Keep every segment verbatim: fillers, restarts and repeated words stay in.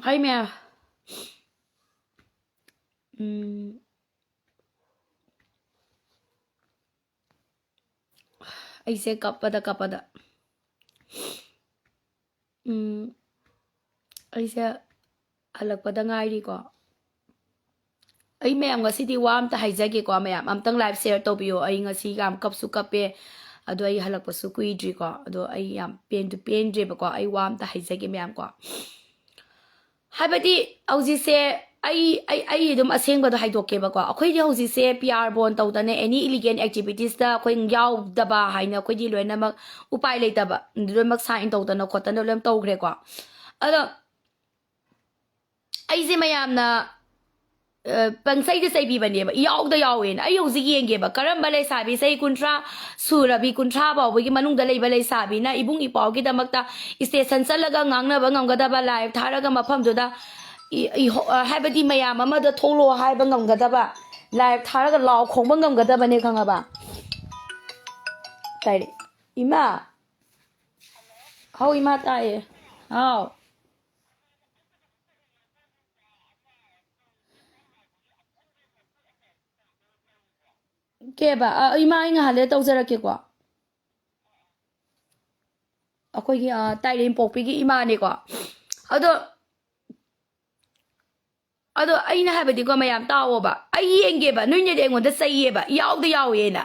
ꯍꯥꯏ ꯃꯌꯥꯝ꯫ ꯎꯝ꯫ ꯑꯩꯁꯦ ꯀꯞꯄꯗ ꯀꯞꯄꯗ꯫ ꯎꯝ꯫ ꯑꯩꯁꯦ ꯍꯜꯂꯛꯄꯗ ꯉꯥꯏꯔꯤꯀꯣ꯫ ꯑꯩ ꯃꯌꯥꯝ ꯉꯁꯤꯗꯤ ꯋꯥ ꯑꯝꯇ ꯍꯥꯏꯖꯒꯦꯀꯣ ꯃꯌꯥꯝ꯫ ꯑꯝꯇꯪ live share ꯇꯧꯕꯤꯌꯣ꯫ ꯑꯩ ꯉꯁꯤ ꯌꯥꯝ ꯀꯞꯁꯨ ꯀꯞꯄꯦ꯫ ꯑꯗꯣ ꯑꯩ ꯍꯜꯂꯛꯄꯁꯨ ꯀꯨꯏꯗ꯭ꯔꯤꯀꯣ꯫ ꯑꯗꯣ ꯑꯩ ꯌꯥꯝ ꯄꯦꯟꯁꯨ ꯄꯦꯟꯗ꯭ꯔꯦꯕꯀꯣ꯫ ꯑꯩ ꯋꯥ ꯑꯝꯇ ꯍꯥꯏꯖꯒꯦ ꯃꯌꯥꯝꯀꯣ꯫ ꯍꯥꯏꯕꯗꯤ ꯍꯧꯖꯤꯛꯁꯦ ꯑꯩ, ꯑꯩ, ꯑꯩ ꯑꯗꯨꯝ ꯑꯁꯦꯡꯕꯗꯣ ꯍꯥꯏꯗꯣꯛꯀꯦꯕꯀꯣ꯫ ꯑꯩꯈꯣꯏꯗꯤ ꯍꯧꯖꯤꯛꯁꯦ P R ꯕꯣꯟ ꯇꯧꯗꯅ any illegal activitiesꯇ ꯑꯩꯈꯣꯏ ꯌꯥꯎꯗꯕ ꯍꯥꯏꯅ ꯑꯩꯈꯣꯏꯗꯤ ꯂꯣꯏꯅꯃꯛ ꯎꯄꯥꯏ ꯂꯩꯇꯕ, ꯂꯣꯏꯅꯃꯛ sign ꯇꯧꯗꯅ ꯈꯣꯠꯇꯅ ꯂꯣꯏꯅꯃꯛ ꯇꯧꯈ꯭ꯔꯦꯀꯣ꯫ ꯑꯗꯣ ꯑꯩꯁꯦ ꯃꯌꯥꯝꯅ, ꯑ, ꯄꯪꯆꯩꯗ ꯆꯩꯕꯤꯕꯅꯦꯕ, ꯌꯥꯎꯗ ꯌꯥꯎꯋꯦꯅ꯫ ꯑꯩ ꯍꯧꯖꯤꯛ ꯌꯦꯡꯒꯦꯕ, ꯀꯔꯝꯕ ꯂꯩꯁꯥꯕꯤ ꯆꯍꯤ ꯀꯨꯟꯊ꯭ꯔꯥ ꯁꯨꯔꯕꯤ, ꯀꯨꯟꯊ꯭ꯔꯥ ꯐꯥꯎꯕꯒꯤ ꯃꯅꯨꯡꯗ ꯂꯩꯕ ꯂꯩꯁꯥꯕꯤꯅ ꯏꯕꯨꯡ ꯏꯄ꯭ꯋꯥꯒꯤꯗꯃꯛꯇ station ꯆꯠꯂꯒ ꯉꯥꯡꯅꯕ ꯉꯝꯒꯗꯕ, live ꯊꯥꯔꯒ ꯃꯐꯝꯗꯨꯗ ꯏ-, ꯏꯍꯣ-, ꯑ, ꯍꯥꯏꯕꯗꯤ ꯃꯌꯥꯝ ꯑꯃꯗ ꯊꯣꯛꯂꯛꯑꯣ ꯍꯥꯏꯕ ꯉꯝꯒꯗꯕ, live ꯊꯥꯔꯒ ꯂꯥꯎ ꯈꯣꯡꯕ ꯉꯝꯒꯗꯕꯅꯦ, ꯈꯪꯉꯕ? ꯇꯥꯏꯔꯦ꯫ ꯏꯃꯥ꯫ ꯍꯥꯎ, ꯏꯃꯥ, ꯇꯥꯏꯌꯦ꯫ ꯍꯥꯎ꯫ ꯀꯦꯕ? ꯑ, ꯏꯃꯥ, ꯑꯩ ꯉꯥꯏꯍꯥꯛ ꯂꯩꯔ ꯇꯧꯖꯔꯛꯀꯦꯀꯣ꯫ ꯑꯩꯈꯣꯏꯒꯤ, ꯑ, ꯇꯥꯏꯔꯦꯝꯄꯣꯛꯄꯤꯒꯤ ꯏꯃꯥꯅꯦꯀꯣ꯫ ꯑꯗꯣ, ꯑꯗꯣ ꯑꯩꯅ ꯍꯥꯏꯕꯗꯤꯀꯣ, ꯃꯌꯥꯝ ꯇꯥꯎꯑꯣꯕ꯫ ꯑꯩ ꯌꯦꯡꯒꯦꯕ, ꯅꯣꯏꯅꯗꯤ ꯑꯩꯉꯣꯟꯗ ꯆꯩꯌꯦꯕ, ꯌꯥꯎꯗ ꯌꯥꯎꯋꯦꯅ꯫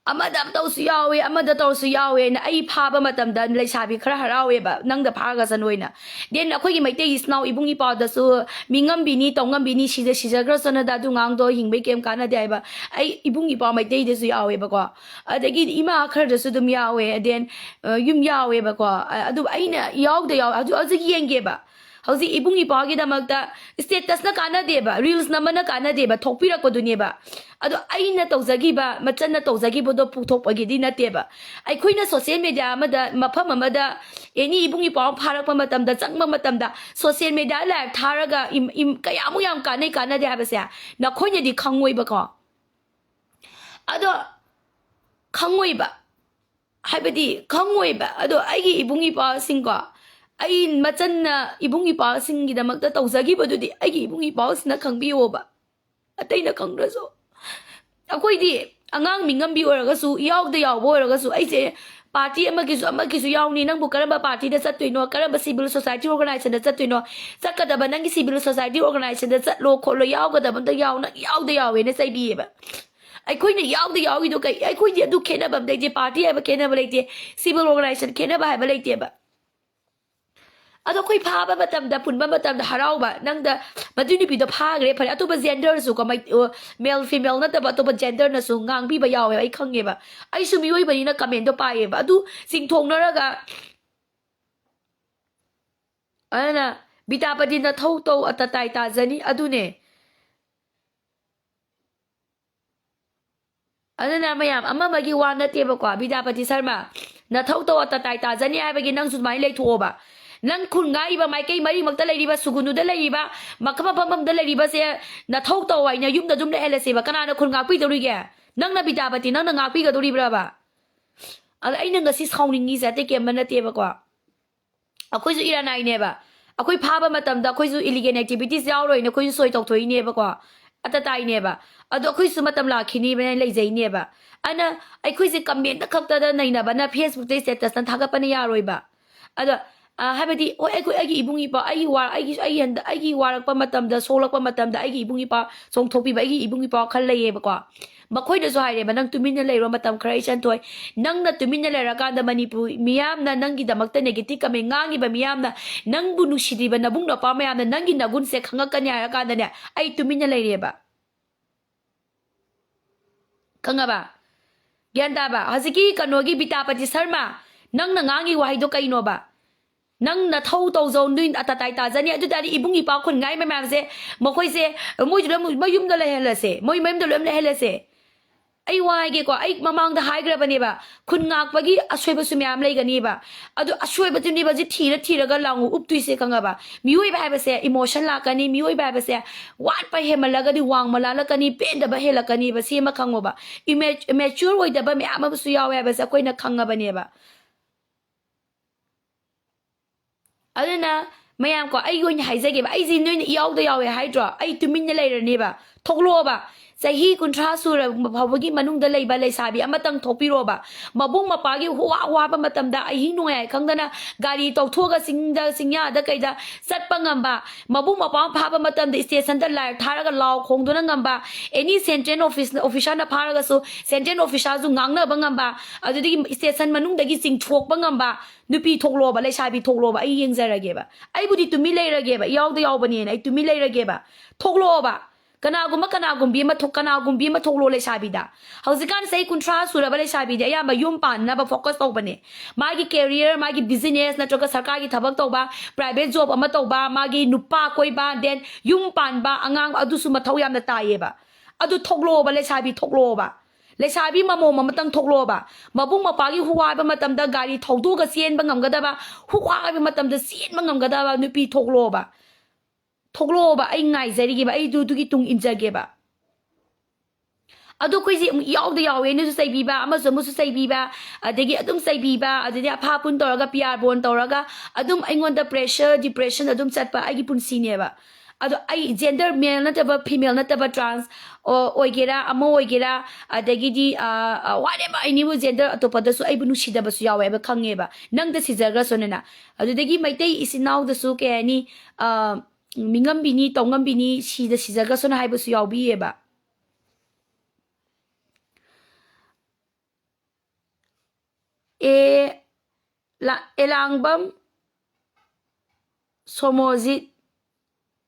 ꯑꯃꯗ ꯇꯧꯔꯁꯨ ꯌꯥꯎꯋꯦ, ꯑꯃꯗ ꯇꯧꯔꯁꯨ ꯌꯥꯎꯋꯦꯅ꯫ ꯑꯩ ꯐꯥꯕ ꯃꯇꯝꯗ ꯂꯩꯁꯥꯕꯤ ꯈꯔ ꯍꯔꯥꯎꯋꯦꯕ, ꯅꯪꯗ ꯐꯥꯈ꯭ꯔꯁꯅꯨ ꯍꯥꯏꯅ꯫ Then ꯑꯩꯈꯣꯏꯒꯤ ꯃꯩꯇꯩ ꯏꯆꯤꯟ ꯏꯅꯥꯎ ꯏꯕꯨꯡ ꯏꯄ꯭ꯋꯥꯗꯁꯨ ꯃꯤ ꯉꯝꯕꯤꯅꯤ, ꯇꯧ ꯉꯝꯕꯤꯅꯤ, ꯁꯤꯖ-, ꯁꯤꯖꯈ꯭ꯔꯁꯅꯨꯗ, ꯑꯗꯨ ꯉꯥꯡꯗꯣ ꯍꯤꯡꯕꯩ ꯀꯩꯝ ꯀꯥꯟꯅꯗꯦ ꯍꯥꯏꯕ꯫ ꯑꯩ ꯏꯕꯨꯡ ꯏꯄ꯭ꯋꯥ ꯃꯩꯇꯩꯗꯁꯨ ꯌꯥꯎꯋꯦꯕꯀꯣ, ꯑꯗꯒꯤ ꯏꯃꯥ ꯈꯔꯗꯁꯨ ꯑꯗꯨꯝ ꯌꯥꯎꯋꯦ, then, ꯑ, ꯌꯨꯝ ꯌꯥꯎꯋꯦꯕꯀꯣ꯫ ꯑ-, ꯑꯗꯨ ꯑꯩꯅ ꯌꯥꯎꯗ ꯌꯥꯎ-, ꯍꯧꯖꯤꯛ, ꯍꯧꯖꯤꯛ ꯌꯦꯡꯒꯦꯕ꯫ ꯍꯧꯖꯤꯛ ꯏꯕꯨꯡ ꯏꯄ꯭ꯋꯥꯒꯤꯗꯃꯛꯇ statusꯅ ꯀꯥꯟꯅꯗꯦꯕ, reels ꯅꯝꯕꯅ ꯀꯥꯟꯅꯗꯦꯕ, ꯊꯣꯛꯄꯤꯔꯛꯄꯗꯨꯅꯦꯕ꯫ ꯑꯗꯣ ꯑꯩꯅ ꯇꯧꯖꯈꯤꯕ, ꯃꯆꯟꯅ ꯇꯧꯖꯈꯤꯕꯗꯣ ꯄꯨꯊꯣꯛꯄꯒꯤꯗꯤ ꯅꯠꯇꯦꯕ꯫ ꯑꯩꯈꯣꯏꯅ social media ꯑꯃꯗ, ꯃꯐꯝ ꯑꯃꯗ any ꯏꯕꯨꯡ ꯏꯄ꯭ꯋꯥ ꯑꯃ ꯐꯥꯔꯛꯄ ꯃꯇꯝꯗ, ꯆꯪꯕ ꯃꯇꯝꯗ, social media live ꯊꯥꯔꯒ ꯏꯝ-, ꯏꯝ-, ꯀꯌꯥꯃꯨꯛ ꯌꯥꯝ ꯀꯥꯟꯅꯩ ꯀꯥꯟꯅꯗꯦ ꯍꯥꯏꯕꯁꯦ ꯅꯈꯣꯏꯅꯗꯤ ꯈꯪꯉꯣꯏꯕꯀꯣ꯫ ꯑꯗꯣ ꯈꯪꯉꯣꯏꯕ꯫ ꯍꯥꯏꯕꯗꯤ ꯈꯪꯉꯣꯏꯕ꯫ ꯑꯗꯣ ꯑꯩꯒꯤ ꯏꯕꯨꯡ ꯏꯄ꯭ꯋꯥꯁꯤꯡꯀꯣ, ꯑꯩ ꯃꯆꯟꯅ ꯏꯕꯨꯡ ꯏꯄ꯭ꯋꯥꯁꯤꯡꯒꯤꯗꯃꯛꯇ ꯇꯧꯖꯈꯤꯕꯗꯨꯗꯤ ꯑꯩꯒꯤ ꯏꯕꯨꯡ ꯏꯄ꯭ꯋꯥꯁꯤꯡꯅ ꯈꯪꯕꯤꯌꯣꯕ, ꯑꯇꯩꯅ ꯈꯪꯗ꯭ꯔꯁꯨ꯫ ꯑꯩꯈꯣꯏꯗꯤ ꯑꯉꯥꯡ ꯃꯤꯉꯝꯕꯤ ꯑꯣꯏꯔꯒꯁꯨ, ꯏꯌꯥꯎꯗ ꯌꯥꯎꯕ ꯑꯣꯏꯔꯒꯁꯨ, ꯑꯩꯁꯦ ꯄꯥꯔꯇꯤ ꯑꯃꯒꯤꯁꯨ ꯑꯃꯒꯤꯁꯨ ꯌꯥꯎꯅꯤ, ꯅꯪꯕꯨ ꯀꯔꯝꯕ ꯄꯥꯔꯇꯤꯗ ꯆꯠꯇꯣꯏꯅꯣ, ꯀꯔꯝꯕ ꯁꯤꯚꯤꯜ ꯁꯣꯁꯥꯏꯇꯤ ꯑꯣꯔꯒꯅꯥꯏꯖꯦꯁꯟꯗ ꯆꯠꯇꯣꯏꯅꯣ, ꯆꯠꯀꯗꯕ ꯅꯪꯒꯤ ꯁꯤꯚꯤꯜ ꯁꯣꯁꯥꯏꯇꯤ ꯑꯣꯔꯒꯅꯥꯏꯖꯦꯁꯟꯗ ꯆꯠꯂꯣ ꯈꯣꯠꯂꯣ, ꯌꯥꯎꯒꯗꯕ ꯑꯝꯇ ꯌꯥꯎ, ꯅꯪ ꯏꯌꯥꯎꯗ ꯌꯥꯎꯋꯦꯅ ꯆꯩꯕꯤꯌꯦꯕ꯫ ꯑꯩꯈꯣꯏꯅ ꯌꯥꯎꯗ ꯌꯥꯎꯔꯤꯗꯣ ꯀꯩ? ꯑꯩꯈꯣꯏꯗꯤ ꯑꯗꯨ ꯈꯦꯠꯅꯕ ꯑꯝꯇ ꯂꯩꯇꯦ, ꯄꯥꯔꯇꯤ ꯍꯥꯏꯕ ꯈꯦꯠꯅꯕ ꯂꯩꯇꯦ, ꯁꯤꯚꯤꯜ ꯑꯣꯔꯒꯅꯥꯏꯖꯦꯁꯟ ꯈꯦꯠꯅꯕ ꯍꯥꯏꯕ ꯂꯩꯇꯦꯕ꯫ ꯑꯗꯣ ꯑꯩꯈꯣꯏ ꯐꯥꯕ ꯃꯇꯝꯗ, ꯄꯨꯟꯕ ꯃꯇꯝꯗ ꯍꯔꯥꯎꯕ, ꯅꯪꯗ ꯃꯗꯨꯏ ꯅꯨꯄꯤꯗꯣ ꯐꯥꯈ꯭ꯔꯦ, ꯐꯔꯦ, ꯑꯇꯣꯞꯄ ꯖꯦꯟꯗꯔꯁꯨ ꯀꯃꯥꯏ-, ꯑ, ꯃꯦꯜ ꯐꯤꯃꯦꯜ ꯅꯠꯇꯕ ꯑꯇꯣꯞꯄ ꯖꯦꯟꯗꯔꯅꯁꯨ ꯉꯥꯡꯕꯤꯕ ꯌꯥꯎꯋꯦꯕ, ꯑꯩ ꯈꯪꯉꯦꯕ꯫ ꯑꯩꯁꯨ ꯃꯤꯑꯣꯏꯕꯅꯤꯅ ꯀꯃꯦꯟꯗꯣ ꯄꯥꯏꯌꯦꯕ꯫ ꯑꯗꯨ ꯆꯤꯡꯊꯣꯛꯅꯔꯒ, ꯑꯗꯨꯅ ꯕꯤꯗ꯭ꯌꯥꯄꯇꯤ ꯅꯊꯧ ꯇꯧ, ꯑꯇꯇꯥꯏ ꯇꯥꯖꯅꯤ, ꯑꯗꯨꯅꯦ꯫ ꯑꯗꯨꯅ ꯃꯌꯥꯝ, ꯑꯃ ꯑꯃꯒꯤ ꯋꯥ ꯅꯠꯇꯦꯕꯀꯣ, ꯕꯤꯗ꯭ꯌꯥꯄꯇꯤ ꯁꯔꯃ, ꯅꯊꯧ ꯇꯧ, ꯑꯇꯇꯥꯏ ꯇꯥꯖꯅꯤ ꯍꯥꯏꯕꯒꯤ ꯅꯪꯁꯨ ꯑꯗꯨꯃꯥꯏꯅ ꯂꯩꯊꯣꯛꯑꯣꯕ꯫ ꯅꯪ ꯈꯨꯟ ꯉꯥꯛꯏꯕ ꯃꯥꯏꯀꯩ ꯃꯔꯤꯃꯛꯇ ꯂꯩꯔꯤꯕ, ꯁꯨꯒꯨꯅꯨꯗ ꯂꯩꯔꯤꯕ, ꯃꯐꯝ ꯃꯐꯝ ꯑꯃꯗ ꯂꯩꯔꯤꯕꯁꯦ ꯅꯊꯧ ꯇꯧ ꯍꯥꯏꯅ ꯌꯨꯝꯗ ꯑꯗꯨꯝ ꯂꯩꯍꯜꯂꯁꯦꯕ꯫ ꯀꯅꯥꯅ ꯈꯨꯟ ꯉꯥꯛꯄꯤꯗꯧꯔꯤꯒꯦ? ꯅꯪꯅ ꯕꯤꯗ꯭ꯌꯥꯄꯇꯤ, ꯅꯪꯅ ꯉꯥꯛꯄꯤꯒꯗꯧꯔꯤꯕ꯭ꯔꯕ? ꯑꯗ ꯑꯩꯅ ꯉꯁꯤ ꯁꯥꯎꯅꯤꯡꯉꯤꯁꯦ ꯑꯇꯩ ꯀꯩꯝꯕ ꯅꯠꯇꯦꯕꯀꯣ꯫ ꯑꯩꯈꯣꯏꯁꯨ ꯏꯔꯥꯅꯥꯏꯅꯦꯕ꯫ ꯑꯩꯈꯣꯏ ꯐꯥꯕ ꯃꯇꯝꯗ ꯑꯩꯈꯣꯏꯁꯨ ꯏꯂꯤꯒꯦꯜ ꯑꯦꯛꯇꯤꯚꯤꯇꯤꯁ ꯌꯥꯎꯔꯣꯏꯅ ꯑꯩꯈꯣꯏꯁꯨ ꯁꯣꯏ ꯇꯧꯊꯣꯛꯏꯅꯦꯕꯀꯣ꯫ ꯑꯇꯇꯥꯏꯅꯦꯕ꯫ ꯑꯗꯣ ꯑꯩꯈꯣꯏꯁꯨ ꯃꯇꯝ ꯂꯥꯛꯈꯤꯅꯤꯕꯅ ꯂꯩꯖꯩꯅꯦꯕ꯫ ꯑꯗꯨꯅ ꯑꯩꯈꯣꯏꯁꯦ ꯀꯃꯦꯟꯇ ꯈꯛꯇꯗ ꯅꯩꯅꯕꯅ ꯐꯦꯁꯕꯨꯛꯇ ꯏꯁꯇꯦꯇꯁꯅ ꯊꯥꯒꯠꯄꯅ ꯌꯥꯔꯣꯏꯕ꯫ ꯑꯗꯣ, ꯑ, ꯍꯥꯏꯕꯗꯤ, ꯍꯣꯏ, ꯑꯩꯈꯣꯏ, ꯑꯩꯒꯤ ꯏꯕꯨꯡ ꯏꯄ꯭ꯋꯥ, ꯑꯩꯒꯤ ꯋꯥ-, ꯑꯩꯒꯤ, ꯑꯩꯒꯤ ꯍꯟꯗꯛ, ꯑꯩꯒꯤ ꯋꯥꯔꯛꯄ ꯃꯇꯝꯗ, ꯁꯣꯛꯂꯛꯄ ꯃꯇꯝꯗ ꯑꯩꯒꯤ ꯏꯕꯨꯡ ꯏꯄ꯭ꯋꯥ ꯆꯣꯡꯊꯣꯛꯄꯤꯕ, ꯑꯩꯒꯤ ꯏꯕꯨꯡ ꯏꯄ꯭ꯋꯥ ꯈꯔ ꯂꯩꯌꯦꯕꯀꯣ꯫ ꯃꯈꯣꯏꯅꯁꯨ ꯍꯥꯏꯔꯦꯕ, "ꯅꯪ ꯇꯨꯃꯤꯟꯅ ꯂꯩꯔꯣ, ꯃꯇꯝ ꯈꯔ ꯏꯆꯟ ꯊꯣꯏ꯫ ꯅꯪꯅ ꯇꯨꯃꯤꯟꯅ ꯂꯩꯔꯀꯥꯟꯗ ꯃꯅꯤꯄꯨꯔ ꯃꯤꯌꯥꯝꯅ ꯅꯪꯒꯤꯗꯃꯛꯇ ꯅꯦꯒꯦꯇꯤꯚ ꯀꯃꯦꯟ ꯉꯥꯡꯉꯤꯕ ꯃꯤꯌꯥꯝꯅ, ꯅꯪꯕꯨ ꯅꯨꯡꯁꯤꯗ꯭ꯔꯤꯕ ꯅꯕꯨꯡ ꯅꯄ꯭ꯋꯥ ꯃꯌꯥꯝꯅ ꯅꯪꯒꯤ ꯅꯒꯨꯟꯁꯦ ꯈꯪꯉꯛꯀꯅꯤ ꯍꯥꯏꯔꯀꯥꯟꯗꯅꯦ, ꯑꯩ ꯇꯨꯃꯤꯟꯅ ꯂꯩꯔꯦꯕ"꯫ ꯈꯪꯉꯕ? ꯒ꯭ꯌꯥꯟ ꯇꯥꯕ? ꯍꯧꯖꯤꯛꯀꯤ ꯀꯩꯅꯣꯒꯤ ꯕꯤꯗ꯭ꯌꯥꯄꯇꯤ ꯁꯔꯃ, ꯅꯪꯅ ꯉꯥꯡꯉꯤ ꯋꯥꯍꯩꯗꯣ ꯀꯩꯅꯣꯕ? ꯅꯪ ꯅꯊꯧ ꯇꯧꯖꯧ, ꯅꯣꯏ ꯑꯇꯇꯥꯏ ꯇꯥꯖꯅꯤ꯫ ꯑꯗꯨ ꯇꯥꯔꯗꯤ ꯏꯕꯨꯡ ꯏꯄ꯭ꯋꯥ ꯈꯨꯟ ꯉꯥꯏ ꯃꯌꯥꯝꯁꯦ, ꯃꯈꯣꯏꯁꯦ ꯃꯣꯏꯗ ꯂꯣꯏ, ꯃꯌꯨꯝꯗ ꯂꯩꯍꯜꯂꯁꯦ, ꯃꯣꯏ ꯃꯌꯨꯝꯗ ꯂꯣꯏ ꯂꯩꯍꯜꯂꯁꯦ꯫ ꯑꯩ ꯋꯥ ꯍꯥꯏꯒꯦꯀꯣ, ꯑꯩ ꯃꯃꯥꯡꯗ ꯍꯥꯏꯈ꯭ꯔꯕꯅꯦꯕ, ꯈꯨꯟ ꯉꯥꯛꯄꯒꯤ ꯑꯁꯣꯏꯕꯁꯨ ꯃꯌꯥꯝ ꯂꯩꯒꯅꯤꯕ꯫ ꯑꯗꯨ ꯑꯁꯣꯏꯕꯗꯨꯅꯦꯕ ꯍꯧꯖꯤꯛ ꯊꯤꯔ ꯊꯤꯔꯒ ꯂꯥꯎ ꯎꯞꯇꯣꯏꯁꯦ, ꯈꯪꯉꯕ? ꯃꯤꯑꯣꯏꯕ ꯍꯥꯏꯕꯁꯦ ꯏꯃꯣꯁꯟ ꯂꯥꯛꯀꯅꯤ, ꯃꯤꯑꯣꯏꯕ ꯍꯥꯏꯕꯁꯦ ꯋꯥꯠꯄ ꯍꯦꯟꯃꯜꯂꯒꯗꯤ ꯋꯥꯡꯃ ꯂꯥꯜꯂꯛꯀꯅꯤ, ꯄꯦꯟꯗꯕ ꯍꯦꯜꯂꯛꯀꯅꯤꯕ, ꯁꯤ ꯑꯃ ꯈꯪꯉꯣꯕ꯫ ꯏꯃꯦ-, ꯃꯦꯆ꯭ꯌꯣꯔ ꯑꯣꯏꯗꯕ ꯃꯌꯥꯝ ꯑꯃꯁꯨ ꯌꯥꯎꯋꯦ ꯍꯥꯏꯕꯁꯦ ꯑꯩꯈꯣꯏꯅ ꯈꯪꯉꯕꯅꯦꯕ꯫ ꯑꯗꯨꯅ ꯃꯌꯥꯝ ꯀꯣ, ꯑꯩꯒꯤ ꯑꯣꯏꯅ ꯍꯥꯏꯖꯒꯦꯕ, ꯑꯩꯁꯦ ꯅꯣꯏꯅ ꯏꯌꯥꯎꯗ ꯌꯥꯎꯋꯦ ꯍꯥꯏꯗ꯭ꯔꯣ? ꯑꯩ ꯇꯨꯃꯤꯟꯅ ꯂꯩꯔꯅꯦꯕ꯫ ꯊꯣꯛꯂꯛꯑꯣꯕ꯫ ꯆꯍꯤ ꯀꯨꯟꯊ꯭ꯔꯥ ꯁꯨꯔꯕ ꯐꯥꯎꯕꯒꯤ ꯃꯅꯨꯡꯗ ꯂꯩꯕ ꯂꯩꯁꯥꯕꯤ ꯑꯃꯇꯪ ꯊꯣꯛꯄꯤꯔꯣꯕ꯫ ꯃꯕꯨꯡ ꯃꯄ꯭ꯋꯥꯒꯤ ꯋꯥ ꯋꯥꯕ ꯃꯇꯝꯗ, ꯑꯍꯤꯡ ꯅꯣꯡꯌꯥꯏ ꯈꯪꯗꯅ ꯒꯥꯔꯤ ꯇꯧꯊꯣꯛꯑꯒ ꯆꯤꯡꯗ, ꯆꯤꯡꯌꯥꯗ ꯀꯩꯗ ꯆꯠꯄ ꯉꯝꯕ, ꯃꯕꯨꯡ ꯃꯧꯄ꯭ꯋꯥ ꯐꯥꯕ ꯃꯇꯝꯗ ꯏꯁꯇꯦꯁꯟꯗ ꯂꯥꯏꯔꯤꯛ ꯊꯥꯔꯒ ꯂꯥꯎ ꯈꯣꯡꯗꯨꯅ ꯉꯝꯕ, ꯑꯦꯅꯤ ꯁꯦꯟꯇ꯭ꯔꯦꯜ ꯑꯣꯐꯤꯁ, ꯑꯣꯐꯤꯁꯥꯔꯅ ꯐꯥꯔꯒꯁꯨ ꯁꯦꯟꯇ꯭ꯔꯦꯜ ꯑꯣꯐꯤꯁꯥꯔꯁꯨ ꯉꯥꯡꯅꯕ ꯉꯝꯕ, ꯑꯗꯨꯗꯒꯤ ꯏꯁꯇꯦꯁꯟ ꯃꯅꯨꯡꯗꯒꯤ ꯆꯤꯡꯊꯣꯛꯄ ꯉꯝꯕ ꯅꯨꯄꯤ ꯊꯣꯛꯂꯣꯕ, ꯂꯩꯁꯥꯕꯤ ꯊꯣꯛꯂꯣꯕ, ꯑꯩ ꯌꯦꯡꯖꯔꯒꯦꯕ꯫ ꯑꯩꯕꯨꯗꯤ ꯇꯨꯃꯤꯟ ꯂꯩꯔꯒꯦꯕ, ꯏꯌꯥꯎꯗ ꯌꯥꯎꯕꯅꯦꯅ ꯑꯩ ꯇꯨꯃꯤꯟ ꯂꯩꯔꯒꯦꯕ꯫ ꯊꯣꯛꯂꯣꯕ꯫ ꯀꯅꯥꯒꯨꯝꯕ, ꯀꯅꯥꯒꯨꯝꯕꯤ ꯑꯃ ꯊꯣꯛ-, ꯀꯅꯥꯒꯨꯝꯕꯤ ꯑꯃ ꯊꯣꯛꯂꯣ ꯂꯩꯁꯥꯕꯤꯗ꯫ ꯍꯧꯖꯤꯛꯀꯥꯟ ꯆꯍꯤ ꯀꯨꯟꯊ꯭ꯔꯥ ꯁꯨꯔꯕ ꯂꯩꯁꯥꯕꯤꯗꯤ ꯑꯌꯥꯝꯕ ꯌꯨꯝ ꯄꯥꯟꯅꯕ focus ꯇꯧꯕꯅꯦ꯫ ꯃꯥꯒꯤ career, ꯃꯥꯒꯤ business ꯅꯠꯇ꯭ꯔꯒ ꯁꯔꯀꯥꯔꯒꯤ ꯊꯕꯛ ꯇꯧꯕ, private job ꯑꯃ ꯇꯧꯕ, ꯃꯥꯒꯤ ꯅꯨꯄꯥ ꯀꯣꯏꯕ, then ꯌꯨꯝ ꯄꯥꯟꯕ, ꯑꯉꯥꯡ, ꯑꯗꯨꯁꯨ ꯃꯊꯧ ꯌꯥꯝꯅ ꯇꯥꯏꯌꯦꯕ꯫ ꯑꯗꯨ ꯊꯣꯛꯂꯣꯕ, ꯂꯩꯁꯥꯕꯤ ꯊꯣꯛꯂꯣꯕ꯫ ꯂꯩꯁꯥꯕꯤ ꯃꯃꯣꯝ ꯑꯃꯇꯪ ꯊꯣꯛꯂꯣꯕ꯫ ꯃꯕꯨꯡ ꯃꯧꯄ꯭ꯋꯥꯒꯤ ꯍꯨꯋꯥ ꯍꯥꯏꯕ ꯃꯇꯝꯗ ꯒꯥꯔꯤ ꯊꯧꯗꯣꯛꯑꯒ ꯆꯦꯟꯕ ꯉꯝꯒꯗꯕ, ꯍꯨꯋꯥ ꯍꯥꯏꯕ ꯃꯇꯝꯗ ꯆꯦꯟꯕ ꯉꯝꯒꯗꯕ ꯅꯨꯄꯤ ꯊꯣꯛꯂꯣꯕ꯫ ꯊꯣꯛꯂꯛꯑꯣꯕ, ꯑꯩ ꯉꯥꯏꯖꯔꯤꯒꯦꯕ, ꯑꯩ ꯑꯗꯨ-, ꯑꯗꯨꯒꯤ ꯇꯨꯡ ꯏꯟꯖꯒꯦꯕ꯫ ꯑꯗꯣ ꯑꯩꯈꯣꯏꯁꯦ ꯑꯃꯨꯛ ꯏꯌꯥꯎꯗ ꯌꯥꯎꯋꯦ, ꯑꯩꯅꯁꯨ ꯆꯩꯕꯤꯕ, ꯑꯃꯁꯨ ꯑꯃꯁꯨ ꯆꯩꯕꯤꯕ, ꯑꯗꯒꯤ ꯑꯗꯨꯝ ꯆꯩꯕꯤꯕ, ꯑꯗꯨꯗꯒꯤ ꯑꯐꯥ ꯄꯨꯟ ꯇꯧꯔꯒ, ꯄꯤ ꯑꯥꯔ ꯕꯣꯟ ꯇꯧꯔꯒ ꯑꯗꯨꯝ ꯑꯩꯉꯣꯟꯗ pressure, depression ꯑꯗꯨꯝ ꯆꯠꯄ ꯑꯩꯒꯤ ꯄꯨꯟꯁꯤꯅꯦꯕ꯫ ꯑꯗꯣ ꯑꯩ gender, male ꯅꯠꯇꯕ female ꯅꯠꯇꯕ trans ꯑꯣ-, ꯑꯣꯏꯒꯦꯔꯥ, ꯑꯃ ꯑꯣꯏꯒꯦꯔꯥ, ꯑꯗꯒꯤꯗꯤ, ꯑ, ꯑ, whatever, ꯑꯩꯅꯤꯕꯨ gender ꯑꯇꯣꯞꯄꯗꯁꯨ ꯑꯩꯕꯨ ꯅꯨꯡꯁꯤꯗꯕꯁꯨ ꯌꯥꯎꯋꯦ ꯍꯥꯏꯕ ꯈꯪꯉꯦꯕ, ꯅꯪꯗ ꯁꯤꯖꯈ꯭ꯔꯁꯨꯅꯦꯅ꯫ ꯑꯗꯨꯗꯒꯤ ꯃꯩꯇꯩ ꯏꯆꯤꯟ ꯏꯅꯥꯎꯗꯁꯨ ꯀꯩ ꯍꯥꯏꯅꯤ, ꯑ, ꯃꯤꯉꯝꯕꯤꯅꯤ, ꯇꯧꯉꯝꯕꯤꯅꯤ, ꯁꯤꯗ ꯁꯤꯖꯈ꯭ꯔꯁꯅꯨ ꯍꯥꯏꯕꯁꯨ ꯌꯥꯎꯕꯤꯌꯦꯕ꯫ ꯑꯦ, ꯂꯥ-, ꯑꯦꯂꯥꯡꯕꯝ ꯁꯣꯃꯣꯖꯤꯠ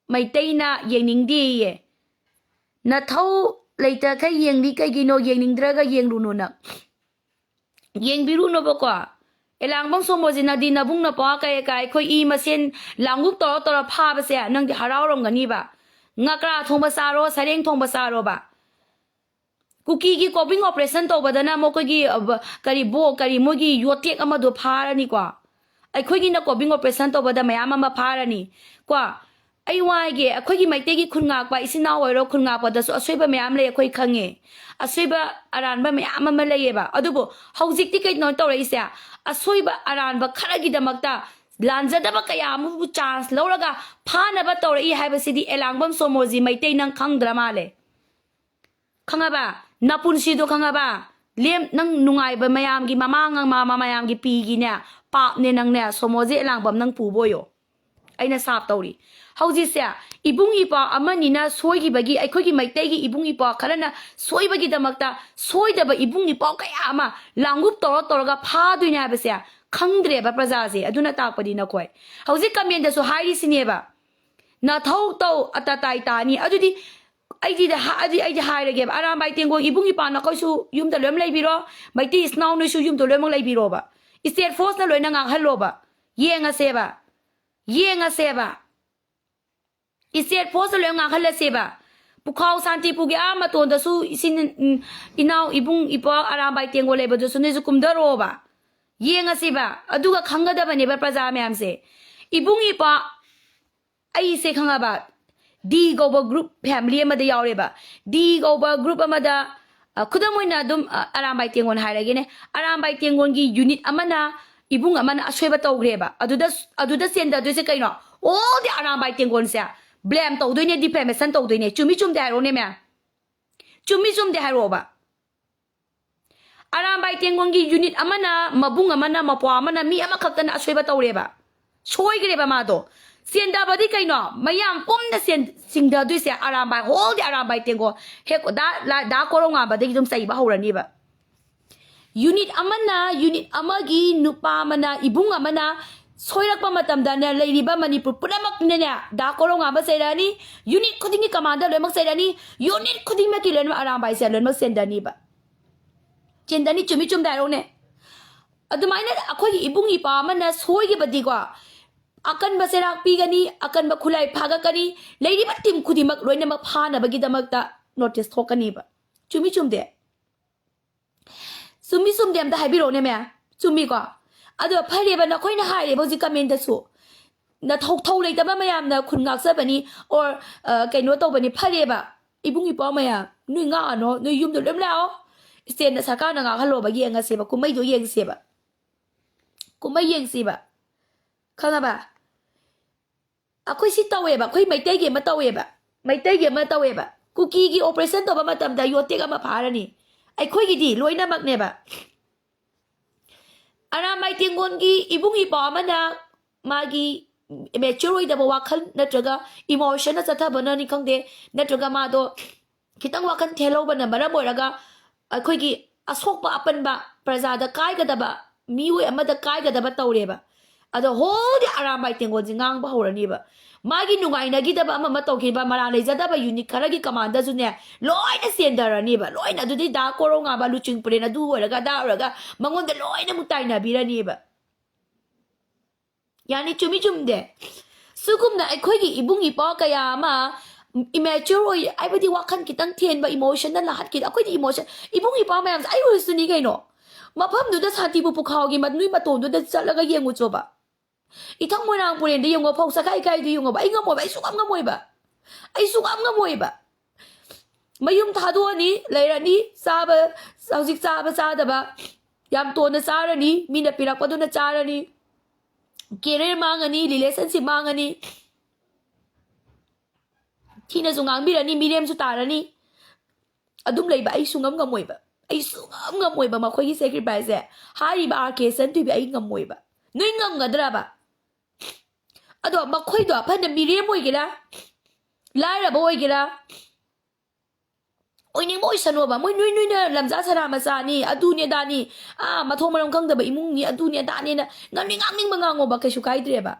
ꯃꯩꯇꯩꯅ ꯌꯦꯡꯅꯤꯡꯗꯦꯌꯦ꯫ ꯅꯊꯧ ꯂꯩꯇꯈꯩ ꯌꯦꯡꯂꯤ ꯀꯩꯒꯤꯅꯣ? ꯌꯦꯡꯅꯤꯡꯗ꯭ꯔꯒ ꯌꯦꯡꯂꯨꯅꯨ ꯅꯪ꯫ ꯌꯦꯡꯕꯤꯔꯨꯅꯣꯕꯀꯣ꯫ ꯑꯦꯂꯥꯡꯕꯝ ꯁꯣꯃꯣꯖꯤꯠꯅꯗꯤ ꯅꯕꯨꯡ ꯅꯄ꯭ꯋꯥ ꯀꯩ ꯀꯥꯏ ꯑꯩꯈꯣꯏ ꯏ ꯃꯁꯦꯟ ꯂꯥꯡꯂꯨꯞ ꯇꯧꯔ ꯇꯧꯔ ꯐꯥꯕꯁꯦ ꯅꯪꯗꯤ ꯍꯔꯥꯎꯔꯝꯒꯅꯤꯕ꯫ ꯉꯀ꯭ꯔꯥ ꯊꯣꯡꯕ ꯆꯥꯔꯣ, ꯁꯔꯦꯡ ꯊꯣꯡꯕ ꯆꯥꯔꯣꯕ꯫ ꯀꯨꯀꯤꯒꯤ combing operation ꯇꯧꯕꯗꯅ ꯃꯈꯣꯏꯒꯤ, ꯑ, ꯕ-, ꯀꯔꯤ ꯕꯣ-, ꯀꯔꯤ ꯃꯣꯏꯒꯤ ꯌꯣꯠꯇꯦꯛ ꯑꯃꯗꯣ ꯐꯥꯔꯅꯤꯀꯣ꯫ ꯑꯩꯈꯣꯏꯒꯤꯅ combing operation ꯇꯧꯕꯗ ꯃꯌꯥꯝ ꯑꯃ ꯐꯥꯔꯅꯤ ꯀꯣ꯫ ꯑꯩ ꯋꯥ ꯍꯥꯏꯒꯦ, ꯑꯩꯈꯣꯏꯒꯤ ꯃꯩꯇꯩꯒꯤ ꯈꯨꯟ ꯉꯥꯛꯄ ꯏꯆꯤꯟ ꯏꯅꯥꯎ ꯑꯣꯏꯔꯣ, ꯈꯨꯟ ꯉꯥꯛꯄꯗꯁꯨ ꯑꯁꯣꯏꯕ ꯃꯌꯥꯝ ꯂꯩ, ꯑꯩꯈꯣꯏ ꯈꯪꯉꯦ꯫ ꯑꯁꯣꯏꯕ ꯑꯔꯥꯟꯕ ꯃꯌꯥꯝ ꯑꯃ ꯂꯩꯌꯦꯕ꯫ ꯑꯗꯨꯕꯨ ꯍꯧꯖꯤꯛꯇꯤ ꯀꯩꯅꯣ ꯇꯧꯔꯛꯏꯁꯦ? ꯑꯁꯣꯏꯕ ꯑꯔꯥꯟꯕ ꯈꯔꯒꯤꯗꯃꯛꯇ ꯂꯥꯟꯖꯗꯕ ꯀꯌꯥ ꯑꯃꯕꯨ ꯆꯥꯟꯁ ꯂꯧꯔꯒ ꯐꯥꯅꯕ ꯇꯧꯔꯛꯏ ꯍꯥꯏꯕꯁꯤꯗꯤ ꯑꯦꯂꯥꯡꯕꯝ ꯁꯣꯃꯣꯔꯖꯤ ꯃꯩꯇꯩ ꯅꯪ ꯈꯪꯗ꯭ꯔ ꯃꯥꯜꯂꯦ꯫ ꯈꯪꯉꯕ? ꯅꯄꯨꯟꯁꯤꯗꯣ ꯈꯪꯉꯕ? ꯂꯦꯝ ꯅꯪ ꯅꯨꯡꯉꯥꯏꯕ ꯃꯌꯥꯝꯒꯤ ꯃꯃꯥꯡ ꯃꯃꯥ ꯃꯌꯥꯝꯒꯤ ꯄꯤꯒꯤꯅꯦ, ꯄꯥꯞꯅꯦ ꯅꯪꯅꯦ, ꯁꯣꯃꯣꯔꯖꯤ ꯑꯦꯂꯥꯡꯕꯝ ꯅꯪ ꯄꯨꯕ ꯑꯣꯏꯌꯣ꯫ ꯑꯩꯅ ꯁꯥꯞ ꯇꯧꯔꯤ꯫ ꯍꯧꯖꯤꯛꯁꯦ ꯏꯕꯨꯡ ꯏꯄ꯭ꯋꯥ ꯑꯃꯅꯤꯅ ꯁꯣꯏꯈꯤꯕꯒꯤ, ꯑꯩꯈꯣꯏꯒꯤ ꯃꯩꯇꯩꯒꯤ ꯏꯕꯨꯡ ꯏꯄ꯭ꯋꯥ ꯈꯔꯅ ꯁꯣꯏꯕꯒꯤꯗꯃꯛꯇ ꯁꯣꯏꯗꯕ ꯏꯕꯨꯡ ꯏꯄ꯭ꯋꯥ ꯀꯌꯥ ꯑꯃ ꯂꯥꯡꯒꯨꯞ ꯇꯧꯔ ꯇꯧꯔꯒ ꯐꯥꯗꯣꯏꯅꯦ ꯍꯥꯏꯕꯁꯦ ꯈꯪꯗ꯭ꯔꯦꯕ ꯄ꯭ꯔꯖꯥꯁꯦ꯫ ꯑꯗꯨꯅ ꯇꯥꯛꯄꯗꯤ ꯅꯈꯣꯏ ꯍꯧꯖꯤꯛ ꯀꯃꯦꯟꯗꯁꯨ ꯍꯥꯏꯔꯤꯁꯤꯅꯦꯕ, "ꯅꯊꯧ ꯇꯧ, ꯑꯇꯇꯥꯏ ꯇꯥꯅꯤ"꯫ ꯑꯗꯨꯗꯤ ꯑꯩꯗꯤ ꯍꯥ-, ꯑꯗꯨꯗꯤ ꯑꯩꯗꯤ ꯍꯥꯏꯔꯒꯦꯕ, ꯑꯔꯥꯝꯕꯥꯏ ꯇꯦꯡꯒꯣꯜ ꯏꯕꯨꯡ ꯏꯄ꯭ꯋꯥ ꯅꯈꯣꯏꯁꯨ ꯌꯨꯝꯗ ꯂꯣꯏꯅ ꯂꯩꯕꯤꯔꯣ, ꯃꯩꯇꯩ ꯏꯆꯤꯟ ꯏꯅꯥꯎ ꯅꯣꯏꯁꯨ ꯌꯨꯝꯗ ꯂꯣꯏꯅꯃꯛ ꯂꯩꯕꯤꯔꯣꯕ, ꯏꯁꯇꯦꯠ ꯐꯣꯔꯁꯅ ꯂꯣꯏꯅ ꯉꯥꯡꯍꯜꯂꯣꯕ, ꯌꯦꯡꯉꯁꯦꯕ, ꯌꯦꯡꯉꯁꯦꯕ꯫ ꯏꯁꯇꯦꯠ ꯐꯣꯔꯁꯇ ꯂꯣꯏ ꯉꯥꯡꯍꯜꯂꯁꯦꯕ꯫ ꯄꯨꯈꯥꯎ ꯁꯥꯟꯇꯤꯄꯨꯔꯒꯤ ꯑꯥ ꯃꯇꯣꯟꯗꯁꯨ ꯏꯆꯤꯟ, ꯎꯝ, ꯏꯅꯥꯎ ꯏꯕꯨꯡ ꯏꯄ꯭ꯋꯥ ꯑꯔꯥꯝꯕꯥꯏ ꯇꯦꯡꯒꯣꯜ ꯂꯩꯕꯗꯨꯁꯨ ꯅꯣꯏꯁꯨ ꯀꯨꯝꯊꯔꯛꯑꯣꯕ꯫ ꯌꯦꯡꯉꯁꯤꯕ꯫ ꯑꯗꯨꯒ ꯈꯪꯒꯗꯕꯅꯦꯕ ꯄ꯭ꯔꯖꯥ ꯃꯌꯥꯝꯁꯦ꯫ ꯏꯕꯨꯡ ꯏꯄ꯭ꯋꯥ ꯑꯩꯁꯦ ꯈꯪꯉꯕ? ꯗꯤ ꯀꯧꯕ ꯒ꯭ꯔꯨꯞ ꯐꯦꯃꯤꯂꯤ ꯑꯃꯗ ꯌꯥꯎꯔꯦꯕ꯫ ꯗꯤ ꯀꯧꯕ ꯒ꯭ꯔꯨꯞ ꯑꯃꯗ, ꯑ, ꯈꯨꯗꯝ ꯑꯣꯏꯅ ꯑꯗꯨꯝ, ꯑ, ꯑꯔꯥꯝꯕꯥꯏ ꯇꯦꯡꯒꯣꯜ ꯍꯥꯏꯔꯒꯦꯅꯦ꯫ ꯑꯔꯥꯝꯕꯥꯏ ꯇꯦꯡꯒꯣꯜꯒꯤ ꯌꯨꯅꯤꯠ ꯑꯃꯅ ꯏꯕꯨꯡ ꯑꯃꯅ ꯑꯁꯣꯏꯕ ꯇꯧꯈ꯭ꯔꯦꯕ꯫ ꯑꯗꯨꯗ, ꯑꯗꯨꯗ ꯆꯦꯟꯗꯗꯣꯏꯁꯦ ꯀꯩꯅꯣ? All the ꯑꯔꯥꯝꯕꯥꯏ ꯇꯦꯡꯒꯣꯜꯁꯦ ꯕ꯭ꯂꯦꯝ ꯇꯧꯗꯣꯏꯅꯦ, ꯗꯤꯐꯦꯃꯦꯁꯟ ꯇꯧꯗꯣꯏꯅꯦ꯫ ꯆꯨꯝꯃꯤ ꯆꯨꯝꯗꯦ ꯍꯥꯏꯔꯛꯑꯣꯅꯦ ꯃꯌꯥꯝ? ꯆꯨꯝꯃꯤ ꯆꯨꯝꯗꯦ ꯍꯥꯏꯔꯛꯑꯣꯕ꯫ ꯑꯔꯥꯝꯕꯥꯏ ꯇꯦꯡꯒꯣꯜꯒꯤ ꯌꯨꯅꯤꯠ ꯑꯃꯅ, ꯃꯕꯨꯡ ꯑꯃꯅ, ꯃꯄ꯭ꯋꯥ ꯑꯃꯅ, ꯃꯤ ꯑꯃꯈꯛꯇꯅ ꯑꯁꯣꯏꯕ ꯇꯧꯔꯦꯕ꯫ ꯁꯣꯏꯈ꯭ꯔꯦꯕ ꯃꯥꯗꯣ꯫ ꯆꯦꯟꯗꯕꯗꯤ ꯀꯩꯅꯣ? ꯃꯌꯥꯝ ꯄꯨꯝꯅ ꯆꯦꯟ-, ꯆꯤꯡꯊꯗꯣꯏꯁꯦ ꯑꯔꯥꯝꯕꯥꯏ, ꯍꯣꯜꯗꯤ ꯑꯔꯥꯝꯕꯥꯏ ꯇꯦꯡꯒꯣꯜ꯫ ꯍꯦꯛ ꯗꯥ, ꯂꯥ-, ꯗꯥ ꯀꯣꯔꯧꯉꯥꯟꯕꯗꯒꯤ ꯑꯗꯨꯝ ꯆꯩꯕ ꯍꯧꯔꯅꯤꯕ꯫ ꯌꯨꯅꯤꯠ ꯑꯃꯅ, ꯌꯨꯅꯤꯠ ꯑꯃꯒꯤ ꯅꯨꯄꯥ ꯑꯃꯅ, ꯏꯕꯨꯡ ꯑꯃꯅ ꯁꯣꯏꯔꯛꯄ ꯃꯇꯝꯗꯅꯦ, ꯂꯩꯔꯤꯕ ꯃꯅꯤꯄꯨꯔ ꯄꯨꯝꯅꯃꯛꯅꯅꯦ, ꯗꯥ ꯀꯣꯔꯧꯉꯥꯟꯕ ꯆꯩꯔꯛꯑꯅꯤ, ꯌꯨꯅꯤꯠ ꯈꯨꯗꯤꯡꯒꯤ ꯀꯃꯥꯟꯗꯔ ꯂꯣꯏꯅꯃꯛ ꯆꯩꯔꯛꯑꯅꯤ, ꯌꯨꯅꯤꯠ ꯈꯨꯗꯤꯡꯃꯛꯀꯤ ꯂꯣꯏꯅꯃꯛ ꯑꯔꯥꯝꯕꯥꯏꯁꯦ ꯂꯣꯏꯅꯃꯛ ꯆꯦꯟꯗꯅꯤꯕ꯫ ꯆꯦꯟꯗꯅꯤ, ꯆꯨꯝꯃꯤ ꯆꯨꯝꯗꯦ ꯍꯥꯏꯔꯛꯎꯅꯦ꯫ ꯑꯗꯨꯃꯥꯏꯅ ꯑꯩꯈꯣꯏꯒꯤ ꯏꯕꯨꯡ ꯏꯄ꯭ꯋꯥ ꯑꯃꯅ ꯁꯣꯏꯈꯤꯕꯗꯤꯀꯣ, ꯑꯀꯟꯕ ꯆꯩꯔꯥꯛ ꯄꯤꯒꯅꯤ, ꯑꯀꯟꯕ ꯈꯨꯠꯂꯥꯏ ꯐꯥꯒꯠꯀꯅꯤ, ꯂꯩꯔꯤꯕ ꯇꯤꯝ ꯈꯨꯗꯤꯡꯃꯛ ꯂꯣꯏꯅꯃꯛ ꯐꯥꯅꯕꯒꯤꯗꯃꯛꯇ ꯅꯣꯇꯤꯁ ꯊꯣꯛꯀꯅꯤꯕ꯫ ꯆꯨꯝꯃꯤ ꯆꯨꯝꯗꯦ? ꯆꯨꯝꯃꯤ ꯆꯨꯝꯗꯦ ꯑꯝꯇ ꯍꯥꯏꯕꯤꯔꯛꯑꯣꯅꯦ ꯃꯌꯥꯝ꯫ ꯆꯨꯝꯃꯤꯀꯣ? ꯑꯗꯣ ꯐꯔꯦꯕ, ꯅꯈꯣꯏꯅ ꯍꯥꯏꯔꯦꯕ ꯍꯧꯖꯤꯛ ꯀꯃꯦꯟꯗꯁꯨ꯫ ꯅꯊꯧ-, ꯊꯧ ꯂꯩꯇꯕ ꯃꯌꯥꯝꯅ ꯈꯨꯟ ꯉꯥꯛꯆꯕꯅꯤ, or, ꯑ, ꯀꯩꯅꯣ ꯇꯧꯕꯅꯤ꯫ ꯐꯔꯦꯕ, ꯏꯕꯨꯡ ꯏꯄ꯭ꯋꯥ ꯃꯌꯥꯝ, ꯅꯣꯏ ꯉꯥꯡꯉꯅꯣ, ꯅꯣꯏ ꯌꯨꯝꯗ ꯂꯣꯏ ꯂꯥꯛꯑꯣ꯫ ꯏꯁꯇꯦꯠꯅ ꯁꯔꯀꯥꯔꯅ ꯉꯥꯡꯍꯜꯂꯣꯕ, ꯌꯦꯡꯉꯁꯦꯕ, ꯀꯨꯝꯍꯩꯗꯣ ꯌꯦꯡꯁꯦꯕ꯫ ꯀꯨꯝꯍꯩ ꯌꯦꯡꯁꯦꯕ꯫ ꯈꯪꯉꯕ? ꯑꯩꯈꯣꯏ ꯁꯤ ꯇꯧꯋꯦꯕ, ꯑꯩꯈꯣꯏ ꯃꯩꯇꯩꯒꯤ ꯑꯃ ꯇꯧꯋꯦꯕ, ꯃꯩꯇꯩꯒꯤ ꯑꯃ ꯇꯧꯋꯦꯕ꯫ ꯀꯨꯀꯤꯒꯤ operation ꯇꯧꯕ ꯃꯇꯝꯗ ꯌꯣꯠꯇꯦꯛ ꯑꯃ ꯐꯥꯔꯅꯤ꯫ ꯑꯩꯈꯣꯏꯒꯤꯗꯤ ꯂꯣꯏꯅꯃꯛꯅꯦꯕ꯫ ꯑꯔꯥꯝꯕꯥꯏ ꯇꯦꯡꯒꯣꯟꯒꯤ ꯏꯕꯨꯡ ꯏꯄ꯭ꯋꯥ ꯑꯃꯅ ꯃꯥꯒꯤ mature ꯑꯣꯏꯗꯕ ꯋꯥꯈꯜ ꯅꯠꯇ꯭ꯔꯒ emotionꯅ ꯆꯠꯊꯕꯅꯅꯤ ꯈꯪꯗꯦ, ꯅꯠꯇ꯭ꯔꯒ ꯃꯥꯗꯣ ꯈꯤꯇꯪ ꯋꯥꯈꯜ ꯊꯦꯜꯍꯧꯕꯅ ꯃꯔꯝ ꯑꯣꯏꯔꯒ ꯑꯩꯈꯣꯏꯒꯤ ꯑꯁꯣꯛꯄ ꯑꯄꯟꯕ, ꯄ꯭ꯔꯖꯥꯗ ꯀꯥꯏꯒꯗꯕ, ꯃꯤꯑꯣꯏ ꯑꯃꯗ ꯀꯥꯏꯒꯗꯕ ꯇꯧꯔꯦꯕ꯫ ꯑꯗꯣ whole ꯑꯔꯥꯝꯕꯥꯏ ꯇꯦꯡꯒꯣꯟꯁꯦ ꯉꯥꯡꯕ ꯍꯧꯔꯅꯤꯕ꯫ ꯃꯥꯒꯤ ꯅꯨꯡꯉꯥꯏꯅꯈꯤꯗꯕ ꯑꯃ ꯑꯃ ꯇꯧꯈꯤꯕ ꯃꯔꯥꯜ ꯂꯩꯖꯗꯕ unit ꯈꯔꯒꯤ commanderꯁꯨꯅꯦ, ꯂꯣꯏꯅ ꯆꯦꯟꯊꯔꯅꯤꯕ꯫ ꯂꯣꯏꯅ ꯑꯗꯨꯗꯤ ꯗꯥ ꯀꯣꯔꯧꯉꯥꯟꯕ, ꯂꯨꯆꯤꯡ ꯄꯨꯔꯦꯟ, ꯑꯗꯨ ꯑꯣꯏꯔꯒ ꯑꯗꯥ ꯑꯣꯏꯔꯒ ꯃꯉꯣꯟꯗ ꯂꯣꯏꯅ ꯑꯃꯨꯛ ꯇꯥꯏꯅꯕꯤꯔꯅꯤꯕ꯫ ꯌꯥꯅꯤ, ꯆꯨꯝꯃꯤ ꯆꯨꯝꯗꯦ? ꯁꯤꯒꯨꯝꯅ ꯑꯩꯈꯣꯏꯒꯤ ꯏꯕꯨꯡ ꯏꯄ꯭ꯋꯥ ꯀꯌꯥ ꯑꯃ immature ꯑꯣꯏ, ꯍꯥꯏꯕꯗꯤ ꯋꯥꯈꯜ ꯈꯤꯇꯪ ꯊꯦꯟꯕ, emotionꯗ ꯂꯥꯍꯠꯈꯤꯗ꯫ ꯑꯩꯈꯣꯏꯗꯤ emotion, ꯏꯕꯨꯡ ꯏꯄ꯭ꯋꯥ ꯃꯌꯥꯝꯁꯦ ꯑꯩ ꯑꯣꯏꯔꯁꯨꯅꯤ ꯀꯩꯅꯣ꯫ ꯃꯐꯝꯗꯨꯗ ꯁꯥꯟꯇꯤꯄꯨꯔ ꯄꯨꯈ꯭ꯔꯥꯎꯒꯤ ꯃ-, ꯅꯣꯏ ꯃꯇꯣꯟꯗꯨꯗ ꯆꯠꯂꯒ ꯌꯦꯡꯉꯨꯆꯣꯕ꯫ ꯏꯊꯪ ꯃꯣꯏꯔꯥꯡ ꯄꯨꯔꯦꯟꯗ ꯌꯦꯡꯉꯣ, ꯐꯧ ꯆꯈꯥꯏ ꯀꯥꯏꯗꯨ ꯌꯦꯡꯉꯣꯕ꯫ ꯑꯩ ꯉꯝꯃꯣꯏꯕ, ꯑꯩ ꯁꯨꯡꯉꯝ ꯉꯝꯃꯣꯏꯕ꯫ ꯑꯩ ꯁꯨꯡꯉꯝ ꯉꯝꯃꯣꯏꯕ꯫ ꯃꯌꯨꯝ ꯊꯥꯗꯣꯛꯑꯅꯤ, ꯂꯩꯔꯅꯤ, ꯆꯥꯕ, ꯍꯧꯖꯤꯛ ꯆꯥꯕ ꯆꯥꯗꯕ ꯌꯥꯝ ꯇꯣꯟꯅ ꯆꯥꯔꯅꯤ, ꯃꯤꯅ ꯄꯤꯔꯛꯄꯗꯨꯅ ꯆꯥꯔꯅꯤ, career ꯃꯥꯡꯉꯅꯤ, relationship ꯃꯥꯡꯉꯅꯤ, ꯊꯤꯅꯁꯨ ꯉꯥꯡꯕꯤꯔꯅꯤ, ꯃꯤꯔꯦꯝꯁꯨ ꯇꯥꯔꯅꯤ꯫ ꯑꯗꯨꯝ ꯂꯩꯕ ꯑꯩ ꯁꯨꯡꯉꯝ ꯉꯝꯃꯣꯏꯕ, ꯑꯩ ꯁꯨꯡꯉꯝ ꯉꯝꯃꯣꯏꯕ ꯃꯈꯣꯏꯒꯤ sacrificeꯁꯦ꯫ ꯍꯥꯏꯔꯤꯕ ꯑꯥꯔ ꯀꯦ ꯁꯟꯊꯣꯏꯕꯤ, ꯑꯩ ꯉꯝꯃꯣꯏꯕ꯫ ꯅꯣꯏ ꯉꯝꯒꯗ꯭ꯔꯕ? ꯑꯗꯣ ꯃꯈꯣꯏꯗꯣ ꯐꯅ ꯃꯤꯔꯦꯝ ꯑꯣꯏꯒꯦꯔꯥ, ꯂꯥꯏꯔꯕ ꯑꯣꯏꯒꯦꯔꯥ, ꯑꯣꯏꯅꯤꯡꯕ ꯑꯣꯏꯁꯅꯣꯕ꯫ ꯃꯣꯏ ꯅꯣꯏ, ꯅꯣꯏꯅ ꯂꯝꯖꯥ ꯁꯅꯥ ꯃꯆꯥꯅꯤ, ꯑꯗꯨꯅꯤ ꯑꯗꯥꯅꯤ, ꯑꯥ, ꯃꯊꯣꯡ ꯃꯔꯝ ꯈꯪꯗꯕ ꯏꯃꯨꯡꯅꯤ, ꯑꯗꯨꯅꯤ ꯑꯗꯥꯅꯤꯅ ꯉꯥꯡꯅꯤꯡ ꯉꯥꯡꯅꯤꯡꯕ ꯉꯥꯡꯉꯣꯕ, ꯀꯩꯁꯨ ꯀꯥꯏꯗ꯭ꯔꯦꯕ꯫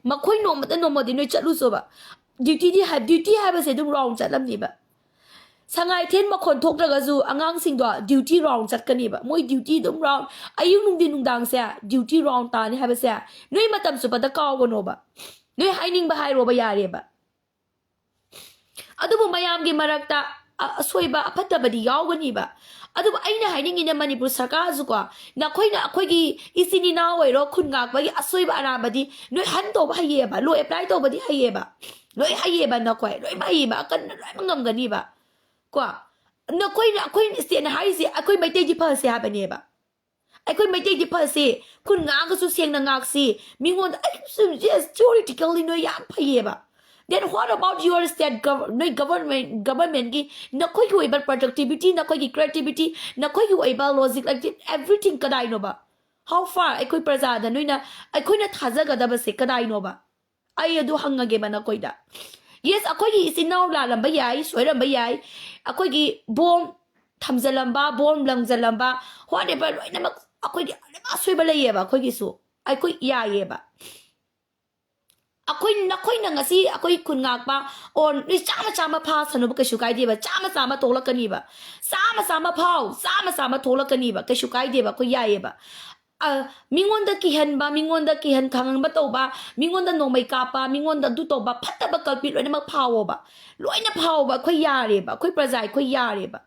ꯃꯈꯣꯏ ꯅꯣꯡꯃꯇ ꯅꯣꯡꯃꯗꯤ ꯅꯣꯏ ꯆꯠꯂꯨꯆꯣꯕ꯫ Dutyꯗꯤ ꯍꯥꯏ-, duty ꯍꯥꯏꯕꯁꯦ ꯑꯗꯨꯝ round ꯆꯠꯂꯝꯅꯤꯕ꯫ ꯁꯉꯥꯏꯊꯦꯟ ꯃꯈꯣꯟ ꯊꯣꯛꯇ꯭ꯔꯒꯁꯨ ꯑꯉꯥꯡꯁꯤꯡꯗꯣ duty round ꯆꯠꯀꯅꯤꯕ꯫ ꯃꯣꯏ duty ꯑꯗꯨꯝ round, ꯑꯌꯨꯛ ꯅꯨꯡꯊꯤꯟ ꯅꯨꯡꯗꯥꯡꯁꯦ duty round ꯇꯥꯅꯤ ꯍꯥꯏꯕꯁꯦ ꯅꯣꯏ ꯃꯇꯝ ꯆꯨꯞꯄꯗ ꯀꯥꯎꯒꯅꯣꯕ꯫ ꯅꯣꯏ ꯍꯥꯏꯅꯤꯡꯕ ꯍꯥꯏꯔꯣꯕ, ꯌꯥꯔꯦꯕ꯫ ꯑꯗꯨꯕꯨ ꯃꯌꯥꯝꯒꯤ ꯃꯔꯛꯇ ꯑ-, ꯑꯁꯣꯏꯕ ꯑꯐꯠꯇꯕꯗꯤ ꯌꯥꯎꯒꯅꯤꯕ꯫ ꯑꯗꯨꯕꯨ ꯑꯩꯅ ꯍꯥꯏꯅꯤꯡꯉꯤꯅ ꯃꯅꯤꯄꯨꯔ ꯁꯔꯀꯥꯔꯁꯨꯀꯣ, ꯅꯈꯣꯏꯅ ꯑꯩꯈꯣꯏꯒꯤ ꯏꯆꯤꯟ ꯏꯅꯥꯎ ꯑꯣꯏꯔꯣ, ꯈꯨꯟ ꯉꯥꯛꯄꯒꯤ ꯑꯁꯣꯏꯕ ꯑꯔꯥꯟꯕꯗꯤ ꯅꯣꯏ ꯍꯟ ꯇꯧꯕ ꯍꯩꯌꯦꯕ, law apply ꯇꯧꯕꯗꯤ ꯍꯩꯌꯦꯕ, ꯂꯣꯏ ꯍꯩꯌꯦꯕ ꯅꯈꯣꯏ, ꯂꯣꯏ ꯍꯩꯌꯦꯕ, ꯑꯀꯟꯅ ꯂꯣꯏꯅꯃꯛ ꯉꯝꯒꯅꯤꯕ꯫ ꯀꯣ, ꯅꯈꯣꯏꯅ, ꯑꯩꯈꯣꯏ stateꯅ ꯍꯥꯏꯔꯤꯁꯦ ꯑꯩꯈꯣꯏ ꯃꯩꯇꯩꯗꯤ ꯐꯁꯦ ꯍꯥꯏꯕꯅꯦꯕ꯫ ꯑꯩꯈꯣꯏ ꯃꯩꯇꯩꯗꯤ ꯐꯁꯤ, ꯈꯨꯟ ꯉꯥꯛꯑꯒꯁꯨ ꯁꯦꯡꯅ ꯉꯥꯛꯁꯤ꯫ ꯃꯤꯉꯣꯟꯗ, yes, theoretically ꯅꯣꯏ ꯌꯥꯝ ꯐꯩꯌꯦꯕ. Then what about your state gov-, ꯅꯣꯏ government, governmentꯀꯤ ꯅꯈꯣꯏꯒꯤ ꯑꯣꯏꯕ productivity, ꯅꯈꯣꯏꯒꯤ creativity, ꯅꯈꯣꯏꯒꯤ ꯑꯣꯏꯕ logic, like, everything ꯀꯗꯥꯏꯅꯣꯕ? How far? ꯑꯩꯈꯣꯏ ꯄ꯭ꯔꯖꯥꯗ ꯅꯣꯏꯅ, ꯑꯩꯈꯣꯏꯅ ꯊꯥꯖꯒꯗꯕꯁꯦ ꯀꯗꯥꯏꯅꯣꯕ? ꯑꯩ ꯑꯗꯨ ꯍꯪꯉꯒꯦꯕ ꯅꯈꯣꯏꯗ. Yes, ꯑꯩꯈꯣꯏꯒꯤ ꯏꯆꯤꯟ ꯏꯅꯥꯎ ꯂꯥꯜꯂꯝꯕ ꯌꯥꯏ, ꯁꯣꯏꯔꯝꯕ ꯌꯥꯏ, ꯑꯩꯈꯣꯏꯒꯤ ꯕꯣꯝ ꯊꯝꯖꯜꯂꯝꯕ, ꯕꯣꯝ ꯂꯪꯖꯜꯂꯝꯕ, whatever, ꯂꯣꯏꯅꯃꯛ ꯑꯩꯈꯣꯏꯒꯤ ꯂꯣꯏꯅꯃꯛ ꯑꯁꯣꯏꯕ ꯂꯩꯌꯦꯕ꯫ ꯑꯩꯈꯣꯏꯒꯤꯁꯨ ꯑꯩꯈꯣꯏ ꯌꯥꯏꯌꯦꯕ꯫ ꯑꯩꯈꯣꯏ, ꯅꯈꯣꯏꯅ ꯉꯁꯤ ꯑꯩꯈꯣꯏ ꯈꯨꯟ ꯉꯥꯛꯄ, ꯑꯣ, ꯅꯣꯏ ꯆꯥꯝꯃ ꯆꯥꯝꯃ ꯐꯥꯁꯅꯨꯕ, ꯀꯩꯁꯨ ꯀꯥꯏꯗꯦꯕ꯫ ꯆꯥꯝꯃ ꯆꯥꯝꯃ ꯊꯣꯛꯂꯛꯀꯅꯤꯕ꯫ ꯆꯥꯝꯃ ꯆꯥꯝꯃ ꯐꯥꯎ, ꯆꯥꯝꯃ ꯆꯥꯝꯃ ꯊꯣꯛꯂꯛꯀꯅꯤꯕ, ꯀꯩꯁꯨ ꯀꯥꯏꯗꯦꯕ꯫ ꯑꯩꯈꯣꯏ ꯌꯥꯏꯌꯦꯕ꯫ ꯑ, ꯃꯤꯉꯣꯟꯗ ꯀꯤꯍꯟꯕ, ꯃꯤꯉꯣꯟꯗ ꯀꯤꯍꯟ ꯈꯪꯍꯟꯕ ꯇꯧꯕ, ꯃꯤꯉꯣꯟꯗ ꯅꯣꯡꯃꯩ ꯀꯥꯞꯄ, ꯃꯤꯉꯣꯟꯗ ꯑꯗꯨ ꯇꯧꯕ, ꯐꯠꯇꯕ culprit ꯂꯣꯏꯅꯃꯛ ꯐꯥꯎꯑꯣꯕ꯫ ꯂꯣꯏꯅ ꯐꯥꯎꯑꯣꯕ꯫ ꯑꯩꯈꯣꯏ ꯌꯥꯔꯦꯕ꯫ ꯑꯩꯈꯣꯏ ꯄ꯭ꯔꯖꯥ, ꯑꯩꯈꯣꯏ ꯌꯥꯔꯦꯕ꯫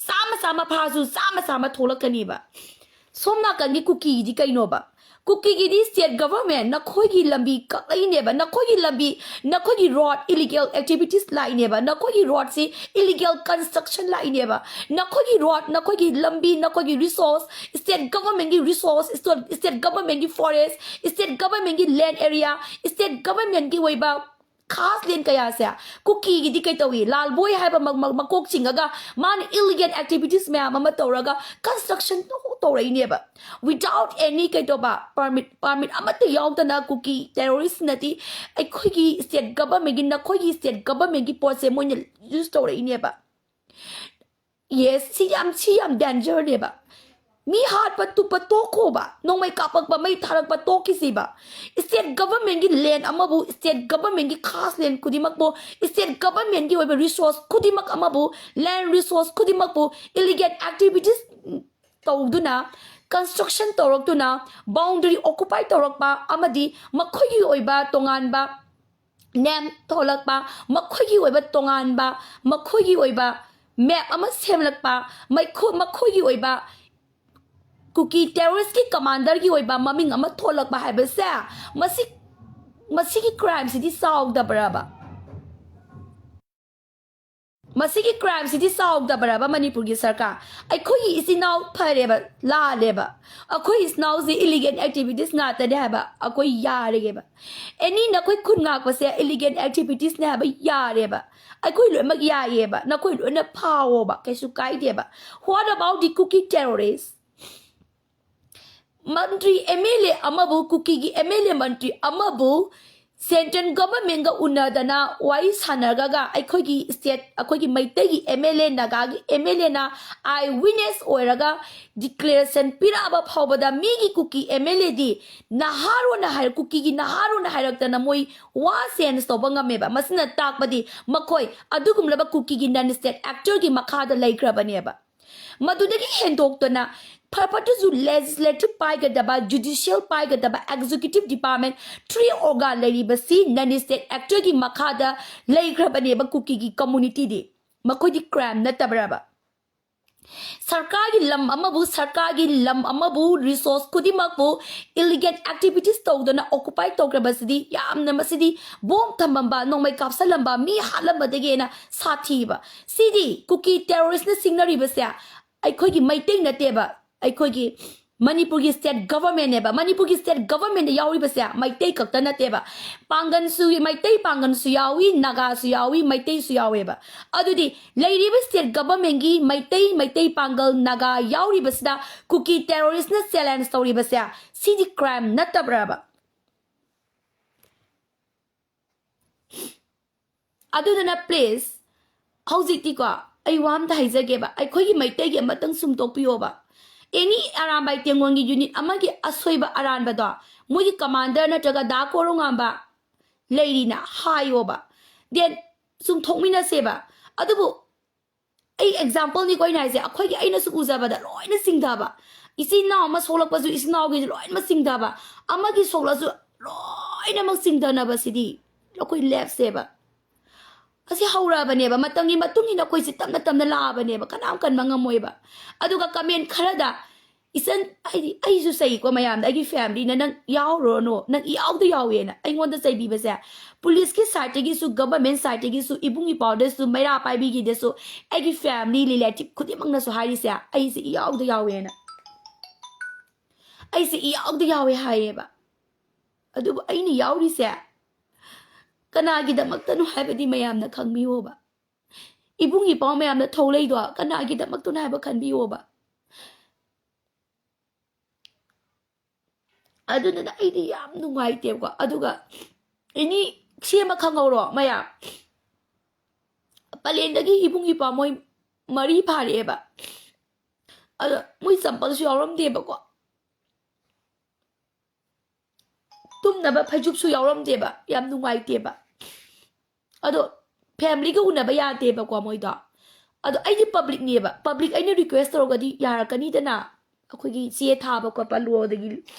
ꯆꯥꯝꯃ ꯆꯥꯝꯃ ꯐꯥꯁꯨ ꯆꯥꯝꯃ ꯆꯥꯝꯃ ꯊꯣꯛꯂꯛꯀꯅꯤꯕ꯫ ꯁꯣꯝ ꯅꯥꯀꯟꯒꯤ ꯀꯨꯀꯤꯒꯤꯗꯤ ꯀꯩꯅꯣꯕ? ꯀꯨꯀꯤꯒꯤꯗꯤ state government ꯅꯈꯣꯏꯒꯤ ꯂꯝꯕꯤ ꯀꯛꯂꯛꯏꯅꯦꯕ, ꯅꯈꯣꯏꯒꯤ ꯂꯝꯕꯤ, ꯅꯈꯣꯏꯒꯤ road illegal activities ꯂꯥꯛꯏꯅꯦꯕ, ꯅꯈꯣꯏꯒꯤ roadꯁꯤ illegal construction ꯂꯥꯛꯏꯅꯦꯕ, ꯅꯈꯣꯏꯒꯤ road, ꯅꯈꯣꯏꯒꯤ ꯂꯝꯕꯤ, ꯅꯈꯣꯏꯒꯤ resource, state governmentꯀꯤ resource, state, state governmentꯀꯤ forest, state governmentꯀꯤ land area, state governmentꯀꯤ ꯑꯣꯏꯕ ꯈꯥꯁ ꯂꯦꯟ ꯀꯌꯥꯁꯦ ꯀꯨꯀꯤꯒꯤꯗꯤ ꯀꯩ ꯇꯧꯏ? ꯂꯥꯜꯕꯣꯏ ꯍꯥꯏꯕ ꯃ-, ꯃ-, ꯃꯀꯣꯛ ꯆꯤꯡꯉꯒ ꯃꯥꯅ illegal activities ꯃꯌꯥꯝ ꯑꯃ ꯇꯧꯔꯒ construction ꯇꯧ-, ꯇꯧꯔꯛꯏꯅꯦꯕ꯫ Without any ꯀꯩꯗꯧꯕ permit, permit ꯑꯃꯠꯇ ꯌꯥꯎꯗꯅ ꯀꯨꯀꯤ terroristꯅꯗꯤ ꯑꯩꯈꯣꯏꯒꯤ state governmentꯀꯤ, ꯅꯈꯣꯏꯒꯤ state governmentꯀꯤ ꯄꯣꯠꯁꯦ ꯃꯣꯏꯅ use ꯇꯧꯔꯛꯏꯅꯦꯕ꯫ Yes, ꯁꯤ ꯌꯥꯝ, ꯁꯤ ꯌꯥꯝ dangerꯅꯦꯕ꯫ ꯃꯤ ꯍꯥꯠꯄ ꯇꯨꯞꯄ ꯇꯣꯛꯈꯣꯕ, ꯅꯣꯡꯃꯩ ꯀꯥꯞꯄꯛꯄ, ꯃꯩ ꯊꯥꯔꯛꯄ ꯇꯣꯛꯈꯤꯁꯤꯕ꯫ State governmentꯀꯤ land ꯑꯃꯕꯨ, state governmentꯀꯤ ꯈꯥꯁ land ꯈꯨꯗꯤꯡꯃꯛꯄꯨ, state governmentꯀꯤ ꯑꯣꯏꯕ resource ꯈꯨꯗꯤꯡꯃꯛ ꯑꯃꯕꯨ, land resource ꯈꯨꯗꯤꯡꯃꯛꯄꯨ illegal activities ꯇꯧꯗꯨꯅ, construction ꯇꯧꯔꯛꯇꯨꯅ, boundary occupy ꯇꯧꯔꯛꯄ ꯑꯃꯗꯤ ꯃꯈꯣꯏꯒꯤ ꯑꯣꯏꯕ ꯇꯣꯉꯥꯟꯕ name ꯊꯣꯛꯂꯛꯄ, ꯃꯈꯣꯏꯒꯤ ꯑꯣꯏꯕ ꯇꯣꯉꯥꯟꯕ, ꯃꯈꯣꯏꯒꯤ ꯑꯣꯏꯕ map ꯑꯃ ꯁꯦꯝꯂꯛꯄ, ꯃꯩꯈꯣ-, ꯃꯈꯣꯏꯒꯤ ꯑꯣꯏꯕ ꯀꯨꯀꯤ terroristꯀꯤ commanderꯒꯤ ꯑꯣꯏꯕ ꯃꯃꯤꯡ ꯑꯃ ꯊꯣꯛꯂꯛꯄ ꯍꯥꯏꯕꯁꯦ, ꯃꯁꯤ, ꯃꯁꯤꯒꯤ crimeꯁꯤꯗꯤ ꯆꯥꯎꯗꯕ꯭ꯔꯕ? ꯃꯁꯤꯒꯤ ꯀ꯭ꯔꯥꯏꯝꯁꯤꯗꯤ ꯆꯥꯎꯗꯕ꯭ꯔꯕ ꯃꯅꯤꯄꯨꯔꯒꯤ ꯁꯔꯀꯥꯔ? ꯑꯩꯈꯣꯏꯒꯤ ꯏꯆꯤꯟ ꯏꯅꯥꯎ ꯐꯔꯦꯕ, ꯂꯥꯜꯂꯦꯕ꯫ ꯑꯩꯈꯣꯏ ꯏꯆꯤꯟ ꯏꯅꯥꯎꯁꯤ ꯏꯂꯤꯒꯦꯟ ꯑꯦꯛꯇꯤꯚꯤꯇꯤꯁ ꯉꯥꯛꯇꯅꯦ ꯍꯥꯏꯕ ꯑꯩꯈꯣꯏ ꯌꯥꯔꯒꯦꯕ꯫ ꯑꯦꯅꯤ ꯅꯈꯣꯏ ꯈꯨꯟ ꯉꯥꯛꯄꯁꯦ ꯏꯂꯤꯒꯦꯟ ꯑꯦꯛꯇꯤꯚꯤꯇꯤꯁꯅꯦ ꯍꯥꯏꯕ ꯌꯥꯔꯦꯕ꯫ ꯑꯩꯈꯣꯏ ꯂꯣꯏꯅꯃꯛ ꯌꯥꯏꯌꯦꯕ, ꯅꯈꯣꯏ ꯂꯣꯏꯅ ꯐꯥꯎꯑꯣꯕ, ꯀꯩꯁꯨ ꯀꯥꯏꯗꯦꯕ꯫ What about the Kuki terrorists? Mantri M L ꯑꯦ ꯑꯃꯕꯨ, ꯀꯨꯀꯤꯒꯤ ꯑꯦꯝ ꯑꯦꯜ ꯑꯦ ꯃꯟꯇ꯭ꯔꯤ ꯑꯃꯕꯨ ꯁꯦꯟꯇ꯭ꯔꯦꯜ ꯒꯚꯔꯟꯃꯦꯟꯒ ꯎꯅꯗꯅ ꯋꯥꯔꯤ ꯁꯥꯟꯅꯔꯒ ꯑꯩꯈꯣꯏꯒꯤ ꯁ꯭ꯇꯦꯠ, ꯑꯩꯈꯣꯏꯒꯤ ꯃꯩꯇꯩꯒꯤ ꯑꯦꯝ ꯑꯦꯜ ꯑꯦ, ꯅꯥꯒꯥꯒꯤ ꯑꯦꯝ ꯑꯦꯜ ꯑꯦꯅ ꯑꯥꯏ ꯋꯤꯠꯅꯦꯁ ꯑꯣꯏꯔꯒ ꯗꯤꯀ꯭ꯂꯦꯔꯦꯁꯟ ꯄꯤꯔꯛꯑꯕ ꯐꯥꯎꯕꯗ ꯃꯤꯒꯤ ꯀꯨꯀꯤ ꯑꯦꯝ ꯑꯦꯜ ꯑꯦꯗꯤ ꯅꯍꯥꯔꯣꯟꯅ ꯍꯥꯏꯔ-, ꯀꯨꯀꯤꯒꯤ ꯅꯍꯥꯔꯣꯟꯅ ꯍꯥꯏꯔꯛꯇꯅ ꯃꯣꯏ ꯋꯥ ꯆꯦꯟꯖ ꯇꯧꯕ ꯉꯝꯃꯦꯕ꯫ ꯃꯁꯤꯅ ꯇꯥꯛꯄꯗꯤ ꯃꯈꯣꯏ ꯑꯗꯨꯒꯨꯝꯂꯕ ꯀꯨꯀꯤꯒꯤ ꯅꯟ ꯁ꯭ꯇꯦꯠ ꯑꯦꯛꯇꯔꯒꯤ ꯃꯈꯥꯗ ꯂꯩꯈ꯭ꯔꯕꯅꯦꯕ꯫ ꯃꯗꯨꯗꯒꯤ ꯍꯦꯟꯗꯣꯛꯇꯅ ꯐꯔ ꯐꯠꯇ꯭ꯔꯁꯨ ꯂꯦꯖꯤꯁꯂꯦꯇꯤꯚ ꯄꯥꯏꯒꯗꯕ, ꯖꯨꯗꯤꯁꯤꯌꯦꯜ ꯄꯥꯏꯒꯗꯕ, ꯑꯦꯛꯖꯤꯀ꯭ꯌꯨꯇꯤꯚ ꯗꯤꯄꯥꯔꯠꯃꯦꯟ, ꯊ꯭ꯔꯤ ꯑꯣꯔꯒꯥꯟ ꯂꯩꯔꯤꯕꯁꯤ ꯅꯟ ꯁ꯭ꯇꯦꯠ ꯑꯦꯛꯇꯔꯒꯤ ꯃꯈꯥꯗ ꯂꯩꯈ꯭ꯔꯕꯅꯦꯕ ꯀꯨꯀꯤꯒꯤ ꯀꯝꯃꯨꯅꯤꯇꯤꯗꯤ꯫ ꯃꯈꯣꯏꯗꯤ ꯀ꯭ꯔꯥꯏꯝ ꯅꯠꯇꯕ꯭ꯔꯕ? ꯁꯔꯀꯥꯔꯒꯤ ꯂꯝ ꯑꯃꯕꯨ, ꯁꯔꯀꯥꯔꯒꯤ ꯂꯝ ꯑꯃꯕꯨ, ꯔꯤꯁꯣꯔꯁ ꯈꯨꯗꯤꯡꯃꯛꯄꯨ ꯏꯂꯤꯒꯦꯜ ꯑꯦꯛꯇꯤꯚꯤꯇꯤꯁ ꯇꯧꯗꯅ ꯑꯣꯀꯨꯄꯥꯏ ꯇꯧꯈ꯭ꯔꯕꯁꯤꯗꯤ ꯌꯥꯝꯅ, ꯃꯁꯤꯗꯤ ꯕꯣꯝ ꯊꯝꯃꯝꯕ, ꯅꯣꯡꯃꯩ ꯀꯥꯞꯁꯜꯂꯝꯕ, ꯃꯤ ꯍꯥꯠꯂꯝꯕꯗꯒꯤ ꯍꯦꯟꯅ ꯁꯥꯊꯤꯕ꯫ ꯁꯤꯗꯤ ꯀꯨꯀꯤ ꯇꯦꯔꯣꯔꯤꯁꯅ ꯁꯤꯡꯅꯔꯤꯕꯁꯦ ꯑꯩꯈꯣꯏꯒꯤ ꯃꯩꯇꯩ ꯅꯠꯇꯦꯕ, ꯑꯩꯈꯣꯏꯒꯤ ꯃꯅꯤꯄꯨꯔꯒꯤ ꯁ꯭ꯇꯦꯠ ꯒꯚꯔꯟꯃꯦꯟꯅꯦꯕ꯫ ꯃꯅꯤꯄꯨꯔꯒꯤ ꯁ꯭ꯇꯦꯠ ꯒꯚꯔꯟꯃꯦꯟꯗ ꯌꯥꯎꯔꯤꯕꯁꯦ ꯃꯩꯇꯩ ꯈꯛꯇ ꯅꯠꯇꯦꯕ, ꯄꯥꯡꯒꯜꯁꯨ, ꯃꯩꯇꯩ ꯄꯥꯡꯒꯜꯁꯨ ꯌꯥꯎꯏ, ꯅꯥꯒꯥꯁꯨ ꯌꯥꯎꯏ, ꯃꯩꯇꯩꯁꯨ ꯌꯥꯎꯋꯦꯕ꯫ ꯑꯗꯨꯗꯤ ꯂꯩꯔꯤꯕ ꯁ꯭ꯇꯦꯠ ꯒꯚꯔꯟꯃꯦꯟꯒꯤ ꯃꯩꯇꯩ, ꯃꯩꯇꯩ ꯄꯥꯡꯒꯜ, ꯅꯥꯒꯥ ꯌꯥꯎꯔꯤꯕꯁꯤꯗ ꯀꯨꯀꯤ ꯇꯦꯔꯣꯔꯤꯁꯅ ꯆꯦꯂꯦꯟꯖ ꯇꯧꯔꯤꯕꯁꯦ ꯁꯤꯗꯤ ꯀ꯭ꯔꯥꯏꯝ ꯅꯠꯇꯕ꯭ꯔꯕ? ꯑꯗꯨꯗꯨꯅ ꯄ꯭ꯂꯤꯖ, ꯍꯧꯖꯤꯛꯇꯤꯀꯣ, ꯑꯩ ꯋꯥ ꯑꯝꯇ ꯍꯥꯏꯖꯒꯦꯕ, ꯑꯩꯈꯣꯏꯒꯤ ꯃꯩꯇꯩꯒꯤ ꯑꯃꯇꯪ ꯁꯨꯝꯇꯣꯛꯄꯤꯌꯣꯕ꯫ ꯑꯦꯅꯤ ꯑꯔꯥꯝꯕꯥꯏ ꯇꯦꯡꯒꯣꯟꯒꯤ ꯌꯨꯅꯤꯠ ꯑꯃꯒꯤ ꯑꯁꯣꯏꯕ ꯑꯔꯥꯟꯕꯗꯣ ꯃꯣꯏꯒꯤ ꯀꯃꯥꯟꯗꯔ ꯅꯠꯇ꯭ꯔꯒ ꯗꯥ ꯀꯣꯔꯣꯉꯥꯟꯕ ꯂꯩꯔꯤꯅ ꯍꯥꯏꯌꯣꯕ꯫ ꯗꯦꯟ ꯆꯨꯝꯊꯣꯛꯃꯤꯟꯅꯁꯦꯕ꯫ ꯑꯗꯨꯕꯨ ꯑꯩ ꯑꯦꯛꯖꯥꯝꯄꯜꯅꯤꯀꯣ ꯑꯩꯅ ꯍꯥꯏꯁꯦ, ꯑꯩꯈꯣꯏꯒꯤ ꯑꯩꯅꯁꯨ ꯎꯖꯕꯗ ꯂꯣꯏꯅ ꯆꯤꯡꯊꯕ, ꯏꯆꯤꯟ ꯏꯅꯥꯎ ꯑꯃ ꯁꯣꯛꯂꯛꯄꯁꯨ ꯏꯆꯤꯟ ꯏꯅꯥꯎꯒꯤꯁꯨ ꯂꯣꯏꯅꯃꯛ ꯆꯤꯡꯊꯕ, ꯑꯃꯒꯤ ꯁꯣꯛꯂꯁꯨ ꯂꯣꯏꯅꯃꯛ ꯆꯤꯡꯊꯅꯕꯁꯤꯗꯤ ꯑꯩꯈꯣꯏ ꯂꯦꯞꯁꯦꯕ꯫ ꯑꯁꯤ ꯍꯧꯔꯛꯑꯕꯅꯦꯕ, ꯃꯇꯝꯒꯤ ꯃꯇꯨꯡ ꯏꯟꯅ ꯑꯩꯈꯣꯏꯁꯦ ꯇꯞꯅ ꯇꯞꯅ ꯂꯥꯛꯑꯕꯅꯦꯕ, ꯀꯅꯥꯝ ꯀꯟꯕ ꯉꯝꯃꯣꯏꯕ꯫ ꯑꯗꯨꯒ ꯀꯃꯦꯟ ꯈꯔꯗ ꯏꯆꯟ, ꯍꯥꯏꯗꯤ ꯑꯩꯁꯨ ꯆꯩꯀꯣ ꯃꯌꯥꯝꯗ, ꯑꯩꯒꯤ ꯐꯦꯃꯤꯂꯤꯅ "ꯅꯪ ꯌꯥꯎꯔꯨꯔꯅꯨ, ꯅꯪ ꯏꯌꯥꯎꯗ ꯌꯥꯎꯋꯦꯅ" ꯑꯩꯉꯣꯟꯗ ꯆꯩꯕꯤꯕꯁꯦ, ꯄꯨꯂꯤꯁꯀꯤ ꯁꯥꯏꯠꯇꯒꯤꯁꯨ, ꯒꯚꯔꯟꯃꯦꯟ ꯁꯥꯏꯠꯇꯒꯤꯁꯨ, ꯏꯕꯨꯡ ꯏꯄꯥꯎꯗꯁꯨ, ꯃꯩꯔꯥ ꯄꯥꯏꯕꯤꯒꯤꯗꯁꯨ, ꯑꯩꯒꯤ ꯐꯦꯃꯤꯂꯤ ꯔꯤꯂꯦꯇꯤꯚ ꯈꯨꯗꯤꯡꯃꯛꯅꯁꯨ ꯍꯥꯏꯔꯤꯁꯦ, ꯑꯩꯁꯦ ꯏꯌꯥꯎꯗ ꯌꯥꯎꯋꯦꯅ, ꯑꯩꯁꯦ ꯏꯌꯥꯎꯗ ꯌꯥꯎꯋꯦ ꯍꯥꯏꯌꯦꯕ꯫ ꯑꯗꯨꯕꯨ ꯑꯩꯅ ꯌꯥꯎꯔꯤꯁꯦ ꯀꯅꯥꯒꯤꯗꯃꯛꯇꯅꯣ ꯍꯥꯏꯕꯗꯤ ꯃꯌꯥꯝꯅ ꯈꯪꯕꯤꯌꯣꯕ꯫ ꯏꯕꯨꯡ ꯏꯄꯥꯎ ꯃꯌꯥꯝꯅ ꯊꯧꯂꯩꯗꯣ ꯀꯅꯥꯒꯤꯗꯃꯛꯇꯅꯣ ꯍꯥꯏꯕ ꯈꯟꯕꯤꯌꯣꯕ꯫ ꯑꯗꯨꯗꯨꯅ ꯑꯩꯗꯤ ꯌꯥꯝ ꯅꯨꯡꯉꯥꯏꯇꯦꯕꯀꯣ꯫ ꯑꯗꯨꯒ ꯑꯦꯅꯤ ꯁꯤ ꯑꯃ ꯈꯪꯍꯧꯔꯣ ꯃꯌꯥꯝ, ꯄꯂꯦꯟꯗꯒꯤ ꯏꯕꯨꯡ ꯏꯄꯥ ꯃꯣꯏ ꯃꯔꯤ ꯐꯥꯔꯛꯑꯦꯕ꯫ ꯑꯗꯣ ꯃꯣꯏ ꯆꯝꯄꯜꯁꯨ ꯌꯥꯎꯔꯝꯗꯦꯕꯀꯣ, ꯇꯨꯝꯅꯕ ꯐꯩꯖꯨꯞꯁꯨ ꯌꯥꯎꯔꯝꯗꯦꯕ꯫ ꯌꯥꯝ ꯅꯨꯡꯉꯥꯏꯇꯦꯕ꯫ ꯑꯗꯣ ꯐꯦꯃꯤꯂꯤꯒ ꯎꯅꯕ ꯌꯥꯗꯦꯕꯀꯣ ꯃꯣꯏꯗꯣ꯫ ꯑꯗꯣ ꯑꯩꯗꯤ ꯄꯕ꯭ꯂꯤꯛꯅꯦꯕ, ꯄꯕ꯭ꯂꯤꯛ ꯑꯩꯅ ꯔꯤꯀ꯭ꯋꯦꯁ ꯇꯧꯔꯒꯗꯤ ꯌꯥꯔꯛꯀꯅꯤꯗꯅ꯫ ꯑꯩꯈꯣꯏꯒꯤ ꯆꯦ ꯊꯥꯕ ꯈꯣꯠꯄ ꯂꯣꯗꯒꯤ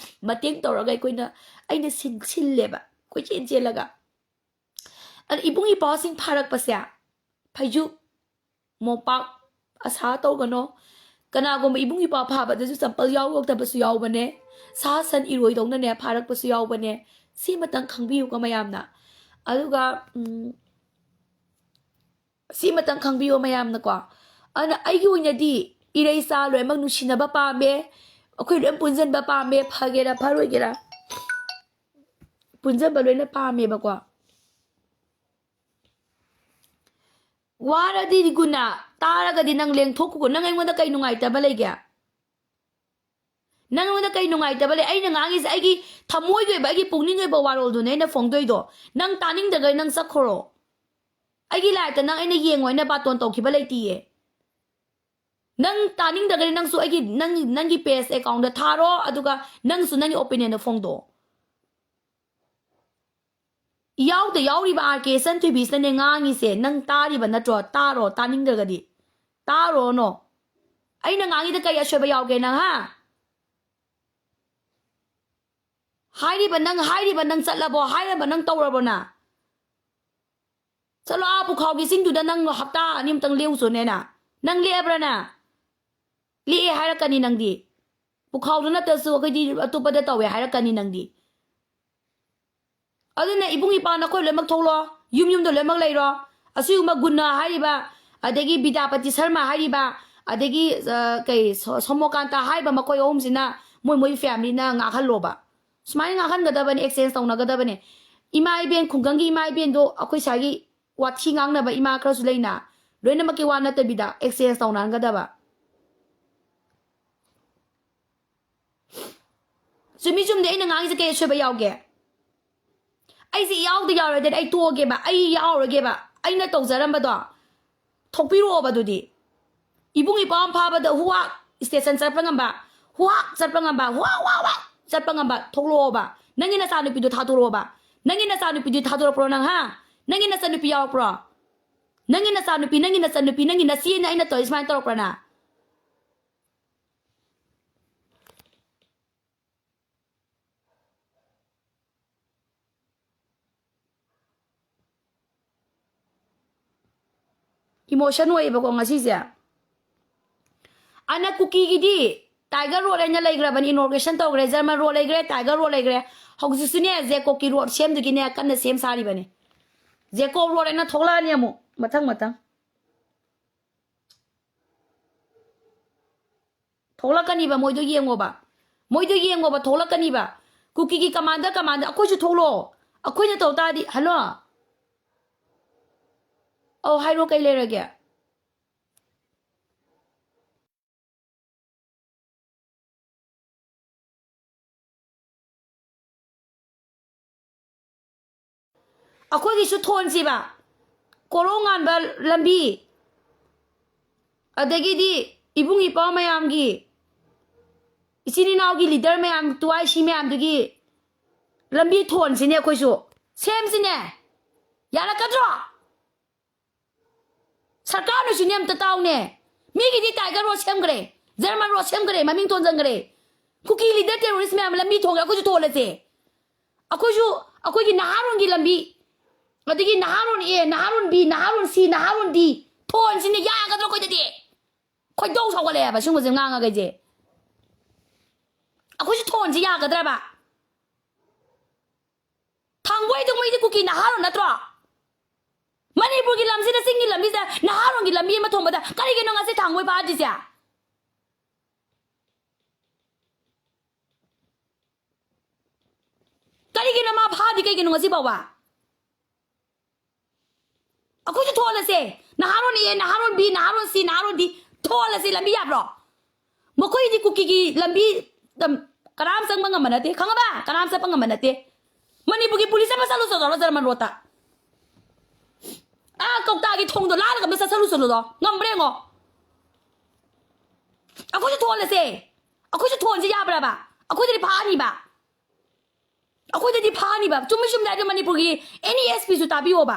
ꯃꯇꯦꯡ ꯇꯧꯔꯒ ꯑꯩꯈꯣꯏꯅ, ꯑꯩꯅ ꯁꯤꯟ ꯁꯤꯜꯂꯦꯕ ꯀꯣꯏꯆꯦꯟ ꯆꯦꯜꯂꯒ꯫ ꯑꯗ ꯏꯕꯨꯡ ꯏꯄ꯭ꯋꯥꯁꯤꯡ ꯐꯥꯔꯛꯄꯁꯦ ꯐꯩꯖꯨꯞ, ꯃꯣꯝꯄꯥꯛ, ꯑꯁꯥ ꯇꯧꯒꯅꯣ꯫ ꯀꯅꯥꯒꯨꯝꯕ ꯏꯕꯨꯡ ꯏꯄ꯭ꯋꯥ ꯐꯥꯕꯗꯁꯨ ꯆꯝꯄꯜ ꯌꯥꯎꯔꯛꯇꯕꯁꯨ ꯌꯥꯎꯕꯅꯦ꯫ ꯁꯥ ꯁꯟ ꯏꯔꯣꯏꯗꯧꯅꯅꯦ ꯐꯥꯔꯛꯄꯁꯨ ꯌꯥꯎꯕꯅꯦ꯫ ꯁꯤꯃꯇꯪ ꯈꯪꯕꯤꯌꯨꯀꯣ ꯃꯌꯥꯝꯅ꯫ ꯑꯗꯨꯒ ꯎꯝ, ꯁꯤꯃꯇꯪ ꯈꯪꯕꯤꯌꯣ ꯃꯌꯥꯝꯅꯀꯣ꯫ ꯑꯗꯨꯅ ꯑꯩꯒꯤ ꯑꯣꯏꯅꯗꯤ ꯏꯔꯩꯆꯥ ꯂꯣꯏꯅꯃꯛ ꯅꯨꯡꯁꯤꯅꯕ ꯄꯥꯝꯃꯦ꯫ ꯑꯩꯈꯣꯏ ꯂꯣꯏ ꯄꯨꯟꯁꯤꯟꯕ ꯄꯥꯝꯃꯦ, ꯐꯒꯦꯔꯥ ꯐꯔꯣꯏꯒꯦꯔꯥ ꯄꯨꯟꯁꯤꯟꯕ ꯂꯣꯏꯅ ꯄꯥꯝꯃꯦꯕꯀꯣ꯫ ꯋꯥꯔꯗꯤ ꯒꯨꯅ, ꯇꯥꯔꯒꯗꯤ ꯅꯪ ꯂꯦꯡꯊꯣꯛꯈꯣꯀꯣ꯫ ꯅꯪ ꯑꯩꯉꯣꯟꯗ ꯀꯩ ꯅꯨꯡꯉꯥꯏꯇꯕ ꯂꯩꯒꯦ? ꯅꯪꯉꯣꯟꯗ ꯀꯩ ꯅꯨꯡꯉꯥꯏꯇꯕ ꯂꯩ? ꯑꯩꯅ ꯉꯥꯡꯉꯤꯁꯦ ꯑꯩꯒꯤ ꯊꯃꯣꯏꯒꯤ ꯑꯣꯏꯕ, ꯑꯩꯒꯤ ꯄꯨꯛꯅꯤꯡꯒꯤ ꯑꯣꯏꯕ ꯋꯥꯔꯣꯜꯗꯨꯅꯦ ꯑꯩꯅ ꯐꯣꯡꯗꯣꯏꯗꯣ꯫ ꯅꯪ ꯇꯥꯅꯤꯡꯗ꯭ꯔꯒꯗꯤ ꯅꯪ ꯆꯠꯈ꯭ꯔꯣ꯫ ꯑꯩꯒꯤ ꯂꯥꯏꯐꯇ ꯅꯪ ꯑꯩꯅ ꯌꯦꯡꯉꯣ ꯍꯥꯏꯅ ꯕꯥꯇꯣꯟ ꯇꯧꯈꯤꯕ ꯂꯩꯇꯤꯌꯦ꯫ ꯅꯪ ꯇꯥꯅꯤꯡꯗ꯭ꯔꯒꯗꯤ ꯅꯪꯁꯨ ꯑꯩꯒꯤ, ꯅꯪ, ꯅꯪꯒꯤ ꯄꯦꯖ ꯑꯦꯀꯥꯎꯟꯗ ꯊꯥꯔꯣ, ꯑꯗꯨꯒ ꯅꯪꯁꯨ ꯅꯪꯒꯤ ꯑꯣꯄꯤꯅꯤꯌꯟꯗꯣ ꯐꯣꯡꯗꯣꯛꯑꯣ꯫ ꯏꯌꯥꯎꯗ ꯌꯥꯎꯔꯤꯕ ꯑꯥꯔ ꯀꯦ ꯏꯆꯟꯊꯣꯏꯕꯤꯁꯤꯅꯅꯦ ꯉꯥꯡꯉꯤꯁꯦ, ꯅꯪ ꯇꯥꯔꯤꯕ ꯅꯠꯇ꯭ꯔꯣ? ꯇꯥꯔꯣ, ꯇꯥꯅꯤꯡꯗ꯭ꯔꯒꯗꯤ ꯇꯥꯔꯣꯅꯣ꯫ ꯑꯩꯅ ꯉꯥꯡꯉꯤꯗ ꯀꯩ ꯑꯁꯣꯏꯕ ꯌꯥꯎꯒꯦ ꯅꯪ, ꯍꯥ? ꯍꯥꯏꯔꯤꯕ ꯅꯪ, ꯍꯥꯏꯔꯤꯕ ꯅꯪ ꯆꯠꯂꯕꯣ? ꯍꯥꯏꯔꯕ ꯅꯪ ꯇꯧꯔꯕꯣ ꯅꯪ? ꯆꯠꯂꯣ ꯑꯥ ꯄꯨꯈꯥꯎꯒꯤ ꯆꯤꯡꯗꯨꯗ ꯅꯪ ꯍꯞꯇꯥ ꯑꯅꯤꯃꯨꯛꯇꯪ ꯂꯦꯛꯎꯆꯣꯅꯦ ꯅꯪ꯫ ꯅꯪ ꯂꯦꯛꯑꯕ꯭ꯔꯥ ꯅꯪ? ꯂꯦꯛꯑꯦ ꯍꯥꯏꯔꯛꯀꯅꯤ ꯅꯪꯗꯤ꯫ ꯄꯨꯈꯥꯎꯗ ꯅꯠꯇ꯭ꯔꯁꯨ ꯑꯩꯈꯣꯏꯗꯤ ꯑꯇꯣꯞꯄꯗ ꯇꯧꯋꯦ ꯍꯥꯏꯔꯛꯀꯅꯤ ꯅꯪꯗꯤ꯫ ꯑꯗꯨꯅ ꯏꯕꯨꯡ ꯏꯄꯥ ꯅꯈꯣꯏ ꯂꯣꯏꯅꯃꯛ ꯊꯣꯛꯂꯣ, ꯌꯨꯝ ꯌꯨꯝꯗ ꯂꯣꯏꯅꯃꯛ ꯂꯩꯔꯣ꯫ ꯑꯁꯤꯒꯨꯝꯕ ꯒꯨꯟꯅꯥ ꯍꯥꯏꯔꯤꯕ, ꯑꯗꯒꯤ ꯕꯤꯗ꯭ꯌꯥꯄꯇꯤ ꯁꯔꯃ ꯍꯥꯏꯔꯤꯕ, ꯑꯗꯒꯤ, ꯑ, ꯀꯩ, ꯁꯣ-, ꯁꯣꯃꯣꯀꯥꯟꯇ ꯍꯥꯏꯔꯤꯕ ꯃꯈꯣꯏ ꯑꯍꯨꯝꯁꯤꯅ ꯃꯣꯏ ꯃꯣꯏ ꯐꯦꯃꯤꯂꯤꯅ ꯉꯥꯡꯍꯜꯂꯣꯕ꯫ ꯁꯨꯃꯥꯏꯅ ꯉꯥꯡꯍꯟꯒꯗꯕꯅꯤ, ꯑꯦꯛꯁꯆꯦꯟꯖ ꯇꯧꯅꯒꯗꯕꯅꯤ꯫ ꯏꯃꯥ ꯏꯕꯦꯟ, ꯈꯨꯡꯒꯪꯒꯤ ꯏꯃꯥ ꯏꯕꯦꯟꯗꯣ ꯑꯩꯈꯣꯏ ꯁ꯭ꯋꯥꯏꯒꯤ ꯋꯥꯊꯤ ꯉꯥꯡꯅꯕ ꯏꯃꯥ ꯈꯔꯁꯨ ꯂꯩꯅ, ꯂꯣꯏꯅꯃꯛꯀꯤ ꯋꯥ ꯅꯠꯇꯕꯤꯗ ꯑꯦꯛꯁꯆꯦꯟꯖ ꯇꯧꯅꯍꯟꯒꯗꯕ꯫ ꯆꯨꯝꯃꯤ ꯆꯨꯝꯗꯦ ꯑꯩꯅ ꯉꯥꯡꯉꯤꯁꯦ ꯀꯩ ꯑꯁꯣꯏꯕ ꯌꯥꯎꯒꯦ? ꯑꯩꯁꯦ ꯏꯌꯥꯎꯗ ꯌꯥꯎꯔꯗꯤ ꯑꯩ ꯇꯣꯛꯑꯒꯦꯕ, ꯑꯩ ꯌꯥꯎꯔꯒꯦꯕ, ꯑꯩꯅ ꯇꯧꯖꯔꯝꯕꯗꯣ ꯊꯣꯛꯄꯤꯔꯛꯑꯣꯕ꯫ ꯑꯗꯨꯗꯤ ꯏꯕꯨꯡ ꯏꯄ꯭ꯋꯥ ꯑꯃ ꯐꯥꯕꯗ ꯍꯨꯋꯥꯛ ꯁ꯭ꯇꯦꯁꯟ ꯆꯠꯄ ꯉꯝꯕ, ꯍꯨꯋꯥꯛ ꯆꯠꯄ ꯉꯝꯕ, ꯍꯨꯋꯥꯛ ꯍꯨꯋꯥꯛ ꯍꯨꯋꯥꯛ ꯆꯠꯄ ꯉꯝꯕ ꯊꯣꯛꯂꯛꯑꯣꯕ꯫ ꯅꯪꯒꯤ ꯅꯆꯥꯅꯨꯄꯤꯗꯣ ꯊꯥꯗꯣꯔꯛꯑꯣꯕ꯫ ꯅꯪꯒꯤ ꯅꯆꯥꯅꯨꯄꯤꯗꯨ ꯊꯥꯗꯣꯔꯛꯄ꯭ꯔꯣ ꯅꯪ, ꯍꯥ? ꯅꯪꯒꯤ ꯅꯆꯥꯅꯨꯄꯤ ꯌꯥꯎꯔꯛꯄ꯭ꯔꯣ? ꯅꯪꯒꯤ ꯅꯆꯥꯅꯨꯄꯤ, ꯅꯪꯒꯤ ꯅꯆꯟꯅꯨꯄꯤ, ꯅꯪꯒꯤ ꯅꯆꯦꯅ ꯑꯩꯅ ꯇꯧꯔꯤ ꯁꯨꯃꯥꯏꯅ ꯇꯧꯔꯛꯄ꯭ꯔꯥ ꯅꯪ? ꯏꯃꯣꯁꯟ ꯑꯣꯏꯌꯦꯕꯀꯣ ꯉꯁꯤꯁꯦ꯫ ꯑꯅ ꯀꯨꯀꯤꯒꯤꯗꯤ ꯇꯥꯏꯒꯔ ꯔꯣꯗ ꯍꯥꯏꯅ ꯂꯩꯈ꯭ꯔꯕꯅꯤ, ꯏꯅꯣꯒ꯭ꯔꯦꯁꯟ ꯇꯧꯈ꯭ꯔꯦ, ꯖꯔꯃꯟ ꯔꯣꯗ ꯂꯩꯈ꯭ꯔꯦ, ꯇꯥꯏꯒꯔ ꯔꯣꯗ ꯂꯩꯈ꯭ꯔꯦ꯫ ꯍꯧꯖꯤꯛꯁꯨꯅꯦ ꯖꯦꯀꯣꯕꯀꯤ ꯔꯣꯗ ꯁꯦꯝꯗꯨꯒꯤꯅꯦ ꯀꯟꯅ ꯁꯦꯝ ꯁꯥꯔꯤꯕꯅꯤ꯫ ꯖꯦꯀꯣꯕ ꯔꯣꯗ ꯍꯥꯏꯅ ꯊꯣꯛꯂꯛꯑꯅꯤ ꯑꯃꯨꯛ ꯃꯊꯪ ꯃꯊꯪ꯫ ꯊꯣꯛꯂꯛꯀꯅꯤꯕ, ꯃꯣꯏꯗꯣ ꯌꯦꯡꯉꯣꯕ, ꯃꯣꯏꯗꯣ ꯌꯦꯡꯉꯣꯕ, ꯊꯣꯛꯂꯛꯀꯅꯤꯕ꯫ ꯀꯨꯀꯤꯒꯤ ꯀꯃꯥꯟꯗꯔ, ꯀꯃꯥꯟꯗꯔ, ꯑꯩꯈꯣꯏꯁꯨ ꯊꯣꯛꯂꯛꯑꯣ꯫ ꯑꯩꯈꯣꯏꯅ ꯇꯧ ꯇꯥꯔꯗꯤ, ꯍꯜꯂꯣ? ꯑꯧ, ꯍꯥꯏꯔꯣ, ꯀꯩ ꯂꯩꯔꯒꯦ? ꯑꯩꯈꯣꯏꯒꯤꯁꯨ ꯊꯣꯟꯁꯤꯕ, ꯀꯣꯔꯧꯉꯥꯟꯕ ꯂꯝꯕꯤ, ꯑꯗꯒꯤꯗꯤ ꯏꯕꯨꯡ ꯏꯄ꯭ꯋꯥ ꯃꯌꯥꯝꯒꯤ, ꯏꯆꯤꯟ ꯏꯅꯥꯎꯒꯤ ꯂꯤꯗꯔ ꯃꯌꯥꯝ, ꯇꯨ ꯑꯥꯏ ꯁꯤ ꯃꯌꯥꯝꯗꯨꯒꯤ ꯂꯝꯕꯤ ꯊꯣꯟꯁꯤꯅꯦ ꯑꯩꯈꯣꯏꯁꯨ, ꯁꯦꯝꯁꯤꯅꯦ꯫ ꯌꯥꯔꯛꯀꯗ꯭ꯔꯣ? ꯁꯔꯀꯥꯔꯅꯁꯨꯅꯦ, ꯑꯝꯇ ꯇꯥꯎꯅꯦ꯫ ꯃꯤꯒꯤꯗꯤ ꯇꯥꯏꯒꯔ ꯔꯣꯗ ꯁꯦꯝꯈ꯭ꯔꯦ, ꯖꯔꯃꯟ ꯔꯣꯗ ꯁꯦꯝꯈ꯭ꯔꯦ, ꯃꯃꯤꯡ ꯊꯣꯟꯖꯟꯈ꯭ꯔꯦ꯫ ꯀꯨꯀꯤ ꯂꯤꯗꯔ ꯇꯦꯔꯣꯔꯤꯁ ꯃꯌꯥꯝ ꯂꯝꯕꯤ ꯊꯣꯡꯈ꯭ꯔꯦ, ꯑꯩꯈꯣꯏꯁꯨ ꯊꯣꯜꯂꯁꯦ꯫ ꯑꯩꯈꯣꯏꯁꯨ, ꯑꯩꯈꯣꯏꯒꯤ ꯅꯍꯥꯔꯣꯟꯒꯤ ꯂꯝꯕꯤ, ꯑꯗꯒꯤ ꯅꯍꯥꯔꯣꯟ A, ꯅꯍꯥꯔꯣꯟ B, ꯅꯍꯥꯔꯣꯟ C, ꯅꯍꯥꯔꯣꯟ D ꯊꯣꯟꯁꯤꯅꯦ꯫ ꯌꯥꯒꯗ꯭ꯔꯣ ꯑꯩꯈꯣꯏꯗꯗꯤ? ꯈꯣꯏꯗꯧ ꯁꯥꯎꯒꯠꯂꯛꯑꯦꯕ ꯁꯤꯒꯨꯝꯕꯁꯦ ꯉꯥꯡꯉꯒ ꯑꯩꯁꯦ꯫ ꯑꯩꯈꯣꯏꯁꯨ ꯊꯣꯟꯁꯤ ꯌꯥꯒꯗ꯭ꯔꯕ? ꯊꯥꯡꯒꯣꯏꯗꯨ ꯃꯣꯏꯗꯤ ꯀꯨꯀꯤ ꯅꯍꯥꯔꯣꯟ ꯅꯠꯇ꯭ꯔꯣ? ꯃꯅꯤꯄꯨꯔꯒꯤ ꯂꯝꯁꯤꯗ, ꯆꯤꯡꯒꯤ ꯂꯝꯁꯤꯗ ꯅꯍꯥꯔꯣꯟꯒꯤ ꯂꯝꯕꯤ ꯑꯃ ꯊꯣꯡꯕꯗ ꯀꯔꯤꯒꯤꯅꯣ ꯉꯁꯤ ꯊꯥꯡꯒꯣꯏ ꯐꯥꯗ꯭ꯔꯤꯁꯦ? ꯀꯔꯤꯒꯤꯅꯣ ꯃꯥ ꯐꯥꯗꯤ ꯀꯩꯒꯤꯅꯣ ꯉꯁꯤ ꯐꯥꯎꯕ? ꯑꯩꯈꯣꯏꯁꯨ ꯊꯣꯜꯂꯁꯦ꯫ ꯅꯍꯥꯔꯣꯟ A, ꯅꯍꯥꯔꯣꯟ B, ꯅꯍꯥꯔꯣꯟ C, ꯅꯍꯥꯔꯣꯟ D ꯊꯣꯜꯂꯁꯦ꯫ ꯂꯝꯕꯤ ꯌꯥꯕ꯭ꯔꯣ? ꯃꯈꯣꯏꯗꯤ ꯀꯨꯀꯤꯒꯤ ꯂꯝꯕꯤ ꯀꯅꯥꯝ ꯆꯪꯕ ꯉꯝꯕ ꯅꯠꯇꯦ, ꯈꯪꯉꯕ? ꯀꯅꯥꯝ ꯆꯠꯄ ꯉꯝꯕ ꯅꯠꯇꯦ꯫ ꯃꯅꯤꯄꯨꯔꯒꯤ ꯄꯨꯂꯤꯁ ꯑꯃ ꯆꯠꯂꯨ ꯆꯠꯂꯣ ꯖꯔꯃꯟ ꯔꯣꯠꯇ꯫ ꯑꯥ, ꯀꯧꯇꯥꯒꯤ ꯊꯣꯡꯗꯣ ꯂꯥꯜꯂꯒ ꯑꯝꯇ ꯆꯠꯁꯜꯂꯨ ꯆꯠꯂꯨꯗꯣ꯫ ꯉꯝꯕ꯭ꯔꯥ ꯌꯦꯡꯉꯣ꯫ ꯑꯩꯈꯣꯏꯁꯨ ꯊꯣꯜꯂꯁꯦ꯫ ꯑꯩꯈꯣꯏꯁꯨ ꯊꯣꯟꯁꯦ ꯌꯥꯕ꯭ꯔꯕ? ꯑꯩꯈꯣꯏꯗꯗꯤ ꯐꯥꯅꯤꯕ꯫ ꯑꯩꯈꯣꯏꯗꯗꯤ ꯐꯥꯅꯤꯕ꯫ ꯆꯨꯝꯃꯤ ꯆꯨꯝꯗꯦ ꯍꯥꯏꯗꯤ ꯃꯅꯤꯄꯨꯔꯒꯤ any S P ꯁꯨ ꯇꯥꯕꯤꯌꯣꯕ꯫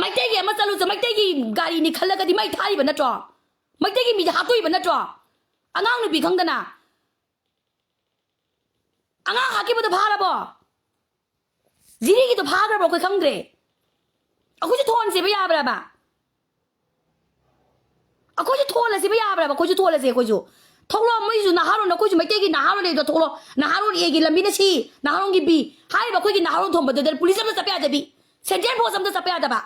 ꯃꯩꯇꯩꯒꯤ ꯑꯃ ꯆꯠꯂꯨꯁꯦ, ꯃꯩꯇꯩꯒꯤ ꯒꯥꯔꯤꯅꯤ ꯈꯜꯂꯒꯗꯤ ꯃꯩ ꯊꯥꯔꯤꯕ ꯅꯠꯇ꯭ꯔꯣ? ꯃꯩꯇꯩꯒꯤ ꯃꯤꯗꯤ ꯍꯥꯠꯇꯣꯛꯏꯕ ꯅꯠꯇ꯭ꯔꯣ? ꯑꯉꯥꯡ ꯅꯨꯄꯤ ꯈꯪꯗꯅ꯫ ꯑꯉꯥꯡ ꯍꯥꯠꯈꯤꯕꯗꯣ ꯐꯥꯔꯕꯣ? ꯖꯤꯔꯤꯒꯤꯗꯣ ꯐꯥꯈ꯭ꯔꯕꯣ? ꯑꯩꯈꯣꯏ ꯈꯪꯗ꯭ꯔꯦ꯫ ꯑꯩꯈꯣꯏꯁꯨ ꯊꯣꯟꯁꯦꯕ ꯌꯥꯕ꯭ꯔꯕ? ꯑꯩꯈꯣꯏꯁꯨ ꯊꯣꯜꯂꯁꯤꯕ ꯌꯥꯕ꯭ꯔꯕ? ꯑꯩꯈꯣꯏꯁꯨ ꯊꯣꯜꯂꯁꯦ, ꯑꯩꯈꯣꯏꯁꯨ꯫ ꯊꯣꯛꯂꯛꯑꯣ, ꯃꯣꯏꯁꯨ ꯅꯍꯥꯔꯣꯟ, ꯑꯩꯈꯣꯏꯁꯨ ꯃꯩꯇꯩꯒꯤ ꯅꯍꯥꯔꯣꯟ ꯂꯩꯕꯗꯣ ꯊꯣꯛꯂꯛꯑꯣ꯫ ꯅꯍꯥꯔꯣꯟ A ꯒꯤ ꯂꯝꯕꯤꯅ C, ꯅꯍꯥꯔꯣꯟꯒꯤ B ꯍꯥꯏꯔꯤꯕ ꯑꯩꯈꯣꯏꯒꯤ ꯅꯍꯥꯔꯣꯟ ꯊꯣꯟꯕꯗꯨꯗ ꯄꯨꯂꯤꯁ ꯑꯝꯇ ꯆꯠꯄ ꯌꯥꯗꯕꯤ, ꯁꯦꯟꯇ꯭ꯔꯦꯜ ꯐꯣꯔꯁ ꯑꯝꯇ ꯆꯠꯄ ꯌꯥꯗꯕ꯫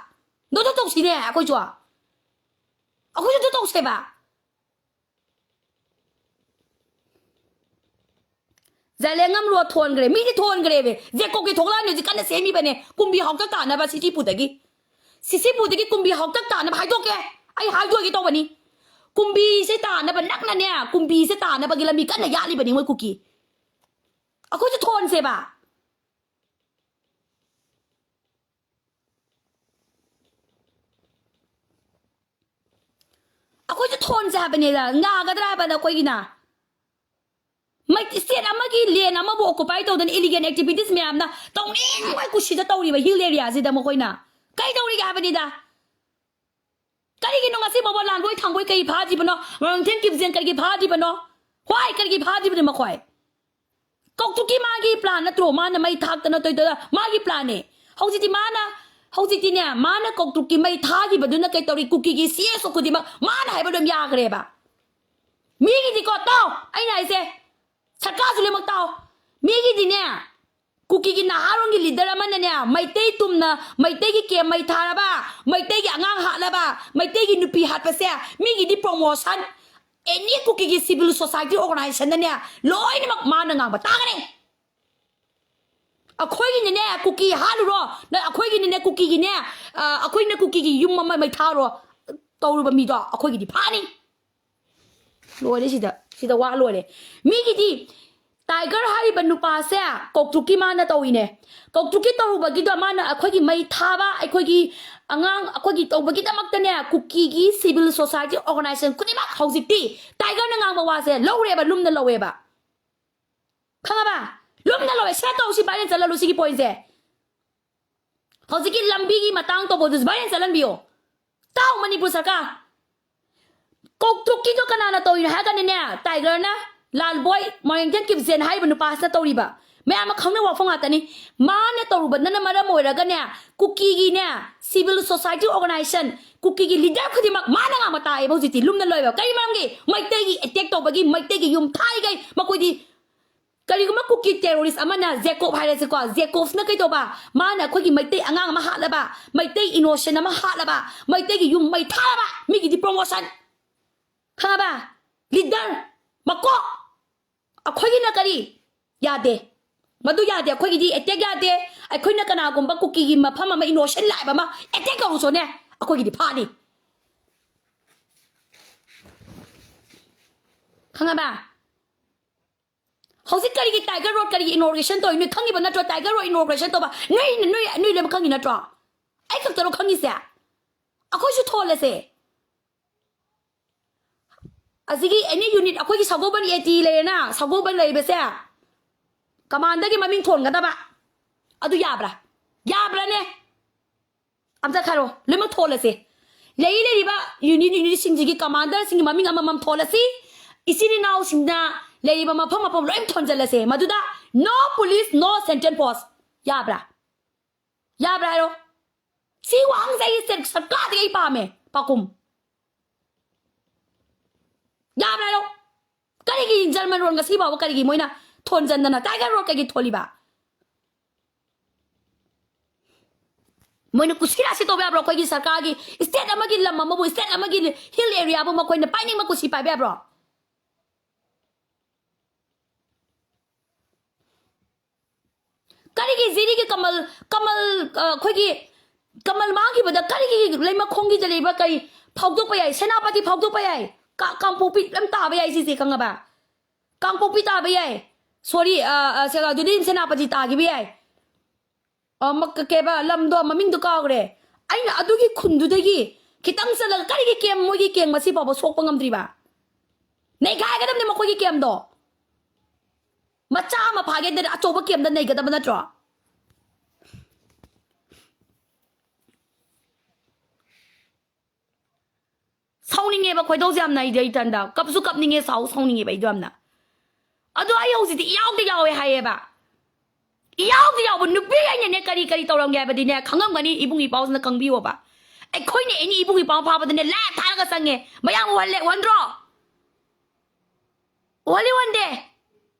ꯑꯗꯨ ꯑꯗꯨ ꯇꯧꯁꯤꯅꯦ ꯑꯩꯈꯣꯏꯁꯨ꯫ ꯑꯩꯈꯣꯏꯁꯨ ꯑꯗꯨ ꯇꯧꯁꯦꯕ꯫ ꯖꯥꯏꯂꯦꯡꯉꯝ ꯔꯣꯗ ꯊꯣꯟꯈ꯭ꯔꯦ, ꯃꯤꯗꯤ ꯊꯣꯟꯈ꯭ꯔꯦꯕ꯫ ꯖꯦꯀꯣꯕꯀꯤ ꯊꯣꯛꯂꯛꯑꯅꯤ, ꯍꯧꯖꯤꯛ ꯀꯟꯅ ꯁꯦꯝꯃꯤꯕꯅꯦ ꯀꯨꯝꯕꯤ ꯍꯥꯎꯇꯛ ꯇꯥꯅꯕ ꯁꯤꯁꯤꯄꯨꯔꯗꯒꯤ꯫ ꯁꯤꯁꯤꯄꯨꯔꯗꯒꯤ ꯀꯨꯝꯕꯤ ꯍꯥꯎꯇꯛ ꯇꯥꯅꯕ ꯍꯥꯏꯗꯣꯛꯀꯦ꯫ ꯑꯩ ꯍꯥꯏꯗꯣꯛꯑꯒꯦ ꯇꯧꯕꯅꯤ꯫ ꯀꯨꯝꯕꯤꯁꯦ ꯇꯥꯅꯕ ꯅꯛꯅꯅꯦ, ꯀꯨꯝꯕꯤꯁꯦ ꯇꯥꯅꯕꯒꯤ ꯂꯝꯕꯤ ꯀꯟꯅ ꯌꯥꯠꯂꯤꯕꯅꯤ ꯃꯣꯏ ꯀꯨꯀꯤ꯫ ꯑꯩꯈꯣꯏꯁꯨ ꯊꯣꯟꯁꯦꯕ꯫ ꯑꯩꯈꯣꯏꯁꯨ ꯊꯣꯟꯁꯦ ꯍꯥꯏꯕꯅꯤꯗ, ꯌꯥꯒꯗ꯭ꯔꯥ ꯍꯥꯏꯕ ꯅꯈꯣꯏꯒꯤꯅ? ꯃꯩ-, state ꯑꯃꯒꯤ land ꯑꯃꯕꯨ occupy ꯇꯧꯗꯅ illegal activities ꯃꯌꯥꯝꯅ ꯇꯧꯅꯤꯡꯕ ꯀꯨꯁꯤꯗ ꯇꯧꯔꯤꯕ hill area ꯁꯤꯗ ꯃꯈꯣꯏꯅ ꯀꯩ ꯇꯧꯔꯤꯒꯦ ꯍꯥꯏꯕꯅꯤꯗ? ꯀꯔꯤꯒꯤꯅꯣ ꯉꯁꯤ ꯐꯥꯎꯕ ꯂꯥꯟꯕꯣꯏ ꯊꯥꯡꯕꯣꯏ ꯀꯔꯤ ꯐꯥꯗ꯭ꯔꯤꯕꯅꯣ? ꯃꯣꯏꯔꯥꯡꯊꯦꯝ ꯀꯤꯞꯖꯦꯟ ꯀꯔꯤꯒꯤ ꯐꯥꯗ꯭ꯔꯤꯕꯅꯣ? Why? ꯀꯔꯤꯒꯤ ꯐꯥꯗ꯭ꯔꯤꯕꯅꯣ ꯃꯈꯣꯏ? ꯀꯧꯇ꯭ꯔꯨꯛꯀꯤ ꯃꯥꯒꯤ plan ꯅꯠꯇ꯭ꯔꯣ? ꯃꯥꯅ ꯃꯩ ꯊꯥꯛꯇꯅ ꯇꯧꯗꯅ ꯃꯥꯒꯤ plan ꯅꯦ꯫ ꯍꯧꯖꯤꯛꯇꯤ ꯃꯥꯅ, ꯍꯧꯖꯤꯛꯇꯤꯅꯦ, ꯃꯥꯅ ꯀꯧꯇ꯭ꯔꯨꯛꯀꯤ ꯃꯩ ꯊꯥꯈꯤꯕꯗꯨꯅ ꯀꯩ ꯇꯧꯔꯤ? ꯀꯨꯀꯤꯒꯤ C S O ꯈꯨꯗꯤꯡꯃꯛ ꯃꯥꯅ ꯍꯥꯏꯕ ꯂꯣꯏ ꯌꯥꯈ꯭ꯔꯦꯕ꯫ ꯃꯤꯒꯤꯗꯤꯀꯣ, ꯇꯥꯎ, ꯑꯩꯅ ꯍꯥꯏꯁꯦ, ꯁꯔꯀꯥꯔꯁꯨ ꯂꯣꯏꯅꯃꯛ ꯇꯥꯎ꯫ ꯃꯤꯒꯤꯗꯤꯅꯦ, ꯀꯨꯀꯤꯒꯤ ꯅꯍꯥꯔꯣꯟꯒꯤ ꯂꯤꯗꯔ ꯑꯃꯅꯅꯦ, ꯃꯩꯇꯩ ꯇꯨꯝꯅ, ꯃꯩꯇꯩꯒꯤ ꯀꯦꯝ ꯃꯩ ꯊꯥꯔꯕ, ꯃꯩꯇꯩꯒꯤ ꯑꯉꯥꯡ ꯍꯥꯠꯂꯕ, ꯃꯩꯇꯩꯒꯤ ꯅꯨꯄꯤ ꯍꯥꯠꯄꯁꯦ, ꯃꯤꯒꯤꯗꯤ ꯄ꯭ꯔꯣꯃꯣꯁꯟ, ꯑꯦꯅꯤ ꯀꯨꯀꯤꯒꯤ ꯁꯤꯚꯤꯜ ꯁꯣꯁꯥꯏꯇꯤ ꯑꯣꯔꯒꯅꯥꯏꯖꯦꯁꯟꯅꯅꯦ, ꯂꯣꯏꯅꯃꯛ ꯃꯥꯅ ꯉꯥꯡꯕ ꯇꯥꯒꯅꯤ꯫ ꯑꯩꯈꯣꯏꯒꯤꯅꯅꯦ, ꯀꯨꯀꯤ ꯍꯥꯠꯂꯨꯔꯣ, ꯅ-, ꯑꯩꯈꯣꯏꯒꯤꯅꯅꯦ, ꯀꯨꯀꯤꯒꯤꯅꯦ, ꯑ, ꯑꯩꯈꯣꯏꯅ ꯀꯨꯀꯤꯒꯤ ꯌꯨꯝ ꯑꯃ ꯃꯩ ꯊꯥꯔꯣ ꯇꯧꯔꯨꯕ ꯃꯤꯗꯣ ꯑꯩꯈꯣꯏꯒꯤꯗꯤ ꯐꯥꯅꯤ꯫ ꯂꯣꯏꯔꯦ ꯁꯤꯗ, ꯁꯤꯗ ꯋꯥ ꯂꯣꯏꯔꯦ꯫ ꯃꯤꯒꯤꯗꯤ ꯇꯥꯏꯒꯔ ꯍꯥꯏꯔꯤꯕ ꯅꯨꯄꯥꯁꯦ ꯀꯧꯇ꯭ꯔꯨꯛꯀꯤ ꯃꯥꯅ ꯇꯧꯔꯤꯅꯦ꯫ ꯀꯧꯇ꯭ꯔꯨꯛꯀꯤ ꯇꯧꯔꯨꯕꯒꯤꯗꯣ ꯃꯥꯅ ꯑꯩꯈꯣꯏꯒꯤ ꯃꯩ ꯊꯥꯕ, ꯑꯩꯈꯣꯏꯒꯤ ꯑꯉꯥꯡ ꯑꯩꯈꯣꯏꯒꯤ ꯇꯧꯕꯒꯤꯗꯃꯛꯇꯅꯦ, ꯀꯨꯀꯤꯒꯤ ꯁꯤꯚꯤꯜ ꯁꯣꯁꯥꯏꯇꯤ ꯑꯣꯔꯒꯅꯥꯏꯖꯦꯁꯟ ꯈꯨꯗꯤꯡꯃꯛ ꯍꯧꯖꯤꯛꯇꯤ ꯇꯥꯏꯒꯔꯅ ꯉꯥꯡꯕ ꯋꯥꯁꯦ ꯂꯧꯔꯦꯕ, ꯂꯨꯝꯅ ꯂꯧꯋꯦꯕ꯫ ꯈꯪꯉꯕ? ꯂꯨꯝꯅ ꯂꯧꯋꯦ꯫ ꯁꯤꯌꯔ ꯇꯧ, ꯁꯤ ꯚꯥꯏꯔꯦꯜ ꯆꯠꯍꯜꯂꯨ, ꯁꯤꯒꯤ ꯄꯣꯏꯟꯁꯦ꯫ ꯍꯧꯖꯤꯛꯀꯤ ꯂꯝꯕꯤꯒꯤ ꯃꯇꯥꯡ ꯇꯧꯕꯗꯨꯁꯨ ꯚꯥꯏꯔꯦꯜ ꯆꯠꯍꯟꯕꯤꯌꯣ꯫ ꯇꯥꯎ, ꯃꯅꯤꯄꯨꯔ ꯁꯔꯀꯥꯔ꯫ ꯀꯧꯇ꯭ꯔꯨꯛꯀꯤꯗꯣ ꯀꯅꯥꯅ ꯇꯧꯔꯤꯅꯣ ꯍꯥꯏꯔꯒꯅꯅꯦ, ꯇꯥꯏꯒꯔꯅ, ꯂꯥꯜꯕꯣꯏ, ꯃꯣꯏꯔꯦꯡꯊꯦꯝ ꯀꯤꯞꯖꯦꯟ ꯍꯥꯏꯔꯤꯕ ꯅꯨꯄꯥꯁꯤꯅ ꯇꯧꯔꯤꯕ꯫ ꯃꯌꯥꯝ ꯑꯃ ꯈꯪꯅꯕ ꯋꯥꯐꯝ ꯉꯥꯛꯇꯅꯤ꯫ ꯃꯥꯅ ꯇꯧꯔꯨꯕꯗꯅ ꯃꯔꯝ ꯑꯣꯏꯔꯒꯅꯦ, ꯀꯨꯀꯤꯒꯤꯅꯦ, ꯁꯤꯚꯤꯜ ꯁꯣꯁꯥꯏꯇꯤ ꯑꯣꯔꯒꯅꯥꯏꯖꯦꯁꯟ, ꯀꯨꯀꯤꯒꯤ ꯂꯤꯗꯔ ꯈꯨꯗꯤꯡꯃꯛ ꯃꯥꯅ ꯉꯥꯡꯕ ꯇꯥꯏꯌꯦꯕ ꯍꯧꯖꯤꯛꯇꯤ꯫ ꯂꯨꯝꯅ ꯂꯣꯏꯕ꯫ ꯀꯔꯤ ꯃꯔꯝꯒꯤ? ꯃꯩꯇꯩꯒꯤ ꯑꯦꯇꯦꯛ ꯇꯧꯕꯒꯤ, ꯃꯩꯇꯩꯒꯤ ꯌꯨꯝ ꯊꯥꯔꯤꯈꯩ ꯃꯈꯣꯏꯗꯤ ꯀꯔꯤꯒꯨꯝꯕ ꯀꯨꯀꯤ ꯇꯦꯔꯣꯔꯤꯁ ꯑꯃꯅ, ꯖꯦꯀꯣꯕ ꯍꯥꯏꯔꯁꯤꯀꯣ, ꯖꯦꯀꯣꯕꯁꯅ ꯀꯩꯗꯧꯕ? ꯃꯥꯅ ꯑꯩꯈꯣꯏꯒꯤ ꯃꯩꯇꯩ ꯑꯉꯥꯡ ꯑꯃ ꯍꯥꯠꯂꯕ, ꯃꯩꯇꯩ ꯏꯅꯣꯁꯦꯟ ꯑꯃ ꯍꯥꯠꯂꯕ, ꯃꯩꯇꯩꯒꯤ ꯌꯨꯝ ꯃꯩ ꯊꯥꯔꯕ, ꯃꯤꯒꯤꯗꯤ ꯄ꯭ꯔꯣꯃꯣꯁꯟ꯫ ꯈꯪꯉꯕ? ꯂꯤꯗꯔ, ꯃꯀꯣꯛ꯫ ꯑꯩꯈꯣꯏꯒꯤꯅ ꯀꯔꯤ? ꯌꯥꯗꯦ꯫ ꯃꯗꯨ ꯌꯥꯗꯦ꯫ ꯑꯩꯈꯣꯏꯒꯤꯗꯤ ꯑꯦꯇꯦꯛ ꯌꯥꯗꯦ꯫ ꯑꯩꯈꯣꯏꯅ ꯀꯅꯥꯒꯨꯝꯕ ꯀꯨꯀꯤꯒꯤ ꯃꯐꯝ ꯑꯃ, ꯏꯅꯣꯁꯦꯟ ꯂꯥꯏꯐ ꯑꯃ ꯑꯦꯇꯦꯛ ꯇꯧꯔꯨꯁꯨꯅꯦ, ꯑꯩꯈꯣꯏꯒꯤꯗꯤ ꯐꯥꯅꯤ꯫ ꯈꯪꯉꯕ? ꯍꯧꯖꯤꯛ ꯀꯔꯤꯒꯤ ꯇꯥꯏꯒꯔ ꯔꯣꯗ ꯀꯔꯤꯒꯤ ꯏꯅꯣꯒ꯭ꯔꯦꯁꯟ ꯇꯧꯔꯤ? ꯅꯣꯏ ꯈꯪꯉꯤꯕ ꯅꯠꯇ꯭ꯔꯣ? ꯇꯥꯏꯒꯔ ꯔꯣꯗ ꯏꯅꯣꯒ꯭ꯔꯦꯁꯟ ꯇꯧꯕ ꯅꯣꯏ, ꯅꯣꯏ, ꯅꯣꯏ ꯂꯣꯏꯅꯃꯛ ꯈꯪꯉꯤ ꯅꯠꯇ꯭ꯔꯣ? ꯑꯩ ꯈꯛꯇꯔꯣ ꯈꯪꯉꯤꯁꯦ? ꯑꯩꯈꯣꯏꯁꯨ ꯊꯣꯜꯂꯁꯦ꯫ ꯑꯁꯤꯒꯤ ꯑꯦꯅꯤ ꯌꯨꯅꯤꯠ, ꯑꯩꯈꯣꯏꯒꯤ ꯁꯒꯣꯜꯕꯟ ꯑꯦ ꯇꯤ ꯂꯩꯔꯦꯅ, ꯁꯒꯣꯜꯕꯟ ꯂꯩꯕꯁꯦ ꯀꯃꯥꯟꯗꯔꯒꯤ ꯃꯃꯤꯡ ꯊꯣꯟꯒꯗꯕ꯫ ꯑꯗꯨ ꯌꯥꯕ꯭ꯔꯥ? ꯌꯥꯕ꯭ꯔꯥꯅꯦ? ꯑꯝꯇ ꯈꯥꯏꯔꯣ, ꯂꯣꯏꯅꯃꯛ ꯊꯣꯜꯂꯁꯦ꯫ ꯂꯩꯔꯤ ꯂꯩꯔꯤꯕ ꯌꯨꯅꯤꯠ, ꯌꯨꯅꯤꯠꯁꯤꯡꯁꯤꯒꯤ ꯀꯃꯥꯟꯗꯔꯁꯤꯡꯒꯤ ꯃꯃꯤꯡ ꯑꯃꯃꯝ ꯊꯣꯜꯂꯁꯤ꯫ ꯏꯆꯤꯟ ꯏꯅꯥꯎꯁꯤꯡꯅ ꯂꯩꯔꯤꯕ ꯃꯐꯝ ꯃꯐꯝ ꯂꯣꯏ ꯊꯣꯟꯖꯜꯂꯁꯦ꯫ ꯃꯗꯨꯗ "No police, no central post"꯫ ꯌꯥꯕ꯭ꯔꯥ? ꯌꯥꯕ꯭ꯔꯥ ꯍꯥꯏꯔꯣ? ꯁꯤ ꯋꯥꯍꯪꯁꯦ ꯑꯩ ꯁ꯭ꯇꯦꯠ ꯁꯔꯀꯥꯔꯗꯒꯤ ꯑꯩ ꯄꯥꯝꯃꯦ, ꯄꯥꯎꯈꯨꯝ꯫ ꯌꯥꯕ꯭ꯔꯥ ꯍꯥꯏꯔꯣ? ꯀꯔꯤꯒꯤ ꯖꯔꯃꯟ ꯔꯣꯗ ꯉꯁꯤ ꯐꯥꯎꯕ ꯀꯔꯤꯒꯤ ꯃꯣꯏꯅ ꯊꯣꯟꯖꯟꯗꯅ ꯇꯥꯏꯒꯔ ꯔꯣꯗ ꯀꯩꯒꯤ ꯊꯣꯜꯂꯤꯕ? ꯃꯣꯏꯅ ꯀꯨꯁꯤꯔꯥꯁꯤ ꯇꯧꯕ ꯌꯥꯕ꯭ꯔꯣ? ꯑꯩꯈꯣꯏꯒꯤ ꯁꯔꯀꯥꯔꯒꯤ ꯁ꯭ꯇꯦꯠ ꯑꯃꯒꯤ ꯂꯝ ꯑꯃꯕꯨ, ꯁ꯭ꯇꯦꯠ ꯑꯃꯒꯤ ꯍꯤꯜ ꯑꯦꯔꯤꯌꯥꯕꯨ ꯃꯈꯣꯏꯅ ꯄꯥꯏꯅꯤꯡꯕ ꯀꯨꯁꯤ ꯄꯥꯏꯕ ꯌꯥꯕ꯭ꯔꯣ? ꯀꯔꯤꯒꯤ ꯖꯤꯔꯤꯒꯤ ꯀꯃꯜ, ꯀꯃꯜ, ꯑ, ꯑꯩꯈꯣꯏꯒꯤ ꯀꯃꯜ ꯃꯥꯡꯈꯤꯕꯗ ꯀꯔꯤꯒꯤ ꯂꯩꯃꯈꯣꯡꯒꯤꯗ ꯂꯩꯕ ꯀꯔꯤ ꯐꯥꯎꯗꯣꯛꯄ ꯌꯥꯏ? ꯁꯦꯅꯥꯄꯇꯤ ꯐꯥꯎꯗꯣꯛꯄ ꯌꯥꯏ, ꯀꯥ-, ꯀꯥꯡꯄꯣꯛꯄꯤ ꯂꯣꯏ ꯇꯥꯕ ꯌꯥꯏ ꯁꯤꯁꯦ, ꯈꯪꯉꯕ? ꯀꯥꯡꯄꯣꯛꯄꯤ ꯇꯥꯕ ꯌꯥꯏ, ꯁꯣꯔꯤ, ꯑ, ꯑ, ꯁꯦ-, ꯑꯗꯨꯗꯤ ꯁꯦꯅꯥꯄꯇꯤ ꯇꯥꯈꯤꯕ ꯌꯥꯏ꯫ ꯑ, ꯃ-, ꯀ-, ꯀꯩꯕ ꯂꯝꯗꯣ ꯃꯃꯤꯡꯗꯣ ꯀꯥꯎꯈ꯭ꯔꯦ꯫ ꯑꯩꯅ ꯑꯗꯨꯒꯤ ꯈꯨꯟꯗꯨꯗꯒꯤ ꯈꯤꯇꯪ ꯆꯠꯂꯒ ꯀꯔꯤꯒꯤ ꯀꯦꯝ, ꯃꯣꯏꯒꯤ ꯀꯦꯝ ꯉꯁꯤ ꯐꯥꯎꯕ ꯁꯣꯛꯄ ꯉꯝꯗ꯭ꯔꯤꯕ? ꯅꯩꯈꯥꯏꯒꯗꯕꯅꯦ ꯃꯈꯣꯏꯒꯤ ꯀꯦꯝꯗꯣ꯫ ꯃꯆꯥ ꯑꯃ ꯐꯥꯒꯦꯗꯅ ꯑꯆꯧꯕ ꯀꯦꯝꯗ ꯅꯩꯒꯗꯕ ꯅꯠꯇ꯭ꯔꯣ? ꯁꯥꯎꯅꯤꯡꯉꯦꯕ ꯈꯣꯏꯗꯧꯁꯦ ꯌꯥꯝꯅ ꯑꯩꯗꯤ, ꯑꯩ ꯏꯊꯟꯗ ꯀꯞꯁꯨ ꯀꯞꯅꯤꯡꯉꯦ, ꯁꯥꯎ ꯁꯥꯎꯅꯤꯡꯉꯦꯕ ꯑꯩꯗꯣ ꯌꯥꯝꯅ꯫ ꯑꯗꯣ ꯑꯩ ꯍꯧꯖꯤꯛꯇꯤ ꯏꯌꯥꯎꯗ ꯌꯥꯎꯋꯦ ꯍꯥꯏꯌꯦꯕ꯫ ꯏꯌꯥꯎꯗ ꯌꯥꯎꯕ ꯅꯨꯄꯤ ꯑꯩꯅꯅꯦ ꯀꯔꯤ ꯀꯔꯤ ꯇꯧꯔꯝꯒꯦ ꯍꯥꯏꯕꯗꯤꯅꯦ, ꯈꯪꯉꯝꯒꯅꯤ, ꯏꯕꯨꯡ ꯏꯄꯥꯎꯁꯤꯅ ꯈꯪꯕꯤꯌꯣꯕ꯫ ꯑꯩꯈꯣꯏꯅ ꯑꯦꯅꯤ ꯏꯕꯨꯡ ꯏꯄꯥꯎ ꯐꯥꯕꯗꯅꯦ ꯂꯥꯏ ꯊꯥꯔꯒ ꯆꯪꯉꯦ꯫ ꯃꯌꯥꯝ ꯎꯍꯜꯂꯦ, ꯎꯍꯟꯗ꯭ꯔꯣ? ꯎꯍꯜꯂꯤ ꯎꯍꯟꯗꯦ?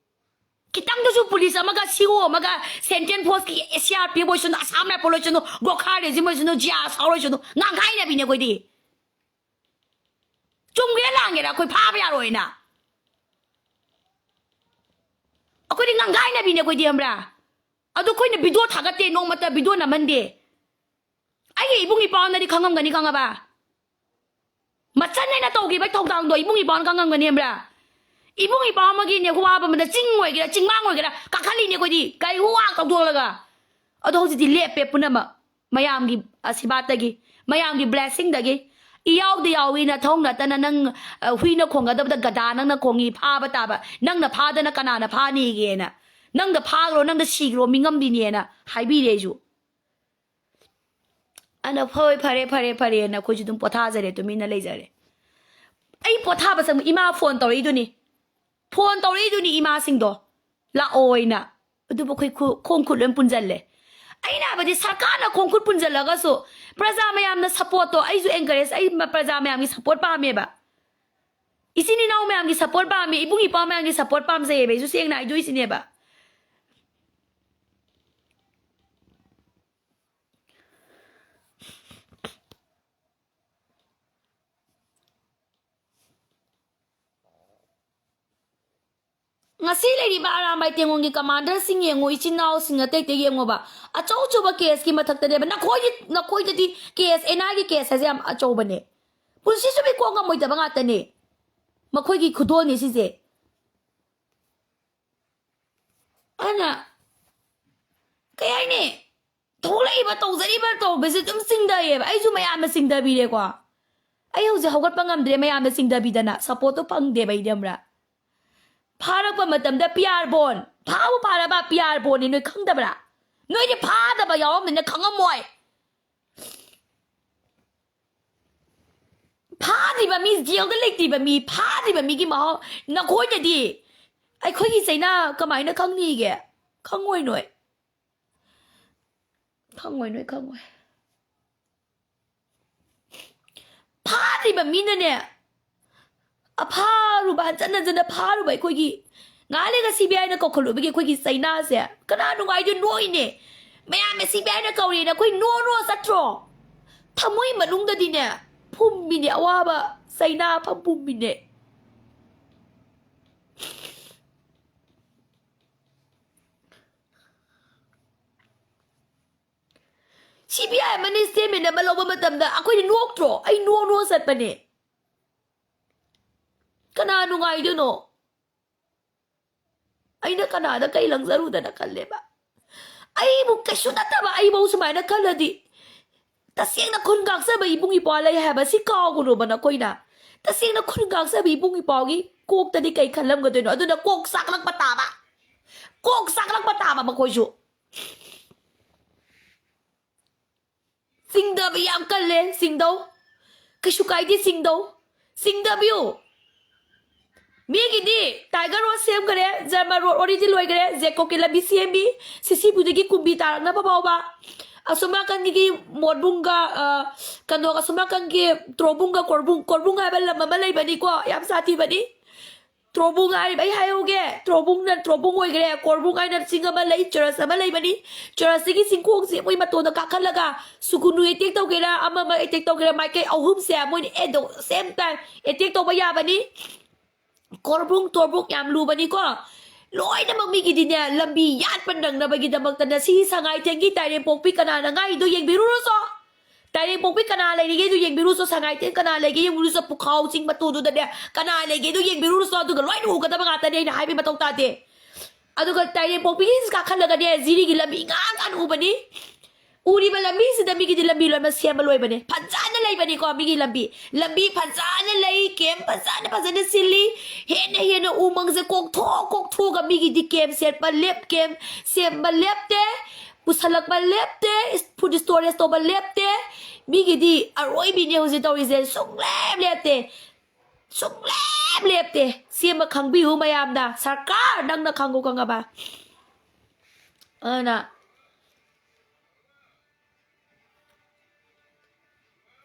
ꯈꯤꯇꯪꯗꯁꯨ ꯄꯨꯂꯤꯁ ꯑꯃꯒ, ꯁꯤꯑꯣ ꯑꯃꯒ, central ꯐꯣꯔꯁꯀꯤ C R P F ꯑꯣꯏꯁꯅꯨ, ꯑꯁꯥꯝ ꯔꯥꯏꯐꯜ ꯑꯣꯏꯁꯅꯨ, ꯒꯣꯈꯥ ꯔꯦꯖꯤꯝ ꯑꯣꯏꯁꯅꯨ, ꯖꯤ ꯑꯥꯔ ꯑꯦꯁ ꯑꯣꯏꯁꯅꯨ, ꯉꯥꯡꯈꯥꯏꯅꯕꯤꯅꯦ ꯑꯩꯈꯣꯏꯗꯤ꯫ ꯆꯨꯝꯒꯦꯔꯥ ꯂꯥꯟꯒꯦꯔꯥ ꯑꯩꯈꯣꯏ ꯐꯥꯕ ꯌꯥꯔꯣꯏꯅ꯫ ꯑꯩꯈꯣꯏꯗꯤ ꯉꯥꯡꯈꯥꯏꯅꯕꯤꯅꯦ ꯑꯩꯈꯣꯏꯗꯤ, ꯈꯪꯕ꯭ꯔꯥ? ꯑꯗꯨ ꯑꯩꯈꯣꯏꯅ ꯚꯤꯗꯤꯑꯣ ꯊꯥꯒꯠꯇꯦ, ꯅꯣꯡꯃꯇ ꯚꯤꯗꯤꯑꯣ ꯅꯝꯍꯟꯗꯦ꯫ ꯑꯩꯒꯤ ꯏꯕꯨꯡ ꯏꯄ꯭ꯋꯥꯅꯗꯤ ꯈꯪꯉꯝꯒꯅꯤ, ꯈꯪꯉꯕ? ꯃꯆꯟ ꯑꯩꯅ ꯇꯧꯈꯤꯕ ꯊꯧꯗꯥꯡꯗꯣ ꯏꯕꯨꯡ ꯏꯄ꯭ꯋꯥꯅ ꯈꯪꯉꯝꯒꯅꯤ, ꯈꯪꯕ꯭ꯔꯥ? ꯏꯕꯨꯡ ꯏꯄ꯭ꯋꯥ ꯑꯃꯒꯤꯅꯦ, ꯋꯥꯕ ꯑꯃꯗ ꯆꯤꯡ ꯑꯣꯏꯒꯦꯔꯥ, ꯆꯤꯡꯃꯥꯡ ꯑꯣꯏꯒꯦꯔꯥ, ꯀꯥꯈꯠꯂꯤꯅꯦ ꯑꯩꯈꯣꯏꯗꯤ꯫ ꯀꯔꯤ ꯍꯨꯋꯥ ꯇꯧꯊꯣꯛꯂꯒ? ꯑꯗꯣ ꯍꯧꯖꯤꯛꯇꯤ ꯂꯦꯞꯄꯦ ꯄꯨꯝꯅꯃꯛ꯫ ꯃꯌꯥꯝꯒꯤ ꯑꯁꯤꯕꯥꯠꯇꯒꯤ, ꯃꯌꯥꯝꯒꯤ ꯕ꯭ꯂꯦꯁꯤꯡꯗꯒꯤ꯫ ꯏꯌꯥꯎꯗ ꯌꯥꯎꯏ ꯅꯊꯧ ꯅꯠꯇꯅ ꯅꯪ, ꯑ, ꯍꯨꯏꯅ ꯈꯣꯡꯒꯗꯕꯗ ꯒꯗꯥ ꯅꯪꯅ ꯈꯣꯡꯉꯤ, ꯐꯥꯕ ꯇꯥꯕ꯫ ꯅꯪꯅ ꯐꯥꯗꯅ ꯀꯅꯥꯅ ꯐꯥꯅꯤꯒꯦꯅ꯫ ꯅꯪꯗ ꯐꯥꯈ꯭ꯔꯣ, ꯅꯪꯗ ꯁꯤꯈ꯭ꯔꯣ, ꯃꯤꯉꯝꯕꯤꯅꯦꯅ ꯍꯥꯏꯕꯤꯔꯦ ꯑꯩꯁꯨ꯫ ꯑꯅ ꯍꯣꯏ, ꯐꯔꯦ, ꯐꯔꯦ, ꯐꯔꯦꯅ ꯑꯩꯈꯣꯏꯁꯨ ꯑꯗꯨꯝ ꯄꯣꯊꯥꯖꯔꯦ, ꯇꯨꯃꯤꯟꯅ ꯂꯩꯖꯔꯦ꯫ ꯑꯩ ꯄꯣꯊꯥꯕ ꯆꯪꯕ ꯏꯃꯥ ꯐꯣꯟ ꯇꯧꯔꯛꯏꯗꯨꯅꯤ꯫ ꯐꯣꯟ ꯇꯧꯔꯛꯏꯗꯨꯅꯤ ꯏꯃꯥꯁꯤꯡꯗꯣ, "ꯂꯥꯛꯑꯣꯅ"꯫ ꯑꯗꯨꯕꯨ ꯑꯩꯈꯣꯏ ꯈꯨ-, ꯈꯣꯡ ꯈꯨꯠ ꯂꯣꯏ ꯄꯨꯟꯖꯜꯂꯦ꯫ ꯑꯩꯅ ꯍꯥꯏꯕꯗꯤ ꯁꯔꯀꯥꯔꯅ ꯈꯣꯡ ꯈꯨꯠ ꯄꯨꯟꯖꯜꯂꯒꯁꯨ ꯄ꯭ꯔꯖꯥ ꯃꯌꯥꯝꯅ ꯁꯞꯄꯣꯔꯠꯇꯣ, ꯑꯩꯁꯨ ꯑꯦꯟꯀꯔꯦꯖ, ꯑꯩ ꯃ-, ꯄ꯭ꯔꯖꯥ ꯃꯌꯥꯝꯒꯤ ꯁꯞꯄꯣꯔꯠ ꯄꯥꯝꯃꯦꯕ꯫ ꯏꯆꯤꯟ ꯏꯅꯥꯎ ꯃꯌꯥꯝꯒꯤ ꯁꯞꯄꯣꯔꯠ ꯄꯥꯝꯃꯤ, ꯏꯕꯨꯡ ꯏꯄ꯭ꯋꯥ ꯃꯌꯥꯝꯒꯤ ꯁꯞꯄꯣꯔꯠ ꯄꯥꯝꯖꯩꯌꯦꯕ꯫ ꯑꯩꯁꯨ ꯁꯦꯡꯅ ꯍꯥꯏꯗꯣꯏꯁꯤꯅꯦꯕ꯫ ꯉꯁꯤ ꯂꯩꯔꯤꯕ ꯑꯔꯥꯝꯕꯥꯏ ꯇꯦꯡꯉꯣꯟꯒꯤ ꯀꯃꯥꯟꯗꯔꯁꯤꯡ ꯌꯦꯡꯉꯨ, ꯏꯆꯤꯟ ꯏꯅꯥꯎꯁꯤꯡ ꯑꯇꯩ ꯑꯇꯩ ꯌꯦꯡꯉꯣꯕ꯫ ꯑꯆꯧ ꯑꯆꯧꯕ ꯀꯦꯁꯀꯤ ꯃꯊꯛꯇꯅꯦꯕ꯫ ꯅꯈꯣꯏꯒꯤ, ꯅꯈꯣꯏꯗꯗꯤ ꯀꯦꯁ, ꯑꯦꯟ ꯑꯥꯏꯒꯤ ꯀꯦꯁ ꯍꯥꯏꯁꯦ ꯌꯥꯝ ꯑꯆꯧꯕꯅꯦ꯫ ꯄꯨꯟꯁꯤ ꯆꯨꯞꯄꯤ ꯀꯣꯛ ꯉꯝꯃꯣꯏꯗꯕ ꯉꯥꯛꯇꯅꯦ꯫ ꯃꯈꯣꯏꯒꯤ ꯈꯨꯗꯣꯜꯅꯤ ꯁꯤꯁꯦ꯫ ꯑꯗꯨꯅ ꯀꯩ ꯍꯥꯏꯅꯤ? ꯊꯣꯛꯂꯛꯏꯕ, ꯇꯧꯖꯔꯤꯕ, ꯇꯧꯕꯁꯦ ꯑꯗꯨꯝ ꯆꯤꯡꯊꯩꯌꯦꯕ꯫ ꯑꯩꯁꯨ ꯃꯌꯥꯝꯅ ꯆꯤꯡꯊꯕꯤꯔꯦꯀꯣ꯫ ꯑꯩ ꯍꯧꯖꯤꯛ ꯍꯧꯒꯠꯄ ꯉꯝꯗ꯭ꯔꯦ, ꯃꯌꯥꯝꯅ ꯆꯤꯡꯊꯕꯤꯗꯅ꯫ ꯁꯞꯄꯣꯔꯠꯇꯣ ꯐꯪꯗꯦꯕ ꯑꯩꯗꯤ, ꯈꯪꯕ꯭ꯔꯥ? ꯐꯥꯔꯛꯄ ꯃꯇꯝꯗ ꯄꯤ ꯑꯥꯔ ꯕꯣꯟ, ꯐꯥꯕꯨ ꯐꯥꯔꯕ ꯄꯤ ꯑꯥꯔ ꯕꯣꯟꯅꯤ, ꯅꯣꯏ ꯈꯪꯗꯕ꯭ꯔꯥ? ꯅꯣꯏꯗꯤ ꯐꯥꯗꯕ ꯌꯥꯎꯔꯝꯅꯤꯅ ꯈꯪꯉꯝꯃꯣꯏ꯫ ꯐꯥꯗ꯭ꯔꯤꯕ ꯃꯤ, ꯖꯦꯜꯗ ꯂꯩꯇ꯭ꯔꯤꯕ ꯃꯤ, ꯐꯥꯗ꯭ꯔꯤꯕ ꯃꯤꯒꯤ ꯃꯍꯥꯎ ꯅꯈꯣꯏꯅꯗꯤ ꯑꯩꯈꯣꯏꯒꯤ ꯆꯩꯅꯥ ꯀꯃꯥꯏꯅ ꯈꯪꯅꯤꯒꯦ? ꯈꯪꯉꯣꯏ ꯅꯣꯏ꯫ ꯈꯪꯉꯣꯏ ꯅꯣꯏ, ꯈꯪꯉꯣꯏ꯫ ꯐꯥꯗ꯭ꯔꯤꯕ ꯃꯤꯅꯅꯦ, ꯑꯐꯥꯔꯨꯕ, ꯍꯟꯖꯟ ꯍꯟꯖꯟꯅ ꯐꯥꯔꯨꯕ ꯑꯩꯈꯣꯏꯒꯤ, ꯉꯥꯏꯍꯥꯛ ꯂꯩꯒ ꯁꯤ ꯕꯤ ꯑꯥꯏꯅ ꯀꯧꯈꯠꯂꯨꯕꯒꯤ ꯑꯩꯈꯣꯏꯒꯤ ꯆꯩꯅꯥꯁꯦ ꯀꯅꯥ ꯅꯨꯡꯉꯥꯏꯗꯣꯏ? ꯅꯣꯏꯅꯦ꯫ ꯃꯌꯥꯝꯅ ꯁꯤ ꯕꯤ ꯑꯥꯏꯅ ꯀꯧꯔꯦꯅ ꯑꯩꯈꯣꯏ ꯅꯣ ꯅꯣ ꯆꯠꯇ꯭ꯔꯣ? ꯊꯃꯣꯏ ꯃꯅꯨꯡꯗꯗꯤꯅꯦ ꯐꯨꯝꯃꯤꯅꯦ, ꯑꯋꯥꯕ ꯆꯩꯅꯥ ꯐꯝ ꯄꯨꯝꯃꯤꯅꯦ꯫ ꯁꯤ ꯕꯤ ꯑꯥꯏ ꯑꯃꯅ ꯁ꯭ꯇꯦꯠꯃꯦꯟ ꯑꯃ ꯂꯧꯕ ꯃꯇꯝꯗ ꯑꯩꯈꯣꯏꯗꯤ ꯅꯣꯛꯇ꯭ꯔꯣ? ꯑꯩ ꯅꯣꯛ ꯅꯣꯛ ꯆꯠꯄꯅꯦ꯫ ꯀꯅꯥ ꯅꯨꯡꯉꯥꯏꯗꯣꯏꯅꯣ? ꯑꯩꯅ ꯀꯅꯥꯗ ꯀꯩ ꯂꯪꯖꯔꯨꯗꯅ ꯈꯜꯂꯦꯕ? ꯑꯩꯕꯨ ꯀꯩꯁꯨ ꯅꯠꯇꯕ ꯑꯩꯕꯨ ꯁꯨꯃꯥꯏꯅ ꯈꯜꯂꯗꯤ, ꯇꯁꯦꯡꯅ ꯈꯨꯟ ꯉꯥꯛꯆꯕ ꯏꯕꯨꯡ ꯏꯄ꯭ꯋꯥ ꯂꯩ ꯍꯥꯏꯕ ꯁꯤ ꯀꯥꯎꯒꯅꯣꯕ ꯅꯈꯣꯏꯅ꯫ ꯇꯁꯦꯡꯅ ꯈꯨꯟ ꯉꯥꯛꯆꯕ ꯏꯕꯨꯡ ꯏꯄ꯭ꯋꯥꯒꯤ ꯀꯣꯛꯇꯗꯤ ꯀꯩ ꯈꯜꯂꯝꯒꯗꯣꯏꯅꯣ? ꯑꯗꯨꯅ ꯀꯣꯛ ꯆꯥꯛꯂꯛꯄ ꯇꯥꯕ, ꯀꯣꯛ ꯆꯥꯛꯂꯛꯄ ꯇꯥꯕ ꯃꯈꯣꯏꯁꯨ꯫ ꯆꯤꯡꯗꯕ ꯌꯥꯝ ꯀꯜꯂꯦ, ꯆꯤꯡꯗꯧ꯫ ꯀꯩꯁꯨ ꯀꯥꯏꯗꯦ, ꯆꯤꯡꯗꯧ꯫ ꯆꯤꯡꯗꯕꯤꯌꯨ꯫ ꯃꯤꯒꯤꯗꯤ ꯇꯥꯏꯒꯔ ꯔꯣꯗ ꯁꯦꯝꯈꯔꯦ, ꯖꯔꯃꯟ ꯔꯣꯗ already ꯂꯣꯏꯈꯔꯦ, ꯖꯦꯀꯣꯕꯀꯤ ꯂꯝꯕꯤ ꯁꯦꯝꯃꯤ, ꯁꯤꯁꯤꯕꯨꯗꯒꯤ ꯀꯨꯝꯕꯤ ꯇꯥꯔꯛꯅꯕ ꯐꯥꯎꯕ꯫ ꯑꯁꯣꯝ ꯅꯥꯀꯟꯒꯤ ꯃꯣꯠꯕꯨꯡꯒ, ꯑ, ꯀꯩꯅꯣ, ꯑꯁꯣꯝ ꯅꯥꯀꯟꯒꯤ ꯇ꯭ꯔꯣꯕꯨꯡꯒ ꯀꯣꯔꯕꯨꯡ, ꯀꯣꯔꯕꯨꯡ ꯍꯥꯏꯕ ꯂꯝ ꯑꯃ ꯂꯩꯕꯅꯤꯀꯣ, ꯌꯥꯝ ꯁꯥꯊꯤꯕꯅꯤ꯫ ꯇ꯭ꯔꯣꯕꯨꯡ ꯍꯥꯏꯔꯤꯕ, ꯑꯩ ꯍꯥꯏꯍꯧꯒꯦ, ꯇ꯭ꯔꯣꯕꯨꯡꯅ ꯇ꯭ꯔꯣꯕꯨꯡ ꯑꯣꯏꯈ꯭ꯔꯦ, ꯀꯣꯔꯕꯨꯡ ꯍꯥꯏꯅ ꯆꯤꯡ ꯑꯃ ꯂꯩ, ꯆꯔꯆ ꯑꯃ ꯂꯩꯕꯅꯤ꯫ ꯆꯔꯆꯁꯤꯒꯤ ꯆꯤꯡꯈꯣꯡꯁꯦ ꯃꯣꯏ ꯃꯇꯣꯟꯗ ꯀꯥꯈꯠꯂꯒ ꯁꯨꯒꯨꯅꯨ ꯑꯦꯇꯦꯛ ꯇꯧꯒꯦꯔꯥ, ꯑꯃ ꯑꯃ ꯑꯦꯇꯦꯛ ꯇꯧꯒꯦꯔꯥ, ꯃꯥꯏꯀꯩ ꯑꯍꯨꯝꯁꯦ ꯃꯣꯏꯅ at the same time attack ꯇꯧꯕ ꯌꯥꯕꯅꯤ꯫ ꯀꯣꯔꯕꯨꯡ ꯇꯣꯔꯕꯨꯡ ꯌꯥꯝ ꯂꯨꯕꯅꯤꯀꯣ꯫ ꯂꯣꯏꯅꯃꯛ ꯃꯤꯒꯤꯗꯤꯅꯦ, ꯂꯝꯕꯤ ꯌꯥꯠꯄ ꯅꯪꯅꯕꯒꯤꯗꯃꯛꯇꯅ ꯁꯤ ꯁꯉꯥꯏꯊꯦꯟꯒꯤ ꯇꯥꯏꯔꯦꯝꯄꯣꯛꯄꯤ ꯀꯅꯥꯅ ꯉꯥꯏꯗꯣ ꯌꯦꯡꯕꯤꯔꯨꯔꯣꯁꯣ꯫ ꯇꯥꯏꯔꯦꯝꯄꯣꯛꯄꯤ ꯀꯅꯥ ꯂꯩꯔꯤꯒꯦꯗꯣ ꯌꯦꯡꯕꯤꯔꯨꯔꯣꯁꯣ, ꯁꯉꯥꯏꯊꯦꯟ ꯀꯅꯥ ꯂꯩꯒꯦ ꯌꯦꯡꯕꯤꯔꯨꯔꯣꯁꯣ, ꯄꯨꯈꯥꯎ ꯆꯤꯡ ꯃꯇꯣꯟꯗꯨꯗꯅꯦ ꯀꯅꯥ ꯂꯩꯒꯦꯗꯣ ꯌꯦꯡꯕꯤꯔꯨꯔꯣꯁꯣ, ꯑꯗꯨꯒ ꯂꯣꯏꯅ ꯎꯒꯗꯕ ꯉꯥꯛꯇꯅꯦ, ꯑꯩꯅ ꯍꯥꯏꯕꯒꯤ ꯃꯊꯧ ꯇꯥꯗꯦ꯫ ꯑꯗꯨꯒ ꯇꯥꯏꯔꯦꯝꯄꯣꯛꯄꯤꯒꯤ ꯀꯥꯈꯠꯂꯒꯅꯦ, ꯖꯤꯔꯤꯒꯤ ꯂꯝꯕꯤ ꯉꯥꯡ ꯉꯥꯡ ꯎꯕꯅꯤ꯫ ꯎꯔꯤꯕ ꯂꯝꯕꯤꯁꯤꯗ ꯃꯤꯒꯤꯗꯤ ꯂꯝꯕꯤ ꯂꯣꯏꯅꯃꯛ ꯁꯦꯝꯕ ꯂꯣꯏꯕꯅꯦ꯫ ꯐꯖꯅ ꯂꯩꯕꯅꯤꯀꯣ ꯃꯤꯒꯤ ꯂꯝꯕꯤ꯫ ꯂꯝꯕꯤ ꯐꯖꯅ ꯂꯩ, ꯀꯦꯝ ꯐꯖꯅ, ꯐꯖꯅ ꯁꯤꯜꯂꯤ꯫ ꯍꯦꯟꯅ ꯍꯦꯟꯅ ꯎꯃꯪꯁꯦ ꯀꯣꯛꯊꯣꯛ ꯀꯣꯛꯊꯣꯛꯑꯒ ꯃꯤꯒꯤꯗꯤ ꯀꯦꯝ ꯁꯦꯠꯄ ꯂꯦꯞ-, ꯀꯦꯝ ꯁꯦꯝꯕ ꯂꯦꯞꯇꯦ, ꯄꯨꯁꯜꯂꯛꯄ ꯂꯦꯞꯇꯦ, ꯐꯨꯗ ꯁ꯭ꯇꯣꯔꯦꯖ ꯇꯧꯕ ꯂꯦꯞꯇꯦ꯫ ꯃꯤꯒꯤꯗꯤ ꯑꯔꯣꯏꯕꯤꯅꯦ ꯍꯧꯖꯤꯛ ꯇꯧꯔꯤꯁꯦ, ꯁꯨꯡꯂꯦꯞ ꯂꯦꯞꯇꯦ꯫ ꯁꯨꯡꯂꯦꯞ ꯂꯦꯞꯇꯦ꯫ ꯁꯤ ꯑꯃ ꯈꯪꯕꯤꯌꯨ ꯃꯌꯥꯝꯅ, ꯁꯔꯀꯥꯔ ꯅꯪꯅ ꯈꯪꯉꯨ, ꯈꯪꯉꯕ? ꯑꯗꯨꯅ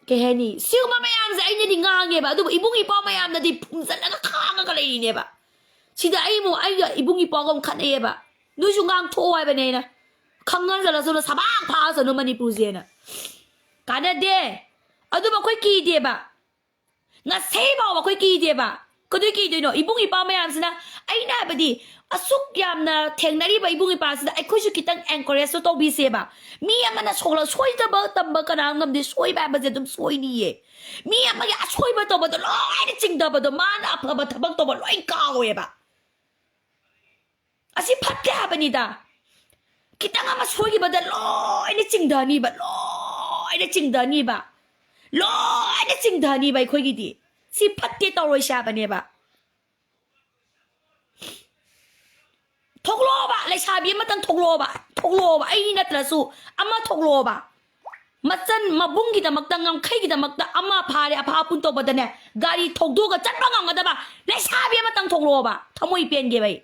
ꯀꯩ ꯍꯥꯏꯅꯤ, ꯁꯤꯒꯨꯝꯕ ꯃꯌꯥꯝꯁꯦ ꯑꯩꯅꯗꯤ ꯉꯥꯡꯉꯦꯕ, ꯑꯗꯨꯕꯨ ꯏꯕꯨꯡ ꯏꯄ꯭ꯋꯥ ꯃꯌꯥꯝꯅꯗꯤ ꯐꯨꯝꯖꯜꯂꯒ ꯈꯥꯡꯉꯒ ꯂꯩꯔꯤꯅꯦꯕ꯫ ꯁꯤꯗ ꯑꯩ ꯑꯃꯨꯛ, ꯑꯩꯒ ꯏꯕꯨꯡ ꯏꯄ꯭ꯋꯥꯒ ꯑꯃꯨꯛ ꯈꯠꯅꯩꯌꯦꯕ꯫ ꯅꯣꯏꯁꯨ ꯉꯥꯡꯊꯣꯛꯑꯣ ꯍꯥꯏꯕꯅꯦ ꯑꯩꯅ꯫ ꯈꯪꯍꯟꯖꯜꯂꯁꯅꯨ, ꯁꯕꯥꯛ ꯐꯥꯛꯑꯁꯅꯨ ꯃꯅꯤꯄꯨꯔꯁꯦꯅ꯫ ꯀꯥꯟꯅꯗꯦ꯫ ꯑꯗꯨꯕꯨ ꯑꯩꯈꯣꯏ ꯀꯤꯗꯦꯕ꯫ ꯉꯁꯤ ꯐꯥꯎꯕ ꯑꯩꯈꯣꯏ ꯀꯤꯗꯦꯕ꯫ ꯀꯩꯗꯧ ꯀꯤꯗꯣꯏꯅꯣ? ꯏꯕꯨꯡ ꯏꯄ꯭ꯋꯥ ꯃꯌꯥꯝꯁꯤꯅ, ꯑꯩꯅ ꯍꯥꯏꯕꯗꯤ, ꯑꯁꯨꯛ ꯌꯥꯝꯅ ꯊꯦꯡꯅꯔꯤꯕ ꯏꯕꯨꯡ ꯏꯄ꯭ꯋꯥꯁꯤꯗ ꯑꯩꯈꯣꯏꯁꯨ ꯈꯤꯇꯪ encourage ꯇꯣ ꯇꯧꯕꯤꯁꯦꯕ꯫ ꯃꯤ ꯑꯃꯅ ꯁꯣꯛꯂ-, ꯁꯣꯏꯗꯕ ꯇꯝꯕ ꯀꯅꯥ ꯉꯝꯗꯦ? ꯁꯣꯏꯕ ꯍꯥꯏꯕꯁꯦ ꯑꯗꯨꯝ ꯁꯣꯏꯅꯤꯌꯦ꯫ ꯃꯤ ꯑꯃꯒꯤ ꯑꯁꯣꯏꯕ ꯇꯧꯕꯗꯣ ꯂꯣꯏꯅ ꯆꯤꯡꯊꯕꯗꯣ, ꯃꯥꯅ ꯑꯐꯕ ꯊꯕꯛ ꯇꯧꯕ ꯂꯣꯏ ꯀꯥꯎꯋꯦꯕ꯫ ꯑꯁꯤ ꯐꯠꯇꯦ ꯍꯥꯏꯕꯅꯤꯗ꯫ ꯈꯤꯇꯪ ꯑꯃ ꯁꯣꯏꯈꯤꯕꯗ ꯂꯣꯏꯅ ꯆꯤꯡꯊꯅꯤꯕ, ꯂꯣꯏꯅ ꯆꯤꯡꯊꯅꯤꯕ, ꯂꯣꯏꯅ ꯆꯤꯡꯊꯅꯤꯕ ꯑꯩꯈꯣꯏꯒꯤꯗꯤ꯫ ꯁꯤ ꯐꯠꯇꯦ, ꯇꯧꯔꯣꯏꯁꯦ ꯍꯥꯏꯕꯅꯦꯕ꯫ ꯊꯣꯛꯂꯛꯑꯣꯕ, ꯂꯩꯁꯥꯕꯤ ꯑꯃꯇꯪ ꯊꯣꯛꯂꯛꯑꯣꯕ, ꯊꯣꯛꯂꯛꯑꯣꯕ, ꯑꯩ ꯅꯠꯇ꯭ꯔꯁꯨ ꯑꯃ ꯊꯣꯛꯂꯛꯑꯣꯕ꯫ ꯃꯆꯟ ꯃꯕꯨꯡꯒꯤꯗꯃꯛꯇ, ꯉꯝꯈꯩꯒꯤꯗꯃꯛꯇ ꯑꯃ ꯐꯥꯔꯦ, ꯑꯐꯥ ꯑꯄꯨꯟ ꯇꯧꯕꯗꯅꯦ, ꯒꯥꯔꯤ ꯊꯧꯗꯣꯛꯑꯒ ꯆꯠꯄ ꯉꯝꯒꯗꯕ ꯂꯩꯁꯥꯕꯤ ꯑꯃꯇꯪ ꯊꯣꯛꯂꯛꯑꯣꯕ꯫ ꯊꯃꯣꯏ ꯄꯦꯟꯒꯦꯕ ꯑꯩ꯫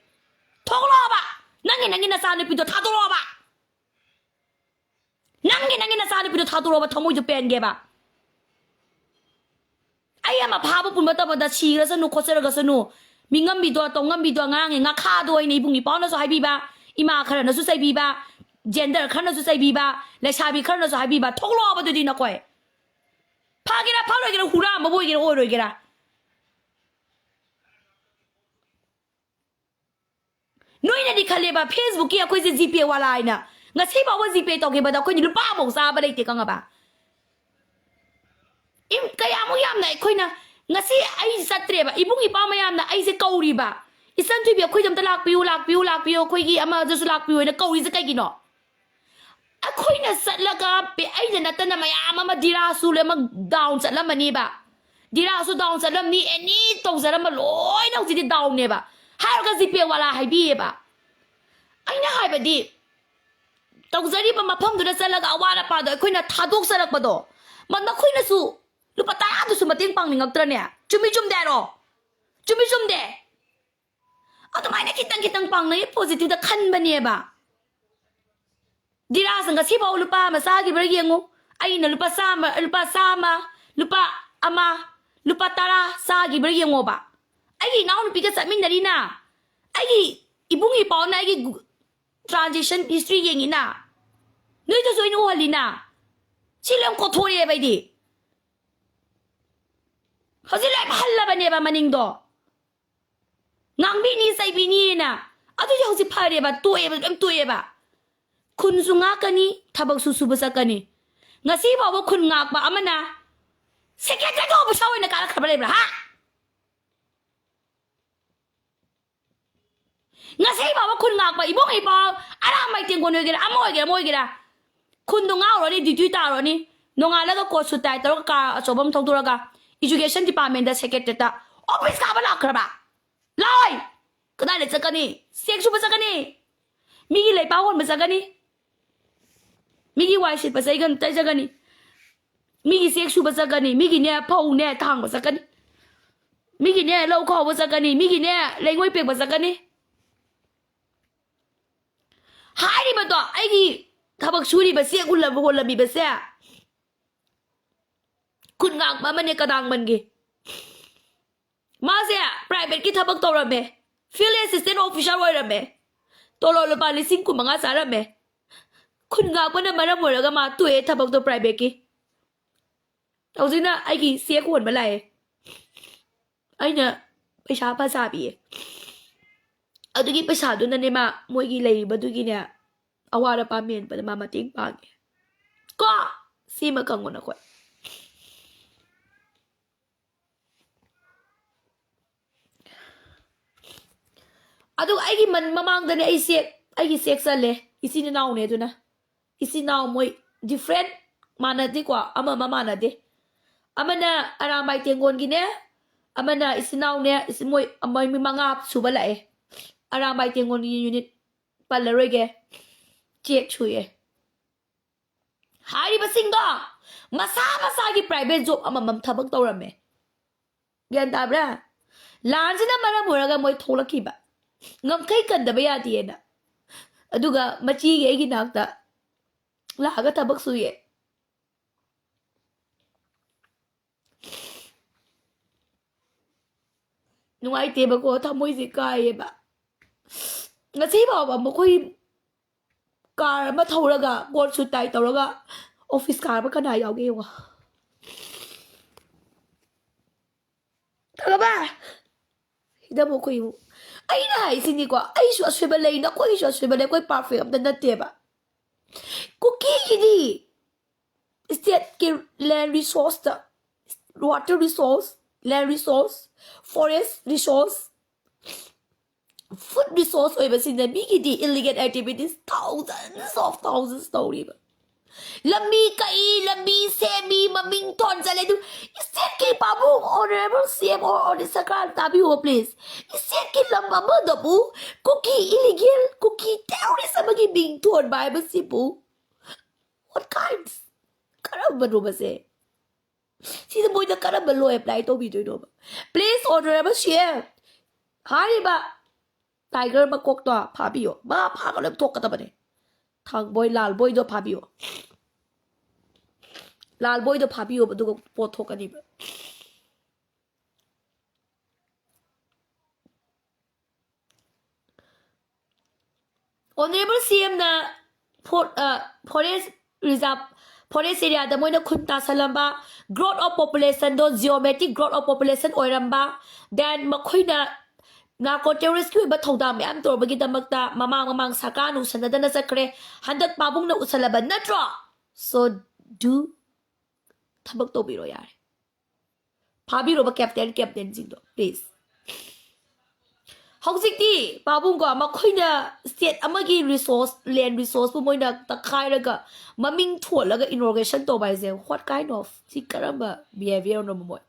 ꯊꯣꯛꯂꯛꯑꯣꯕ꯫ ꯅꯪꯒꯤ, ꯅꯪꯒꯤ ꯅꯆꯥꯅꯨꯄꯤꯗꯣ ꯊꯥꯗꯣꯔꯛꯑꯣꯕ꯫ ꯅꯪꯒꯤ ꯅꯆꯥꯅꯨꯄꯤꯗꯣ ꯊꯥꯗꯣꯔꯛꯑꯣꯕ, ꯊꯃꯣꯏꯗꯣ ꯄꯦꯟꯒꯦꯕ꯫ ꯑꯩ ꯑꯃ ꯐꯥꯕ ꯄꯨꯟꯕ ꯇꯕꯗ ꯁꯤꯔꯁꯅꯨ ꯈꯣꯠꯆꯔꯒꯁꯅꯨ, ꯃꯤꯉꯝꯕꯤꯗꯣ ꯇꯧꯉꯝꯕꯤꯗꯣ, ꯉꯔꯥꯡꯒꯤ ꯉꯥꯈꯥꯗꯣ ꯑꯩꯅ ꯏꯕꯨꯡ ꯏꯄꯥꯅꯁꯨ ꯍꯥꯏꯕꯤꯕ, ꯏꯃꯥ ꯈꯔꯅꯁꯨ ꯆꯩꯕꯤꯕ, ꯖꯦꯟꯗꯔ ꯈꯔꯅꯁꯨ ꯆꯩꯕꯤꯕ, ꯂꯩꯁꯥꯕꯤ ꯈꯔꯅꯁꯨ ꯍꯥꯏꯕꯤꯕ, ꯊꯣꯛꯂꯛꯑꯣꯕ ꯑꯗꯨꯗꯤ ꯅꯈꯣꯏ꯫ ꯐꯥꯒꯦꯔꯥ ꯐꯥꯔꯣꯏꯒꯦꯔꯥ, ꯍꯨꯔꯥꯟꯕꯕꯨ ꯑꯣꯏꯒꯦꯔꯥ ꯑꯣꯏꯔꯣꯏꯒꯦꯔꯥ꯫ ꯅꯣꯏꯅꯗꯤ ꯈꯜꯂꯦꯕ Facebookꯀꯤ ꯑꯩꯈꯣꯏꯁꯦ ꯖꯤꯄꯦ ꯋꯥꯂꯥ ꯍꯥꯏꯅ꯫ ꯉꯁꯤ ꯐꯥꯎꯕ ꯖꯤꯄꯦ ꯇꯧꯈꯤꯕꯗ ꯑꯩꯈꯣꯏꯗꯤ ꯂꯨꯄꯥ ꯑꯃꯐꯥꯎ ꯆꯥꯕ ꯂꯩꯇꯦ, ꯈꯪꯉꯕ? ꯏꯝ-, ꯀꯌꯥꯃꯨꯛ ꯌꯥꯝꯅ ꯑꯩꯈꯣꯏꯅ ꯉꯁꯤ ꯑꯩ ꯆꯠꯇ꯭ꯔꯦꯕ, ꯏꯕꯨꯡ ꯏꯄꯥ ꯃꯌꯥꯝꯅ ꯑꯩꯁꯦ ꯀꯧꯔꯤꯕ, "ꯏꯆꯟ ꯊꯣꯏꯕꯤ, ꯑꯩꯈꯣꯏꯗ ꯑꯝꯇ ꯂꯥꯛꯄꯤꯌꯨ, ꯂꯥꯛꯄꯤꯌꯨ, ꯂꯥꯛꯄꯤꯌꯨ, ꯑꯩꯈꯣꯏꯒꯤ ꯑꯃꯗꯁꯨ ꯂꯥꯛꯄꯤꯌꯨ" ꯍꯥꯏꯅ ꯀꯧꯔꯤꯁꯦ ꯀꯩꯒꯤꯅꯣ? ꯑꯩꯈꯣꯏꯅ ꯆꯠꯂꯒ ꯄꯦ-, ꯑꯩꯅ ꯅꯠꯇꯅ ꯃꯌꯥꯝ ꯑꯃ ꯗꯤꯔꯥꯁꯨ ꯂꯣꯏꯅꯃꯛ down ꯆꯠꯂꯝꯃꯅꯤꯕ, ꯗꯤꯔꯥꯁꯨ down ꯆꯠꯂꯝꯅꯤ, ꯑꯦꯅꯤ ꯇꯧꯖꯔꯝꯕ ꯂꯣꯏꯅ ꯍꯧꯖꯤꯛꯇꯤ downꯅꯦꯕ꯫ ꯍꯥꯏꯔꯒ ꯖꯤꯄꯦ ꯋꯥꯂꯥ ꯍꯥꯏꯕꯤꯌꯦꯕ꯫ ꯑꯩꯅ ꯍꯥꯏꯕꯗꯤ, ꯇꯧꯖꯔꯤꯕ ꯃꯐꯝꯗꯨꯗ ꯆꯠꯂꯒ ꯑꯋꯥꯠ ꯑꯄꯥꯗꯣ ꯑꯩꯈꯣꯏꯅ ꯊꯥꯗꯣꯛꯆꯔꯛꯄꯗꯣ, ꯃ-, ꯅꯈꯣꯏꯅꯁꯨ ꯂꯨꯄꯥ ꯇꯔꯥꯗꯨꯁꯨ ꯃꯇꯦꯡ ꯄꯥꯡꯅꯤꯡꯉꯛꯇ꯭ꯔꯅꯦ? ꯆꯨꯝꯃꯤ ꯆꯨꯝꯗꯦ ꯍꯥꯏꯔꯣ? ꯆꯨꯝꯃꯤ ꯆꯨꯝꯗꯦ? ꯑꯗꯨꯃꯥꯏꯅ ꯈꯤꯇꯪ ꯈꯤꯇꯪ ꯄꯥꯡꯅꯩ, positiveꯗ ꯈꯟꯕꯅꯦꯕ꯫ ꯗꯤꯔꯥꯁ ꯉꯁꯤꯐꯥꯎ ꯂꯨꯄꯥ ꯑꯃ ꯆꯥꯈꯤꯕ꯭ꯔꯥ ꯌꯦꯡꯉꯨ꯫ ꯑꯩꯅ ꯂꯨꯄꯥ ꯆꯥꯝꯃ, ꯂꯨꯄꯥ ꯆꯥꯝꯃ, ꯂꯨꯄꯥ ꯑꯃ, ꯂꯨꯄꯥ ꯇꯔꯥ ꯆꯥꯈꯤꯕ꯭ꯔꯥ ꯌꯦꯡꯉꯣꯕ꯫ ꯑꯩꯒꯤ ꯏꯅꯥꯎꯅꯨꯄꯤꯒ ꯆꯠꯃꯤꯟꯅꯔꯤꯅ, ꯑꯩꯒꯤ ꯏꯕꯨꯡ ꯏꯄꯥꯎꯅ ꯑꯩꯒꯤ ꯒꯨ-, transaction history ꯌꯦꯡꯉꯤꯅ, ꯅꯣꯏꯗꯁꯨ ꯑꯩꯅ ꯎꯍꯜꯂꯤꯅ꯫ ꯁꯤ ꯂꯣꯏ ꯀꯣꯊꯣꯔꯛꯑꯦꯕ ꯑꯩꯗꯤ꯫ ꯍꯧꯖꯤꯛ ꯂꯣꯏ ꯍꯜꯂꯕꯅꯦꯕ ꯃꯅꯤꯡꯗꯣ꯫ ꯉꯥꯡꯕꯤꯅꯤ ꯆꯩꯕꯤꯅꯤꯅ꯫ ꯑꯗꯨꯗꯤ ꯍꯧꯖꯤꯛ ꯐꯔꯦꯕ, ꯇꯣꯛꯑꯦꯕ, ꯂꯣꯏ ꯇꯣꯛꯑꯦꯕ꯫ ꯈꯨꯟꯁꯨ ꯉꯥꯛꯀꯅꯤ, ꯊꯕꯛꯁꯨ ꯁꯨꯕ ꯆꯠꯀꯅꯤ꯫ ꯉꯁꯤ ꯐꯥꯎꯕ ꯈꯨꯟ ꯉꯥꯛꯄ ꯑꯃꯅ secretary ꯇꯧꯕ ꯄꯩꯁꯥ ꯑꯣꯏꯅ ꯀꯥꯔꯛꯈ꯭ꯔꯕ ꯂꯩꯕ꯭ꯔꯥ, ꯍꯥ? ꯉꯁꯤ ꯐꯥꯎꯕ ꯈꯨꯟ ꯉꯥꯛꯄ ꯏꯕꯨꯡ ꯏꯄꯥꯎ, ꯑꯔꯥꯝꯕꯥꯏ ꯇꯦꯡꯒꯣꯟ ꯑꯣꯏꯒꯦꯔꯥ, ꯑꯃ ꯑꯣꯏꯒꯦꯔꯥ, ꯑꯃ ꯑꯣꯏꯒꯦꯔꯥ, ꯈꯨꯟꯗꯣ ꯉꯥꯎꯔꯅꯤ, duty ꯇꯥꯔꯨꯔꯅꯤ꯫ ꯅꯣꯡꯉꯥꯜꯂꯒ coat suit tie ꯇꯧꯔꯒ car ꯑꯆꯧꯕ ꯑꯃ ꯊꯧꯗꯣꯔꯒ education departmentꯗ secretariatꯇ office ꯀꯥꯕ ꯂꯥꯛꯈ꯭ꯔꯕ? ꯂꯥꯛꯑꯣꯏ! ꯀꯗꯥꯏꯗ ꯆꯠꯀꯅꯤ? Cheque ꯁꯨꯕ ꯆꯠꯀꯅꯤ, ꯃꯤꯒꯤ ꯂꯩꯄꯥꯛ ꯍꯣꯟꯕ ꯆꯠꯀꯅꯤ, ꯃꯤꯒꯤ ꯋꯥꯏ ꯁꯤꯠꯄ ꯆꯩꯒꯟ-, ꯇꯩꯖꯒꯅꯤ, ꯃꯤꯒꯤ cheque ꯁꯨꯕ ꯆꯠꯀꯅꯤ, ꯃꯤꯒꯤꯅꯦ ꯐꯧꯅꯦ ꯊꯥꯡꯕ ꯆꯠꯀꯅꯤ, ꯃꯤꯒꯤꯅꯦ ꯂꯧ ꯈꯥꯎꯕ ꯆꯠꯀꯅꯤ, ꯃꯤꯒꯤꯅꯦ ꯂꯩꯉꯣꯏ ꯄꯦꯛꯄ ꯆꯠꯀꯅꯤ꯫ ꯍꯥꯏꯔꯤꯕꯗꯣ ꯑꯩꯒꯤ ꯊꯕꯛ ꯁꯨꯔꯤꯕ, ꯆꯦꯛ ꯍꯣꯜꯂꯝ-, ꯍꯣꯜꯂꯝꯃꯤꯕꯁꯦ ꯈꯨꯟ ꯉꯥꯛꯄ ꯑꯃꯅꯦ ꯀꯗꯥꯡꯕꯟꯒꯤ꯫ ꯃꯥꯁꯦ ꯄ꯭ꯔꯥꯏꯚꯦꯠꯀꯤ ꯊꯕꯛ ꯇꯧꯔꯝꯃꯦ, ꯐꯤꯜ ꯑꯦꯁꯤꯁꯇꯦꯟ ꯑꯣꯐꯤꯁꯥꯔ ꯑꯣꯏꯔꯝꯃꯦ, ꯇꯣꯂꯣꯞ ꯂꯨꯄꯥ ꯂꯤꯁꯤꯡ ꯀꯨꯟ ꯃꯉꯥ ꯆꯥꯔꯝꯃꯦ꯫ ꯈꯨꯟ ꯉꯥꯛꯄꯅ ꯃꯔꯝ ꯑꯣꯏꯔꯒ ꯃꯥ ꯇꯣꯛꯑꯦ ꯊꯕꯛꯇꯣ ꯄ꯭ꯔꯥꯏꯚꯦꯠꯀꯤ꯫ ꯍꯧꯖꯤꯛꯅ ꯑꯩꯒꯤ ꯆꯦꯛ ꯍꯣꯟꯕ ꯂꯥꯛꯑꯦ꯫ ꯑꯩꯅ ꯄꯩꯁꯥ ꯐꯖꯥ ꯄꯤꯌꯦ꯫ ꯑꯗꯨꯒꯤ ꯄꯩꯁꯥꯗꯨꯅꯅꯦ ꯃꯥ ꯃꯣꯏꯒꯤ ꯂꯩꯔꯤꯕꯗꯨꯒꯤꯅꯦ ꯑꯋꯥꯠ ꯑꯄꯥ ꯃꯦꯟꯕꯗ ꯃꯥ ꯃꯇꯦꯡ ꯄꯥꯡꯉꯦ꯫ ꯀꯣ, ꯁꯤꯃ ꯈꯪꯉꯣ ꯅꯈꯣꯏ꯫ ꯑꯗꯨꯒ ꯑꯩꯒꯤ ꯃꯟ-, ꯃꯃꯥꯡꯗꯅꯦ ꯑꯩ ꯆꯦꯛ, ꯑꯩꯒꯤ ꯆꯦꯛ ꯆꯜꯂꯦ꯫ ꯏꯆꯤꯟ ꯏꯅꯥꯎꯅꯦ ꯑꯗꯨꯅ꯫ ꯏꯆꯤꯟ ꯏꯅꯥꯎ ꯃꯣꯏ ꯗꯤꯐ꯭ꯔꯦꯟ ꯃꯥꯟꯅꯗꯦꯀꯣ, ꯑꯃ ꯑꯃ ꯃꯥꯟꯅꯗꯦ꯫ ꯑꯃꯅ ꯑꯔꯥꯝꯕꯥꯏ ꯇꯦꯡꯒꯣꯟꯒꯤꯅꯦ, ꯑꯃꯅ ꯏꯆꯤꯟ ꯏꯅꯥꯎꯅꯦ, ꯏꯆꯤꯟ ꯃꯣꯏ, ꯃꯣꯏ ꯃꯤ ꯃꯉꯥ ꯁꯨꯕ ꯂꯥꯛꯑꯦ꯫ ꯑꯔꯥꯝꯕꯥꯏ ꯇꯦꯡꯒꯣꯟꯒꯤ ꯌꯨꯅꯤꯠ ꯄꯜꯂꯔꯣꯏꯒꯦ, ꯆꯦꯛ ꯁꯨꯏꯌꯦ꯫ ꯍꯥꯏꯔꯤꯕꯁꯤꯡꯗꯣ ꯃꯁꯥ ꯃꯁꯥꯒꯤ ꯄ꯭ꯔꯥꯏꯚꯦꯠ ꯖꯣꯕ ꯑꯃꯃꯝ ꯊꯕꯛ ꯇꯧꯔꯝꯃꯦ꯫ ꯒ꯭ꯌꯥꯟ ꯇꯥꯕ꯭ꯔꯥ? ꯂꯥꯟꯁꯤꯅ ꯃꯔꯝ ꯑꯣꯏꯔꯒ ꯃꯣꯏ ꯊꯣꯛꯂꯛꯈꯤꯕ꯫ ꯉꯝꯈꯩ ꯀꯟꯗꯕ ꯌꯥꯗꯦꯅ꯫ ꯑꯗꯨꯒ ꯃꯆꯦꯒꯤ ꯑꯩꯒꯤ ꯅꯥꯛꯇ ꯂꯥꯛꯑꯒ ꯊꯕꯛ ꯁꯨꯏꯌꯦ꯫ ꯅꯨꯡꯉꯥꯏꯇꯦꯕꯀꯣ, ꯊꯃꯣꯏꯁꯦ ꯀꯥꯏꯌꯦꯕ꯫ ꯉꯁꯤ ꯐꯥꯎꯕ ꯃꯈꯣꯏ ꯀꯥꯔ ꯑꯃ ꯊꯧꯔꯒ, ꯀꯣꯠ ꯁꯨꯠ ꯇꯥꯏ ꯇꯧꯔꯒ ꯑꯣꯐꯤꯁ ꯀꯥꯔꯕ ꯀꯅꯥ ꯌꯥꯎꯒꯦ ꯌꯦꯡꯉꯣ꯫ ꯈꯪꯉꯕ? ꯁꯤꯗ ꯃꯈꯣꯏꯕꯨ, ꯑꯩꯅ ꯍꯥꯏꯁꯤꯅꯤꯀꯣ, ꯑꯩꯁꯨ ꯑꯁꯣꯏꯕ ꯂꯩ, ꯅꯈꯣꯏꯒꯤꯁꯨ ꯑꯁꯣꯏꯕ ꯂꯩ, ꯑꯩꯈꯣꯏ ꯄꯥꯔꯐꯦꯛ ꯑꯝꯇ ꯅꯠꯇꯦꯕ꯫ ꯀꯨꯀꯤꯒꯤꯗꯤ ꯁ꯭ꯇꯦꯠꯀꯤ ꯂꯦꯟ ꯔꯤꯁꯣꯔꯁꯇ, water resource, land resource, forest resource, food resource ꯑꯣꯏꯕꯁꯤꯡꯅ ꯃꯤꯒꯤꯗꯤ illegal activities thousands of thousands ꯇꯧꯔꯤꯕ꯫ ꯂꯝꯕꯤ ꯀꯛꯏ, ꯂꯝꯕꯤ ꯁꯦꯝꯃꯤ, ꯃꯃꯤꯡ ꯊꯣꯟꯖꯜꯂꯦ꯫ ꯑꯗꯨ ꯁ꯭ꯇꯦꯠꯀꯤ ꯄꯥꯕꯨꯡ, ꯑꯣꯅꯔꯦꯕꯜ ꯁꯤ ꯑꯦꯝ ꯑꯣꯔ ꯑꯣꯅꯔꯦꯕꯜ ꯁꯔꯀꯥꯔ ꯇꯥꯕꯤꯌꯣ ꯄ꯭ꯂꯤꯖ꯫ ꯁ꯭ꯇꯦꯠꯀꯤ ꯂꯝ ꯑꯃꯗꯕꯨ ꯀꯨꯀꯤ ꯏꯂꯤꯒꯦꯜ, ꯀꯨꯀꯤ ꯇꯦꯔꯣꯔꯤꯁ ꯑꯃꯒꯤ ꯃꯤꯡ ꯊꯣꯟꯕ ꯍꯥꯏꯕꯁꯤꯕꯨ what kinds? ꯀꯔꯝꯕꯅꯣ ꯃꯁꯦ? ꯁꯤꯗ ꯃꯣꯏꯗ ꯀꯔꯝꯕ ꯂꯣ ꯑꯦꯄ꯭ꯂꯥꯏ ꯇꯧꯕꯤꯗꯣꯏꯅꯣꯕ? ꯄ꯭ꯂꯤꯖ, ꯑꯣꯅꯔꯦꯕꯜ ꯁꯤ ꯑꯦꯝ, ꯍꯥꯏꯔꯤꯕ ꯇꯥꯏꯒꯔ ꯃꯀꯣꯛꯇꯣ ꯐꯥꯕꯤꯌꯣ꯫ ꯃꯥ ꯐꯥꯒ ꯂꯣꯏ ꯊꯣꯛꯀꯗꯕꯅꯦ꯫ ꯊꯥꯡꯕꯣꯏ ꯂꯥꯜꯕꯣꯏꯗꯣ ꯐꯥꯕꯤꯌꯣ꯫ ꯂꯥꯜꯕꯣꯏꯗꯣ ꯐꯥꯕꯤꯌꯣꯕ, ꯑꯗꯨꯒ ꯄꯣꯠ ꯊꯣꯛꯀꯅꯤꯕ꯫ Honourable C M ꯅ forest reserve, forest areaꯗ ꯃꯣꯏꯅ ꯈꯨꯟ ꯇꯥꯁꯜꯂꯝꯕ, growth of populationꯗꯣ geometric growth of population ꯑꯣꯏꯔꯝꯕ, then ꯃꯈꯣꯏꯅ narco terroristꯀꯤ ꯑꯣꯏꯕ ꯊꯧꯗꯥꯡ ꯃꯌꯥꯝ ꯇꯧꯔꯕꯒꯤꯗꯃꯛꯇ ꯃꯃꯥꯡ ꯃꯃꯥꯡ ꯁꯔꯀꯥꯔ ꯅꯨꯡꯁꯟꯅꯗꯅ ꯆꯠꯈ꯭ꯔꯦ꯫ ꯍꯟꯗꯛ ꯄꯥꯕꯨꯡꯅ ꯎꯁꯜꯂꯕ ꯅꯠꯇ꯭ꯔꯣ? So do, ꯊꯕꯛ ꯇꯧꯕꯤꯔꯣ ꯌꯥꯔꯦ꯫ ꯐꯥꯕꯤꯔꯣꯕ captain, captainꯁꯤꯡꯗꯣ, please꯫ ꯍꯧꯖꯤꯛꯇꯤ ꯄꯥꯕꯨꯡꯀꯣ, ꯃꯈꯣꯏꯅ state ꯑꯃꯒꯤ resource, land resourceꯄꯨ ꯃꯣꯏꯅ ꯇꯛꯈꯥꯏꯔꯒ ꯃꯃꯤꯡ ꯊꯣꯜꯂꯒ inauguration ꯇꯧꯕ ꯍꯥꯏꯁꯦ, what kind of, ꯁꯤ ꯀꯔꯝꯕ behaviourꯅꯣ ꯃꯣꯏ?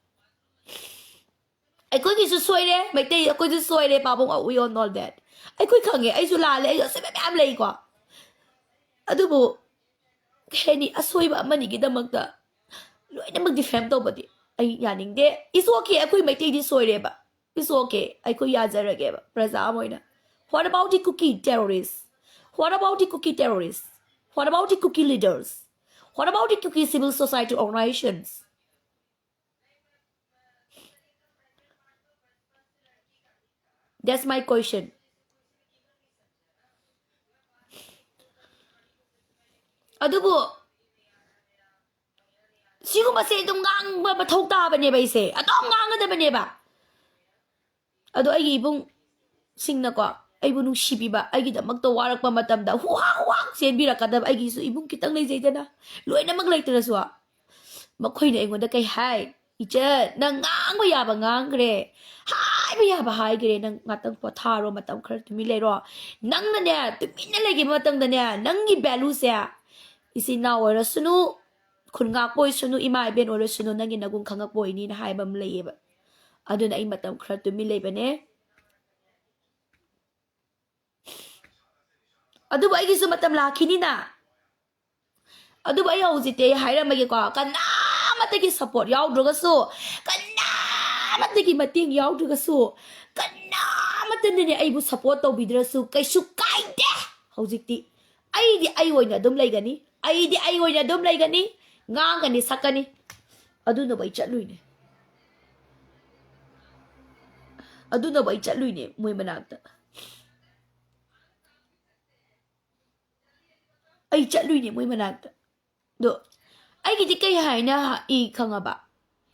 ꯑꯩꯈꯣꯏꯒꯤꯁꯨ ꯁꯣꯏꯔꯦ, ꯃꯩꯇꯩ ꯑꯩꯈꯣꯏꯁꯨ ꯁꯣꯏꯔꯦ ꯄꯥꯕꯨꯡ, we all know that꯫ ꯑꯩꯈꯣꯏ ꯈꯪꯉꯦ, ꯑꯩꯁꯨ ꯂꯥꯜꯂꯦ, ꯑꯩꯁꯨ ꯑꯁꯣꯏꯕ ꯃꯌꯥꯝ ꯂꯩꯀꯣ꯫ ꯑꯗꯨꯕꯨ ꯀꯩ ꯍꯥꯏꯅꯤ, ꯑꯁꯣꯏꯕ ꯑꯃꯅꯤꯒꯤꯗꯃꯛꯇ ꯂꯣꯏꯅꯃꯛ defame ꯇꯧꯕꯗꯤ ꯑꯩ ꯌꯥꯅꯤꯡꯗꯦ꯫ It's okay, ꯑꯩꯈꯣꯏ ꯃꯩꯇꯩꯗꯤ ꯁꯣꯏꯔꯦꯕ, it's okay, ꯑꯩꯈꯣꯏ ꯌꯥꯖꯔꯒꯦꯕ ꯄ꯭ꯔꯖꯥ ꯑꯃ ꯑꯣꯏꯅ꯫ What about the Kuki terrorists? What about the Kuki terrorists? What about the Kuki leaders? What about the Kuki civil society organizations? That's my question. ꯑꯗꯨꯕꯨ ꯁꯤꯒꯨꯝꯕꯁꯦ ꯑꯗꯨꯝ ꯉꯥꯡꯕ ꯃꯊꯧ ꯇꯥꯕꯅꯦꯕ, ꯑꯩꯁꯦ ꯑꯗꯨꯝ ꯉꯥꯡꯒꯗꯕꯅꯦꯕ꯫ ꯑꯗꯣ ꯑꯩꯒꯤ ꯏꯕꯨꯡꯁꯤꯡꯅꯀꯣ, ꯑꯩꯕꯨ ꯅꯨꯡꯁꯤꯕꯤꯕ, ꯑꯩꯒꯤꯗꯃꯛꯇ ꯋꯥꯔꯛꯄ ꯃꯇꯝꯗ ꯍꯨꯍꯥꯛ ꯍꯨꯍꯥꯛ ꯆꯦꯟꯕꯤꯔꯛꯀꯗꯕ, ꯑꯩꯒꯤꯁꯨ ꯏꯕꯨꯡ ꯈꯤꯇꯪ ꯂꯩꯖꯩꯗꯅ, ꯂꯣꯏꯅꯃꯛ ꯂꯩꯇ꯭ꯔꯁꯨ, ꯃꯈꯣꯏꯅ ꯑꯩꯉꯣꯟꯗ ꯀꯩ ꯍꯥꯏ? "ꯏꯆꯟ, ꯅꯪ ꯉꯥꯡꯕ ꯌꯥꯕ ꯉꯥꯡꯈ꯭ꯔꯦ, ꯍꯥꯏꯕ ꯌꯥꯕ ꯍꯥꯏꯈ꯭ꯔꯦ, ꯅꯪ ꯉꯥꯛꯇꯪ ꯄꯣꯊꯥꯔꯣ, ꯃꯇꯝ ꯈꯔ ꯇꯨꯃꯤꯟ ꯂꯩꯔꯣ꯫ ꯅꯪꯅꯅꯦ, ꯇꯨꯃꯤꯟꯅ ꯂꯩꯈꯤꯕ ꯃꯇꯝꯗꯅꯦ, ꯅꯪꯒꯤ valueꯁꯦ ꯏꯆꯤꯟ ꯏꯅꯥꯎ ꯑꯣꯏꯔꯁꯅꯨ, ꯈꯨꯟ ꯉꯥꯛꯄ ꯑꯣꯏꯁꯅꯨ, ꯏꯃꯥ ꯏꯕꯦꯟ ꯑꯣꯏꯔꯁꯅꯨ, ꯅꯪꯒꯤ ꯅꯒꯨꯟ ꯈꯪꯉꯛꯄ ꯑꯣꯏꯅꯤꯅ" ꯍꯥꯏꯕ ꯑꯃ ꯂꯩꯌꯦꯕ꯫ ꯑꯗꯨꯅ ꯑꯩ ꯃꯇꯝ ꯈꯔ ꯇꯨꯃꯤꯟ ꯂꯩꯕꯅꯦ꯫ ꯑꯗꯨꯕꯨ ꯑꯩꯒꯤꯁꯨ ꯃꯇꯝ ꯂꯥꯛꯈꯤꯅꯤꯅ꯫ ꯑꯗꯨꯕꯨ ꯑꯩ ꯍꯧꯖꯤꯛꯇꯤ ꯑꯩ ꯍꯥꯏꯔꯝꯃꯒꯦꯀꯣ, ꯀꯅꯥꯃꯠꯇꯒꯤ support ꯌꯥꯎꯗ꯭ꯔꯒꯁꯨ, ꯀꯅꯥꯃꯠꯇꯒꯤ ꯃꯇꯦꯡ ꯌꯥꯎꯗ꯭ꯔꯒꯁꯨ, ꯀꯅꯥꯃꯠꯇꯅꯅꯦ ꯑꯩꯕꯨ support ꯇꯧꯕꯤꯗ꯭ꯔꯁꯨ ꯀꯩꯁꯨ ꯀꯥꯏꯗꯦ꯫ ꯍꯧꯖꯤꯛꯇꯤ ꯑꯩꯗꯤ ꯑꯩ ꯑꯣꯏꯅ ꯑꯗꯨꯝ ꯂꯩꯒꯅꯤ꯫ ꯑꯩꯗꯤ ꯑꯩ ꯑꯣꯏꯅ ꯑꯗꯨꯝ ꯂꯩꯒꯅꯤ꯫ ꯉꯥꯡꯒꯅꯤ, ꯁꯛꯀꯅꯤ꯫ ꯑꯗꯨꯅꯕꯨ ꯑꯩ ꯆꯠꯂꯨꯏꯅꯦ꯫ ꯑꯗꯨꯅꯕꯨ ꯑꯩ ꯆꯠꯂꯨꯏꯅꯦ ꯃꯣꯏ ꯃꯅꯥꯛꯇ꯫ ꯑꯩ ꯆꯠꯂꯨꯏꯅꯦ ꯃꯣꯏ ꯃꯅꯥꯛꯇ꯫ ꯑꯗꯣ ꯑꯩꯒꯤꯗꯤ ꯀꯩ ꯍꯥꯏꯅ ꯏ ꯈꯪꯉꯕ?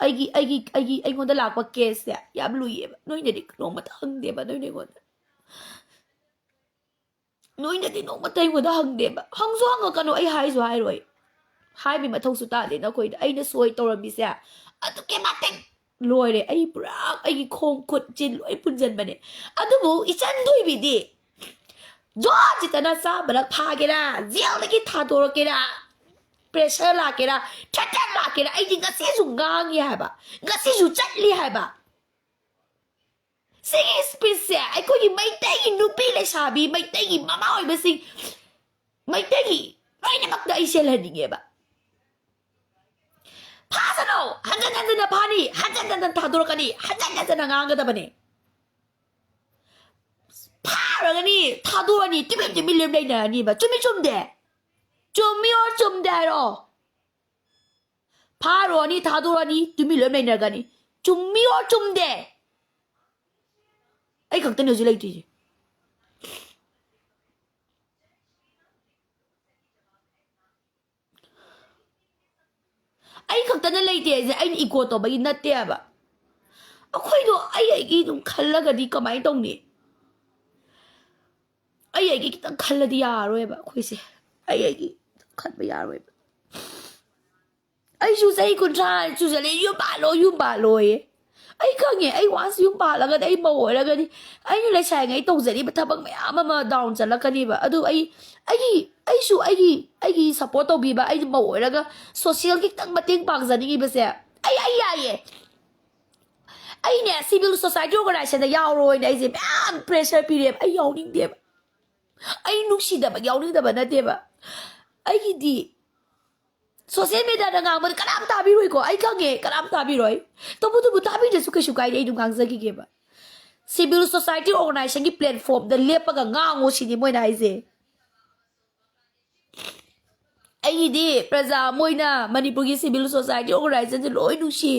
ꯑꯩꯒꯤ, ꯑꯩꯒꯤ, ꯑꯩꯒꯤ, ꯑꯩꯉꯣꯟꯗ ꯂꯥꯛꯄ caseꯁꯦ ꯌꯥꯝ ꯂꯨꯏꯌꯦꯕ꯫ ꯅꯣꯏꯅꯗꯤ ꯅꯣꯡꯃꯇ ꯍꯪꯗꯦꯕ, ꯅꯣꯏꯅ ꯑꯩꯉꯣꯟꯗ꯫ ꯅꯣꯏꯅꯗꯤ ꯅꯣꯡꯃꯇ ꯑꯩꯉꯣꯟꯗ ꯍꯪꯗꯦꯕ꯫ ꯍꯪꯁꯨ ꯍꯪꯉꯛꯀꯅꯨ, ꯑꯩ ꯍꯥꯏꯁꯨ ꯍꯥꯏꯔꯣꯏ꯫ ꯍꯥꯏꯕꯩ ꯃꯊꯧꯁꯨ ꯇꯥꯗꯦ ꯅꯈꯣꯏꯗ꯫ ꯑꯩꯅ ꯁꯣꯏ ꯇꯧꯔꯝꯃꯤꯁꯦ ꯑꯗꯨꯛꯀꯤ ꯃꯇꯤꯛ ꯂꯣꯏꯔꯦ꯫ ꯑꯩ ꯄꯨꯔꯥ ꯑꯩꯒꯤ ꯈꯣꯡ ꯈꯨꯠ ꯆꯤꯟ ꯂꯣꯏ ꯄꯨꯟꯁꯤꯟꯕꯅꯦ꯫ ꯑꯗꯨꯕꯨ ꯏꯆꯟ ꯊꯣꯏꯕꯤꯗꯤ ꯖꯣꯟ ꯖꯤꯠꯇꯅ ꯆꯥꯝꯃꯔꯛ ꯐꯥꯒꯦꯔꯥ, ꯖꯦꯜꯗꯒꯤ ꯊꯥꯗꯣꯔꯛꯀꯦꯔꯥ, pressure ꯂꯥꯛꯀꯦꯔꯥ, threaten ꯂꯥꯛꯀꯦꯔꯥ, ꯑꯩꯗꯤ ꯉꯁꯤꯁꯨ ꯉꯥꯡꯉꯤ ꯍꯥꯏꯕ, ꯉꯁꯤꯁꯨ ꯆꯠꯂꯤ ꯍꯥꯏꯕ꯫ ꯁꯤꯒꯤ speechꯁꯦ ꯑꯩꯈꯣꯏꯒꯤ ꯃꯩꯇꯩꯒꯤ ꯅꯨꯄꯤ ꯂꯩꯁꯥꯕꯤ, ꯃꯩꯇꯩꯒꯤ ꯃꯃꯥ ꯑꯣꯏꯕꯁꯤꯡ, ꯃꯩꯇꯩꯒꯤ ꯂꯣꯏꯅꯃꯛꯇ ꯑꯩ ꯆꯦꯜꯍꯟꯅꯤꯡꯉꯦꯕ꯫ ꯐꯥꯁꯅꯨ! ꯍꯟꯖꯟ ꯍꯟꯖꯟꯅ ꯐꯥꯅꯤ, ꯍꯟꯖꯟ ꯍꯟꯖꯟꯅ ꯊꯥꯗꯣꯔꯛꯀꯅꯤ, ꯍꯟꯖꯟ ꯍꯟꯖꯟꯅ ꯉꯥꯡꯒꯗꯕꯅꯤ꯫ ꯐꯥꯔꯒꯅꯤ, ꯊꯥꯗꯣꯛꯑꯅꯤ, ꯇꯨꯃꯤꯟ ꯇꯨꯃꯤꯟ ꯂꯦꯞ ꯂꯩꯅꯔꯅꯤꯕ꯫ ꯆꯨꯝꯃꯤ ꯆꯨꯝꯗꯦ? ꯆꯨꯝꯃꯤ or ꯆꯨꯝꯗꯦ ꯍꯥꯏꯔꯣ? ꯐꯥꯔꯨꯔꯅꯤ, ꯊꯥꯗꯣꯔꯅꯤ, ꯇꯨꯃꯤꯟ ꯂꯣꯏ ꯂꯩꯅꯔꯒꯅꯤ꯫ ꯆꯨꯝꯃꯤ or ꯆꯨꯝꯗꯦ? ꯑꯩ ꯈꯛꯇꯅꯦ ꯍꯧꯖꯤꯛ ꯂꯩꯇ꯭ꯔꯤꯁꯦ꯫ ꯑꯩ ꯈꯛꯇꯅ ꯂꯩꯇꯦ ꯍꯥꯏꯁꯦ ꯑꯩꯅ ego ꯇꯧꯕꯒꯤ ꯅꯠꯇꯦꯕ꯫ ꯑꯩꯈꯣꯏꯗꯣ ꯑꯩ ꯑꯩꯒꯤ ꯑꯗꯨꯝ ꯈꯜꯂꯒꯗꯤ ꯀꯃꯥꯏꯅ ꯇꯧꯅꯤ? ꯑꯩ ꯑꯩꯒꯤ ꯈꯤꯇꯪ ꯈꯜꯂꯗꯤ ꯌꯥꯔꯔꯣꯏꯕ ꯑꯩꯈꯣꯏꯁꯦ꯫ ꯑꯩ ꯑꯩꯒꯤ ꯈꯟꯕ ꯌꯥꯔꯣꯏꯕ꯫ ꯑꯩꯁꯨ ꯆꯍꯤ ꯀꯨꯟꯊ꯭ꯔꯥ ꯆꯨꯖꯜꯂꯦ, "ꯌꯨꯝ ꯄꯥꯜꯂꯣ, ꯌꯨꯝ ꯄꯥꯜꯂꯣꯌꯦ"꯫ ꯑꯩ ꯈꯪꯉꯦ, ꯑꯩ once ꯌꯨꯝ ꯄꯥꯜꯂꯒꯗꯤ, ꯑꯩ ꯃꯧ ꯑꯣꯏꯔꯒꯗꯤ, ꯑꯩꯅ ꯂꯩꯁꯥꯔꯤꯉꯩ ꯇꯧꯖꯔꯤꯕ ꯊꯕꯛ ꯃꯌꯥꯝ ꯑꯃ down ꯆꯠꯂꯛꯀꯅꯤꯕ꯫ ꯑꯗꯨ ꯑꯩ, ꯑꯩꯒꯤ, ꯑꯩꯁꯨ ꯑꯩꯒꯤ, ꯑꯩꯒꯤ support ꯇꯧꯕꯤꯕ, ꯑꯩ ꯃꯧ ꯑꯣꯏꯔꯒ socialꯒꯤ ꯈꯤꯇꯪ ꯃꯇꯦꯡ ꯄꯥꯡꯖꯅꯤꯡꯉꯤꯕꯁꯦ, ꯑꯩ, ꯑꯩ ꯌꯥꯏꯌꯦ꯫ ꯑꯩꯅꯦ civil society organizationꯗ ꯌꯥꯎꯔꯣꯏꯅ ꯑꯩꯁꯦ ꯃꯌꯥꯝ pressure ꯄꯤꯔꯦꯕ꯫ ꯑꯩ ꯌꯥꯎꯅꯤꯡꯗꯦꯕ꯫ ꯑꯩ ꯅꯨꯡꯁꯤꯗꯕ, ꯌꯥꯎꯅꯤꯡꯗꯕ ꯅꯠꯇꯦꯕ꯫ ꯑꯩꯒꯤꯗꯤ social mediaꯗ ꯉꯥꯡꯕꯗ ꯀꯅꯥꯝ ꯇꯥꯕꯤꯔꯣꯏꯀꯣ, ꯑꯩ ꯈꯪꯉꯦ, ꯀꯅꯥꯝ ꯇꯥꯕꯤꯔꯣꯏ꯫ ꯇꯧꯕꯇꯕꯨ ꯇꯥꯕꯤꯗ꯭ꯔꯁꯨ ꯀꯩꯁꯨ ꯀꯥꯏꯗꯦ, ꯑꯩ ꯑꯗꯨꯝ ꯉꯥꯡꯖꯈꯤꯒꯦꯕ꯫ Civil society organizationꯒꯤ platformꯗ ꯂꯦꯞꯄꯒ ꯉꯥꯡꯉꯨ ꯁꯤꯅꯤ ꯃꯣꯏꯅ ꯍꯥꯏꯁꯦ꯫ ꯑꯩꯒꯤꯗꯤ ꯄ꯭ꯔꯖꯥ ꯑꯃ ꯑꯣꯏꯅ ꯃꯅꯤꯄꯨꯔꯒꯤ civil society organizationꯁꯦ ꯂꯣꯏ ꯅꯨꯡꯁꯤ,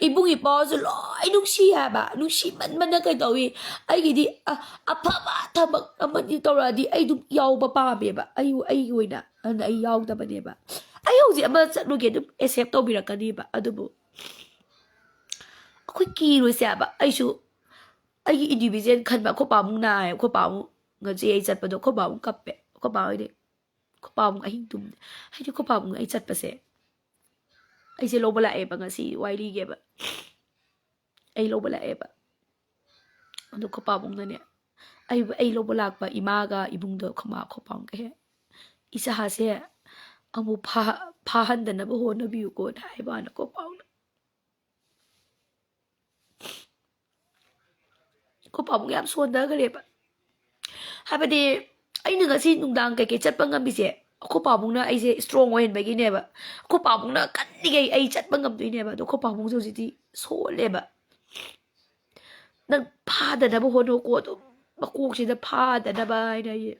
ꯏꯕꯨꯡ ꯏꯄ꯭ꯋꯥꯁꯨ ꯂꯣꯏ ꯅꯨꯡꯁꯤ ꯍꯥꯏꯕ꯫ ꯅꯨꯡꯁꯤꯃꯟꯕꯅ ꯀꯩꯗꯧꯏ, ꯑꯩꯒꯤꯗꯤ ꯑ- ꯑꯐꯕ ꯊꯕꯛ ꯑꯃꯅꯤ ꯇꯧꯔꯛꯑꯗꯤ ꯑꯩ ꯑꯗꯨꯝ ꯌꯥꯎꯕ ꯄꯥꯝꯃꯦꯕ, ꯑꯩ ꯑꯩꯒꯤ ꯑꯣꯏꯅ꯫ ꯑꯗꯨꯅ ꯑꯩ ꯌꯥꯎꯗꯕꯅꯦꯕ꯫ ꯑꯩ ꯍꯧꯖꯤꯛ ꯑꯃ ꯆꯠꯂꯨꯒꯦ, ꯑꯗꯨꯝ accept ꯇꯧꯕꯤꯔꯛꯀꯅꯦꯕ꯫ ꯑꯗꯨꯕꯨ ꯑꯩꯈꯣꯏ ꯀꯤꯔꯣꯏꯁꯦ ꯍꯥꯏꯕ꯫ ꯑꯩꯁꯨ ꯑꯩꯒꯤ individual ꯈꯟꯕ꯫ ꯑꯩꯈꯣꯏ ꯄꯥꯕꯨꯡ ꯅꯥꯏ, ꯑꯩꯈꯣꯏ ꯄꯥꯕꯨꯡ ꯉꯁꯤ ꯑꯩ ꯆꯠꯄꯗꯣ ꯑꯩꯈꯣꯏ ꯄꯥꯕꯨꯡ ꯀꯞꯄꯦ꯫ ꯑꯩꯈꯣꯏ ꯄꯥ ꯍꯣꯏꯗꯤ ꯑꯩꯈꯣꯏ ꯄꯥꯕꯨꯡ ꯑꯍꯤꯡ ꯇꯨꯝꯗꯦ꯫ ꯍꯥꯏꯗꯤ ꯑꯩꯈꯣꯏ ꯄꯥꯕꯨꯡ ꯑꯩ ꯆꯠꯄꯁꯦ, ꯑꯩꯁꯦ ꯂꯧꯕ ꯂꯥꯛꯑꯦꯕ꯫ ꯉꯁꯤ ꯋꯥꯔꯤ ꯂꯤꯒꯦꯕ꯫ ꯑꯩ ꯂꯧꯕ ꯂꯥꯛꯑꯦꯕ꯫ ꯑꯗꯣ ꯑꯩꯈꯣꯏ ꯄꯥꯕꯨꯡꯅꯅꯦ, ꯑꯩ ꯑꯩ ꯂꯧꯕ ꯂꯥꯛꯄ ꯏꯃꯥꯒ ꯏꯕꯨꯡꯗꯣ, ꯑꯩꯈꯣꯏ ꯃꯥ, ꯑꯩꯈꯣꯏ ꯄꯥꯕꯨꯡ ꯀꯩ ꯍꯥꯏ, "ꯏꯆꯥꯁꯦ ꯑꯃꯨꯛ ꯐꯥ- ꯐꯥꯍꯟꯗꯅꯕ ꯍꯣꯠꯅꯕꯤꯌꯨꯀꯣꯅ" ꯍꯥꯏꯕ ꯋꯥꯅꯤ ꯑꯩꯈꯣꯏ ꯄꯥꯕꯨꯡꯅ꯫ ꯑꯩꯈꯣꯏ ꯄꯥꯕꯨꯡ ꯌꯥꯝ ꯁꯣꯟꯊꯈ꯭ꯔꯦꯕ꯫ ꯍꯥꯏꯕꯗꯤ ꯑꯩꯅ ꯉꯁꯤ ꯅꯨꯡꯗꯥꯡ ꯀꯩꯀꯩ ꯆꯠꯄ ꯉꯝꯃꯤꯁꯦ ꯑꯩꯈꯣꯏ ꯄꯥꯕꯨꯡꯅ ꯑꯩꯁꯦ strong ꯑꯣꯏꯍꯟꯕꯒꯤꯅꯦꯕ꯫ ꯑꯩꯈꯣꯏ ꯄꯥꯕꯨꯡꯅ ꯀꯟꯅꯤꯡꯉꯩ ꯑꯩ ꯆꯠꯄ ꯉꯝꯗꯣꯏꯅꯦꯕ꯫ ꯑꯗꯣ ꯑꯩꯈꯣꯏ ꯄꯥꯕꯨꯡꯁꯦ ꯍꯧꯖꯤꯛꯇꯤ ꯁꯣꯜꯂꯦꯕ꯫ "ꯅꯪ ꯐꯥꯗꯅꯕ ꯍꯣꯠꯅꯧꯀꯣ", ꯑꯗꯨꯝ ꯃꯀꯣꯛꯁꯤꯗ ꯐꯥꯗꯅꯕ ꯍꯥꯏꯅ ꯑꯩ-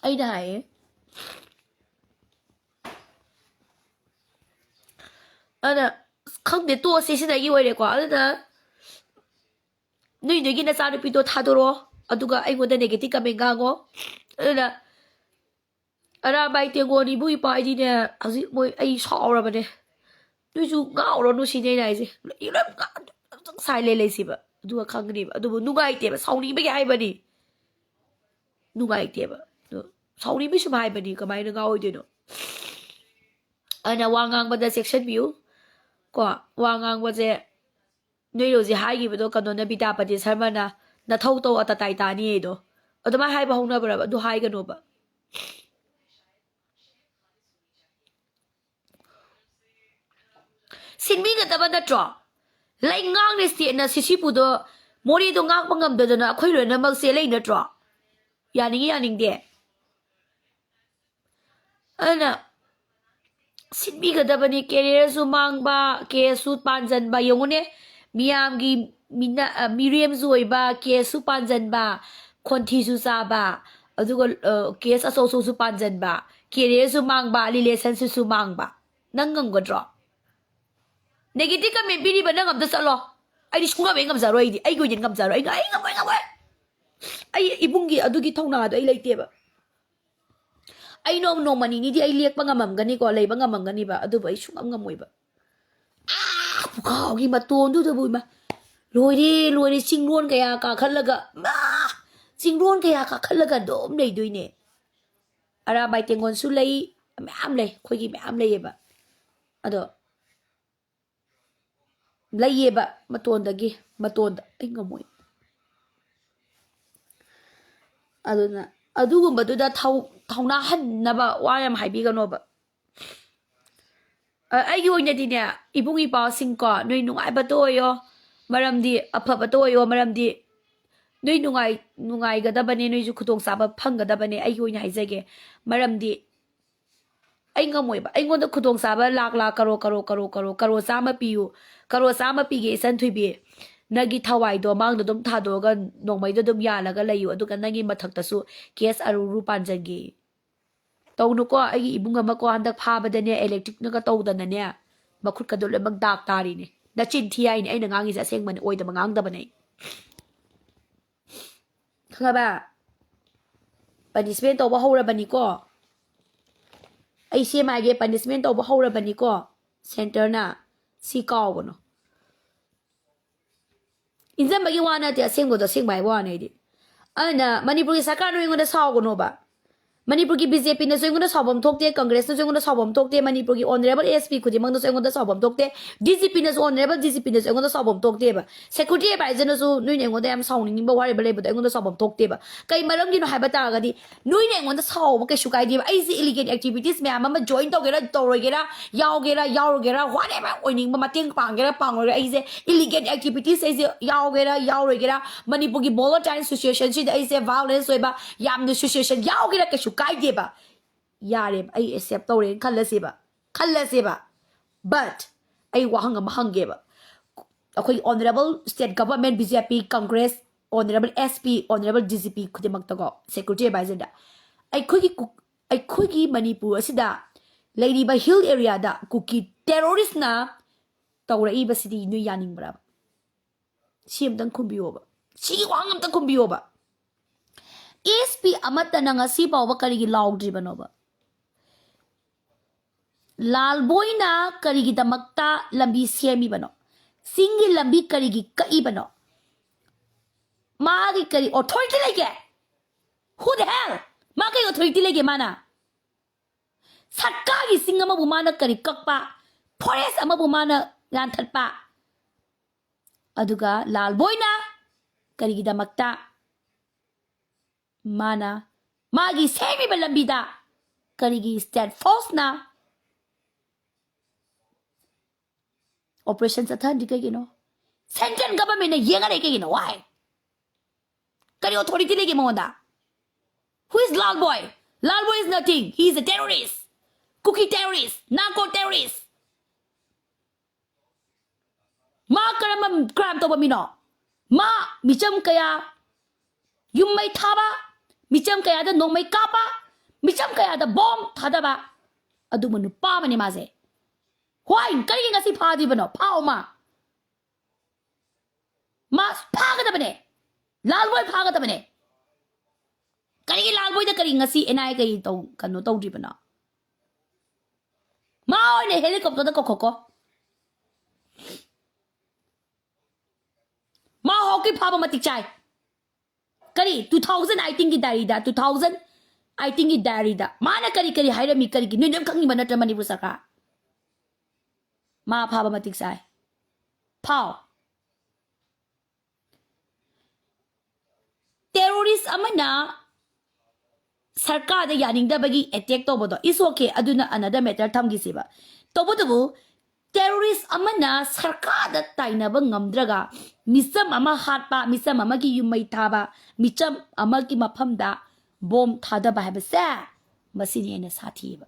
ꯑꯩꯅ ꯍꯥꯏꯌꯦ꯫ ꯑꯗꯨꯅ ꯈꯪꯗꯦ, ꯇꯣꯛꯑꯁꯤ, ꯁꯤꯗꯒꯤ ꯑꯣꯏꯔꯦꯀꯣ꯫ ꯑꯗꯨꯅ ꯅꯣꯏ ꯅꯣꯏꯒꯤ ꯅꯆꯥꯅꯨꯄꯤꯗꯣ ꯊꯥꯗꯣꯔꯛꯑꯣ, ꯑꯗꯨꯒ ꯑꯩꯉꯣꯟꯗ negative comment ꯉꯥꯡꯉꯣ꯫ ꯑꯗꯨꯅ ꯑꯔꯥꯝꯕꯥꯏ ꯇꯦꯡꯒꯣꯜ ꯏꯕꯨꯡ ꯏꯄ꯭ꯋꯥ ꯍꯥꯏꯗꯤꯅꯦ, ꯍꯧꯖꯤꯛ ꯃꯣꯏ ꯑꯩ ꯁꯥꯎꯔꯕꯅꯦ꯫ ꯅꯣꯏꯁꯨ ꯉꯥꯎꯔꯅꯨ ꯁꯤꯅꯦ ꯑꯩꯅ ꯍꯥꯏꯁꯦ꯫ ꯂꯣꯏ ꯉꯥꯎ-, ꯑꯗꯨꯝ ꯁꯥꯏ ꯂꯩ ꯂꯩꯁꯤꯕ꯫ ꯑꯗꯨꯒ ꯈꯪꯒꯅꯦꯕ꯫ ꯑꯗꯨꯕꯨ ꯅꯨꯡꯉꯥꯏꯇꯦꯕ, ꯁꯥꯎꯅꯤꯡꯕꯒꯤ ꯍꯥꯏꯕꯅꯤ꯫ ꯅꯨꯡꯉꯥꯏꯇꯦꯕ꯫ ꯑꯗꯣ ꯁꯥꯎꯅꯤꯡꯕꯩ ꯁꯨꯝ ꯍꯥꯏꯕꯅꯤ, ꯀꯃꯥꯏꯅ ꯉꯥꯎꯔꯣꯏꯗꯣꯏꯅꯣ? ꯑꯗꯨꯅ ꯋꯥ ꯉꯥꯡꯕꯗ ꯆꯦꯛꯁꯤꯟꯕꯤꯌꯨ꯫ ꯀꯣ, ꯋꯥ ꯉꯥꯡꯕꯁꯦ ꯅꯣꯏ ꯍꯧꯖꯤꯛ ꯍꯥꯏꯈꯤꯕꯗꯣ, ꯀꯩꯅꯣꯅ, ꯕꯤꯗ꯭ꯌꯥꯄꯇꯤ ꯁꯔꯃꯅ "ꯅꯊꯧ ꯇꯧ, ꯑꯇꯇꯥꯏ ꯇꯥꯅꯤ" ꯍꯥꯏꯗꯣ, ꯑꯗꯨꯃꯥꯏꯅ ꯍꯥꯏꯕ ꯍꯧꯅꯕ꯭ꯔꯕ? ꯑꯗꯨ ꯍꯥꯏꯒꯅꯣꯕ꯫ ꯁꯤꯟꯕꯤꯒꯗꯕ ꯅꯠꯇ꯭ꯔꯣ? ꯂꯩꯉꯥꯛꯅ, stateꯅ ꯁꯤꯁꯤꯄꯨꯗꯣ, ꯃꯣꯔꯦꯗꯣ ꯉꯥꯛꯄ ꯉꯝꯗꯗꯅ ꯑꯩꯈꯣꯏ ꯂꯣꯏꯅꯃꯛ ꯆꯦꯜꯂꯛꯏ ꯅꯠꯇ꯭ꯔꯣ? ꯌꯥꯅꯤꯡꯉꯤ ꯌꯥꯅꯤꯡꯗꯦ꯫ ꯑꯗꯨꯅ ꯁꯤꯟꯕꯤꯒꯗꯕꯅꯤ꯫ Careerꯁꯨ ꯃꯥꯡꯕ, caseꯁꯨ ꯄꯥꯟꯁꯤꯟꯕ꯫ ꯌꯦꯡꯉꯨꯅꯦ, ꯃꯤꯌꯥꯝꯒꯤ ꯃꯤꯅ-, ꯑ, ꯃꯤꯔꯦꯝꯁꯨ ꯑꯣꯏꯕ, caseꯁꯨ ꯄꯥꯟꯁꯤꯟꯕ, ꯈꯣꯟꯊꯤꯁꯨ ꯆꯥꯕ, ꯑꯗꯨꯒ, ꯑ, case ꯑꯆꯧ ꯑꯆꯧꯕꯁꯨ ꯄꯥꯟꯁꯤꯟꯕ꯫ ꯀꯦꯔꯤꯌꯔꯁꯨ ꯃꯥꯡꯕ, ꯔꯤꯂꯦꯁꯟꯁꯤꯞꯁꯨ ꯃꯥꯡꯕ꯫ ꯅꯪ ꯉꯝꯒꯗ꯭ꯔꯣ? ꯅꯦꯒꯦꯇꯤꯚ ꯀꯃꯦꯟ ꯄꯤꯔꯤꯕ ꯅꯪ ꯑꯝꯇ ꯆꯠꯂꯣ꯫ ꯑꯩꯗꯤ ꯁꯨꯡꯉꯝ ꯍꯦꯛ ꯉꯝꯖꯔꯣꯏ꯫ ꯑꯩꯗꯤ ꯑꯩꯒꯤ ꯑꯣꯏꯅꯗꯤ ꯉꯝꯖꯔꯣꯏ꯫ ꯑꯩ ꯉ- ꯑꯩ ꯉꯝꯃꯣꯏ, ꯉꯝꯃꯣꯏ꯫ ꯑꯩ ꯏꯕꯨꯡꯒꯤ ꯑꯗꯨꯒꯤ ꯊꯧꯅꯥꯗꯣ ꯑꯩ ꯂꯩꯇꯦꯕ꯫ ꯑꯩ ꯅꯣꯡ- ꯅꯣꯡꯃ ꯅꯤꯅꯤꯗꯤ ꯑꯩ ꯂꯦꯛꯄ ꯉꯝꯃꯝꯒꯅꯤꯀꯣ, ꯂꯩꯕ ꯉꯝꯃꯝꯒꯅꯤꯕ, ꯑꯗꯨꯕꯨ ꯑꯩ ꯁꯨꯡꯉꯝ ꯉꯝꯃꯣꯏꯕ꯫ ꯑꯥ, ꯄꯨꯈꯥꯎꯒꯤ ꯃꯇꯣꯟꯗꯨꯗꯕꯨ ꯏꯃꯥ, ꯂꯣꯏꯔꯦ, ꯂꯣꯏꯔꯦ꯫ ꯆꯤꯡꯂꯣꯟ ꯀꯌꯥ ꯀꯥꯈꯠꯂꯒ, ꯃꯥ, ꯆꯤꯡꯂꯣꯟ ꯀꯌꯥ ꯀꯥꯈꯠꯂꯒ ꯑꯗꯨꯝ ꯂꯩꯗꯣꯏꯅꯦ꯫ ꯑꯔꯥꯕꯥꯏ ꯇꯦꯡꯒꯣꯟꯁꯨ ꯂꯩ, ꯃꯌꯥꯝ ꯂꯩ, ꯑꯩꯈꯣꯏꯒꯤ ꯃꯌꯥꯝ ꯂꯩꯌꯦꯕ꯫ ꯑꯗꯣ ꯂꯩꯌꯦꯕ, ꯃꯇꯣꯟꯗꯒꯤ ꯃꯇꯣꯟꯗ꯫ ꯑꯩ ꯉꯝꯃꯣꯏ꯫ ꯑꯗꯨꯅ ꯑꯗꯨꯒꯨꯝꯕꯗꯨꯗ ꯊꯧ- ꯊꯧꯅꯥ ꯍꯟꯅꯕ ꯋꯥ ꯌꯥꯝ ꯍꯥꯏꯕꯤꯒꯅꯣꯕ꯫ ꯑ, ꯑꯩꯒꯤ ꯑꯣꯏꯅꯗꯤꯅꯦ, ꯏꯕꯨꯡ ꯏꯄ꯭ꯋꯥꯁꯤꯡꯀꯣ, ꯅꯣꯏ ꯅꯨꯡꯉꯥꯏꯕꯇ ꯑꯣꯏꯌꯣ꯫ ꯃꯔꯝꯗꯤ ꯑꯐꯕꯇ ꯑꯣꯏꯌꯣ꯫ ꯃꯔꯝꯗꯤ ꯅꯣꯏ ꯅꯨꯡꯉꯥꯏ- ꯅꯨꯡꯉꯥꯏꯒꯗꯕꯅꯦ, ꯅꯣꯏꯁꯨ ꯈꯨꯗꯣꯡꯆꯥꯕ ꯐꯪꯒꯗꯕꯅꯦ꯫ ꯑꯩꯒꯤ ꯑꯣꯏꯅ ꯍꯥꯏꯖꯒꯦ, ꯃꯔꯝꯗꯤ ꯑꯩ ꯉꯝꯃꯣꯏꯕ꯫ ꯑꯩꯉꯣꯟꯗ ꯈꯨꯗꯣꯡꯆꯥꯕ ꯂꯥꯛ ꯂꯥꯛ, ꯀꯔꯣ ꯀꯔꯣ, ꯀꯔꯣ ꯀꯔꯣ, ꯀꯔꯣ ꯆꯥꯝꯃ ꯄꯤꯌꯨ, ꯀꯔꯣ ꯆꯥꯝꯃ ꯄꯤꯒꯦ, ꯏꯆꯟ ꯊꯣꯏꯕꯤ꯫ ꯅꯪꯒꯤ ꯊꯋꯥꯏꯗꯣ ꯃꯥꯡꯗ ꯑꯗꯨꯝ ꯊꯥꯗꯣꯛꯑꯒ ꯅꯣꯡꯃꯩꯗ ꯑꯗꯨꯝ ꯌꯥꯜꯂꯒ ꯂꯩꯌꯨ, ꯑꯗꯨꯒ ꯅꯪꯒꯤ ꯃꯊꯛꯇꯁꯨ ꯀꯦꯁ ꯑꯔꯨ ꯑꯔꯨ ꯄꯥꯟꯖꯟꯒꯦ꯫ ꯇꯧꯅꯨꯀꯣ꯫ ꯑꯩꯒꯤ ꯏꯕꯨꯡ ꯑꯃꯀꯣ, ꯍꯟꯗꯛ ꯐꯥꯕꯗꯅꯦ, ꯏꯂꯦꯛꯇ꯭ꯔꯤꯛꯅꯒ ꯇꯧꯗꯅꯅꯦ, ꯃꯈꯨꯠꯀꯗꯣ ꯂꯣꯏꯅꯃꯛ ꯗꯥꯛ ꯇꯥꯔꯤꯅꯦ꯫ ꯅꯆꯤꯟ ꯊꯤ ꯍꯥꯏꯅꯦ, ꯑꯩꯅ ꯉꯥꯡꯉꯤꯁꯦ ꯑꯁꯦꯡꯕꯅꯦ, ꯑꯣꯏꯗꯕ ꯉꯥꯡꯗꯕꯅꯦ꯫ ꯈꯪꯉꯕ? ꯄꯅꯤꯁꯃꯦꯟ ꯇꯧꯕ ꯍꯧꯔꯕꯅꯤꯀꯣ꯫ ꯑꯩ ꯁꯦꯝꯃꯛꯑꯒꯦ, ꯄꯅꯤꯁꯃꯦꯟ ꯇꯧꯕ ꯍꯧꯔꯕꯅꯤꯀꯣ ꯁꯦꯟꯇꯔꯅ꯫ ꯁꯤ ꯀꯥꯎꯒꯅꯨ꯫ ꯏꯟꯖꯟꯕꯒꯤ ꯋꯥ ꯅꯠꯇꯦ, ꯑꯁꯦꯡꯕꯗꯣ ꯑꯁꯦꯡꯕ ꯍꯥꯏꯕ ꯋꯥꯅꯦ ꯑꯩꯗꯤ꯫ ꯑꯗꯨꯅ ꯃꯅꯤꯄꯨꯔꯒꯤ ꯁꯔꯀꯥꯔꯅ ꯑꯩꯉꯣꯟꯗ ꯁꯥꯎꯒꯅꯣꯕ꯫ ꯃꯅꯤꯄꯨꯔꯒꯤ ꯕꯤ ꯖꯦ ꯄꯤꯅꯁꯨ ꯑꯩꯉꯣꯟꯗ ꯁꯥꯎꯐꯝ ꯊꯣꯛꯇꯦ, ꯀꯪꯒ꯭ꯔꯦꯁꯅꯁꯨ ꯑꯩꯉꯣꯟꯗ ꯁꯥꯎꯐꯝ ꯊꯣꯛꯇꯦ, ꯃꯅꯤꯄꯨꯔꯒꯤ ꯑꯣꯅꯔꯦꯕꯜ ꯑꯦꯁ ꯄꯤ ꯈꯨꯗꯤꯡꯃꯛꯅꯁꯨ ꯑꯩꯉꯣꯟꯗ ꯁꯥꯎꯐꯝ ꯊꯣꯛꯇꯦ, D G ꯄꯤꯅꯁꯨ, honourable D G ꯄꯤꯅꯁꯨ ꯑꯩꯉꯣꯟꯗ ꯁꯥꯎꯐꯝ ꯊꯣꯛꯇꯦꯕ꯫ ꯁꯦꯀ꯭ꯌꯨꯔꯤꯇꯤ ꯑꯦꯗꯚꯥꯏꯖꯔꯅꯁꯨ ꯅꯣꯏꯅ ꯑꯩꯉꯣꯟꯗ ꯌꯥꯝ ꯁꯥꯎꯅꯤꯡꯕ ꯋꯥꯔꯤꯕ ꯂꯩꯕꯗꯣ ꯑꯩꯉꯣꯟꯗ ꯁꯥꯎꯐꯝ ꯊꯣꯛꯇꯦꯕ꯫ ꯀꯩ ꯃꯔꯝꯒꯤꯅꯣ ꯍꯥꯏꯕ ꯇꯥꯔꯒꯗꯤ, ꯅꯣꯏꯅ ꯑꯩꯉꯣꯟꯗ ꯁꯥꯎꯕ ꯀꯩꯁꯨ ꯀꯥꯏꯗꯦꯕ꯫ ꯑꯩꯁꯦ ꯏꯂꯤꯒꯦꯜ ꯑꯦꯛꯇꯤꯚꯤꯇꯤꯁ ꯃꯌꯥꯝ ꯑꯃ ꯖꯣꯏꯟ ꯇꯧꯒꯦꯔꯥ ꯇꯧꯔꯣꯏꯒꯦꯔꯥ, ꯌꯥꯎꯒꯦꯔꯥ ꯌꯥꯎꯔꯣꯏꯒꯦꯔꯥ, whatever ꯑꯣꯏꯅꯤꯡꯕ, ꯃꯇꯦꯡ ꯄꯥꯡꯒꯦꯔꯥ ꯄꯥꯡꯉꯣꯏꯒꯦꯔꯥ, ꯑꯩꯁꯦ ꯏꯂꯤꯒꯦꯜ ꯑꯦꯛꯇꯤꯚꯤꯇꯤꯁ ꯑꯩꯁꯦ ꯌꯥꯎꯒꯦꯔꯥ ꯌꯥꯎꯔꯣꯏꯒꯦꯔꯥ, ꯃꯅꯤꯄꯨꯔꯒꯤ ꯚꯣꯂꯣꯇꯥꯏꯜ ꯁꯤꯆꯨꯋꯦꯁꯟꯁꯤꯗ ꯑꯩꯁꯦ ꯚꯥꯏꯑꯣꯂꯦꯟꯁ ꯑꯣꯏꯕ ꯌꯥꯝꯅ ꯁꯤꯆꯨꯋꯦꯁꯟ ꯌꯥꯎꯒꯦꯔꯥ ꯀꯩꯁꯨ ꯀꯥꯏꯗꯦꯕ꯫ ꯌꯥꯔꯦꯕ, ꯑꯩ ꯑꯦꯛꯁꯦꯞ ꯇꯧꯔꯦꯅ ꯈꯜꯂꯁꯦꯕ, ꯈꯜꯂꯁꯦꯕ꯫ But ꯑꯩ ꯋꯥꯍꯪ ꯑꯃ ꯍꯪꯒꯦꯕ꯫ ꯑꯩꯈꯣꯏꯒꯤ honourable state government, B J P, Congress, honourable S P, honourable D G P ꯈꯨꯗꯤꯡꯃꯛꯇꯀꯣ, ꯁꯦꯀ꯭ꯌꯨꯔꯤꯇꯤ ꯑꯦꯗꯚꯥꯏꯖꯔꯗ ꯑꯩꯈꯣꯏꯒꯤ ꯀꯨ- ꯑꯩꯈꯣꯏꯒꯤ ꯃꯅꯤꯄꯨꯔ ꯑꯁꯤꯗ ꯂꯩꯔꯤꯕ ꯍꯤꯜ ꯑꯦꯔꯤꯌꯥꯗ ꯀꯨꯀꯤ ꯇꯦꯔꯣꯔꯤꯁꯅ ꯇꯧꯔꯛꯏꯕꯁꯤꯗꯤ ꯅꯣꯏ ꯌꯥꯅꯤꯡꯕ꯭ꯔꯕ? ꯁꯤ ꯑꯝꯇꯪ ꯈꯨꯝꯕꯤꯌꯣꯕ꯫ ꯁꯤꯒꯤ ꯋꯥꯍꯪ ꯑꯝꯇꯪ ꯈꯨꯝꯕꯤꯌꯣꯕ꯫ ꯑꯦꯁ ꯄꯤ ꯑꯃꯠꯇꯅ ꯉꯁꯤ ꯐꯥꯎꯕ ꯀꯔꯤꯒꯤ ꯂꯥꯎꯗ꯭ꯔꯤꯕꯅꯣꯕ? ꯂꯥꯜꯕꯣꯏꯅ ꯀꯔꯤꯒꯤꯗꯃꯛꯇ ꯂꯝꯕꯤ ꯁꯦꯝꯃꯤꯕꯅꯣ? ꯆꯤꯡꯒꯤ ꯂꯝꯕꯤ ꯀꯔꯤꯒꯤ ꯀꯛꯏꯕꯅꯣ? ꯃꯥꯒꯤ ꯀꯔꯤ ꯑꯣꯊꯣꯔꯤꯇꯤ ꯂꯩꯒꯦ? Who the hell? ꯃꯥ ꯀꯔꯤ ꯑꯣꯊꯣꯔꯤꯇꯤ ꯂꯩꯒꯦ ꯃꯥꯅ? ꯁꯔꯀꯥꯔꯒꯤ ꯆꯤꯡ ꯑꯃꯕꯨ ꯃꯥꯅ ꯀꯔꯤ ꯀꯛꯄ? ꯐꯣꯔꯦꯁ ꯑꯃꯕꯨ ꯃꯥꯅ ꯌꯥꯟꯊꯠꯄ? ꯑꯗꯨꯒ ꯂꯥꯜꯕꯣꯏꯅ ꯀꯔꯤꯒꯤꯗꯃꯛꯇ ꯃꯥꯅ ꯃꯥꯒꯤ ꯁꯦꯝꯃꯤꯕ ꯂꯝꯕꯤꯗ ꯀꯔꯤꯒꯤ ꯁ꯭ꯇꯦꯠ ꯐꯣꯔꯁꯅ ꯑꯣꯄꯔꯦꯁꯟ ꯆꯠꯊꯍꯟꯗ꯭ꯔꯤ ꯀꯩꯒꯤꯅꯣ? ꯁꯦꯟꯇ꯭ꯔꯦꯜ ꯒꯚꯔꯟꯃꯦꯟꯅ ꯌꯦꯡꯉ ꯂꯩ ꯀꯩꯒꯤꯅꯣ? Why? ꯀꯔꯤ ꯑꯣꯊꯣꯔꯤꯇꯤ ꯂꯩꯒꯦ ꯃꯉꯣꯟꯗ? Who is Lalboi? Lalboi is nothing. He is a terrorist. Kuki terrorist. Narco terrorist. ꯃꯥ ꯀꯔꯝꯕ ꯀ꯭ꯔꯥꯏꯝ ꯇꯧꯕ ꯃꯤꯅꯣ? ꯃꯥ ꯃꯤꯆꯝ ꯀꯌꯥ ꯌꯨꯝ ꯃꯩ ꯊꯥꯕ, ꯃꯤꯆꯝ ꯀꯌꯥꯗ ꯅꯣꯡꯃꯩ ꯀꯥꯞꯄ, ꯃꯤꯆꯝ ꯀꯌꯥꯗ ꯕꯣꯝ ꯊꯥꯗꯕ ꯑꯗꯨꯒꯨꯝꯕ ꯅꯨꯄꯥ ꯑꯃꯅꯤ ꯃꯥꯁꯦ꯫ ꯍꯣꯏ, ꯀꯔꯤꯒꯤ ꯉꯁꯤ ꯐꯥꯗ꯭ꯔꯤꯕꯅꯣ? ꯐꯥꯎ ꯃꯥ꯫ ꯃꯥ ꯐꯥꯒꯗꯕꯅꯦ꯫ ꯂꯥꯜꯕꯣꯏ ꯐꯥꯒꯗꯕꯅꯦ꯫ ꯀꯔꯤꯒꯤ ꯂꯥꯜꯕꯣꯏꯗ ꯀꯔꯤ ꯉꯁꯤ ꯑꯦꯟ ꯑꯥꯏ ꯑꯦ ꯀꯔꯤ ꯇꯧ-, ꯀꯩꯅꯣ ꯇꯧꯗ꯭ꯔꯤꯕꯅꯣ? ꯃꯥ ꯑꯣꯏꯅ ꯍꯦꯂꯤꯀꯣꯞꯇꯔꯗ ꯀꯧꯈꯠꯀꯣ꯫ ꯃꯥ ꯍꯧꯀꯤ ꯐꯥꯕ ꯃꯇꯤꯛ ꯆꯥꯏ꯫ ꯀꯔꯤ two thousand eighteenꯒꯤ diaryꯗ, two thousand eighteenꯒꯤ diaryꯗ ꯃꯥꯅ ꯀꯔꯤ ꯀꯔꯤ ꯍꯥꯏꯔꯝꯃꯤ? ꯀꯔꯤꯒꯤ? ꯅꯣꯏ ꯂꯣꯏ ꯈꯪꯉꯤꯕ ꯅꯠꯇ꯭ꯔ ꯃꯅꯤꯄꯨꯔ ꯁꯔꯀꯥꯔ? ꯃꯥ ꯐꯥꯕ ꯃꯇꯤꯛ ꯆꯥꯏ꯫ ꯐꯥꯎ꯫ ꯇꯦꯔꯣꯔꯤꯁ ꯑꯃꯅ ꯁꯔꯀꯥꯔꯗ ꯌꯥꯅꯤꯡꯗꯕꯒꯤ ꯑꯦꯇꯦꯛ ꯇꯧꯕꯗꯣ, it's okay, ꯑꯗꯨꯅ another matter, ꯊꯝꯈꯤꯁꯦꯕ꯫ ꯇꯧꯕꯇꯕꯨ ꯇꯦꯔꯣꯔꯤꯁ ꯑꯃꯅ ꯁꯔꯀꯥꯔꯗ ꯇꯥꯏꯅꯕ ꯉꯝꯗ꯭ꯔꯒ ꯃꯤꯆꯝ ꯑꯃ ꯍꯥꯠꯄ, ꯃꯤꯆꯝ ꯑꯃꯒꯤ ꯌꯨꯝ ꯃꯩ ꯊꯥꯕ, ꯃꯤꯆꯝ ꯑꯃꯒꯤ ꯃꯐꯝꯗ ꯕꯣꯝ ꯊꯥꯗꯕ ꯍꯥꯏꯕꯁꯦ ꯃꯁꯤꯅ ꯍꯦꯟꯅ ꯁꯥꯊꯤꯌꯦꯕ꯫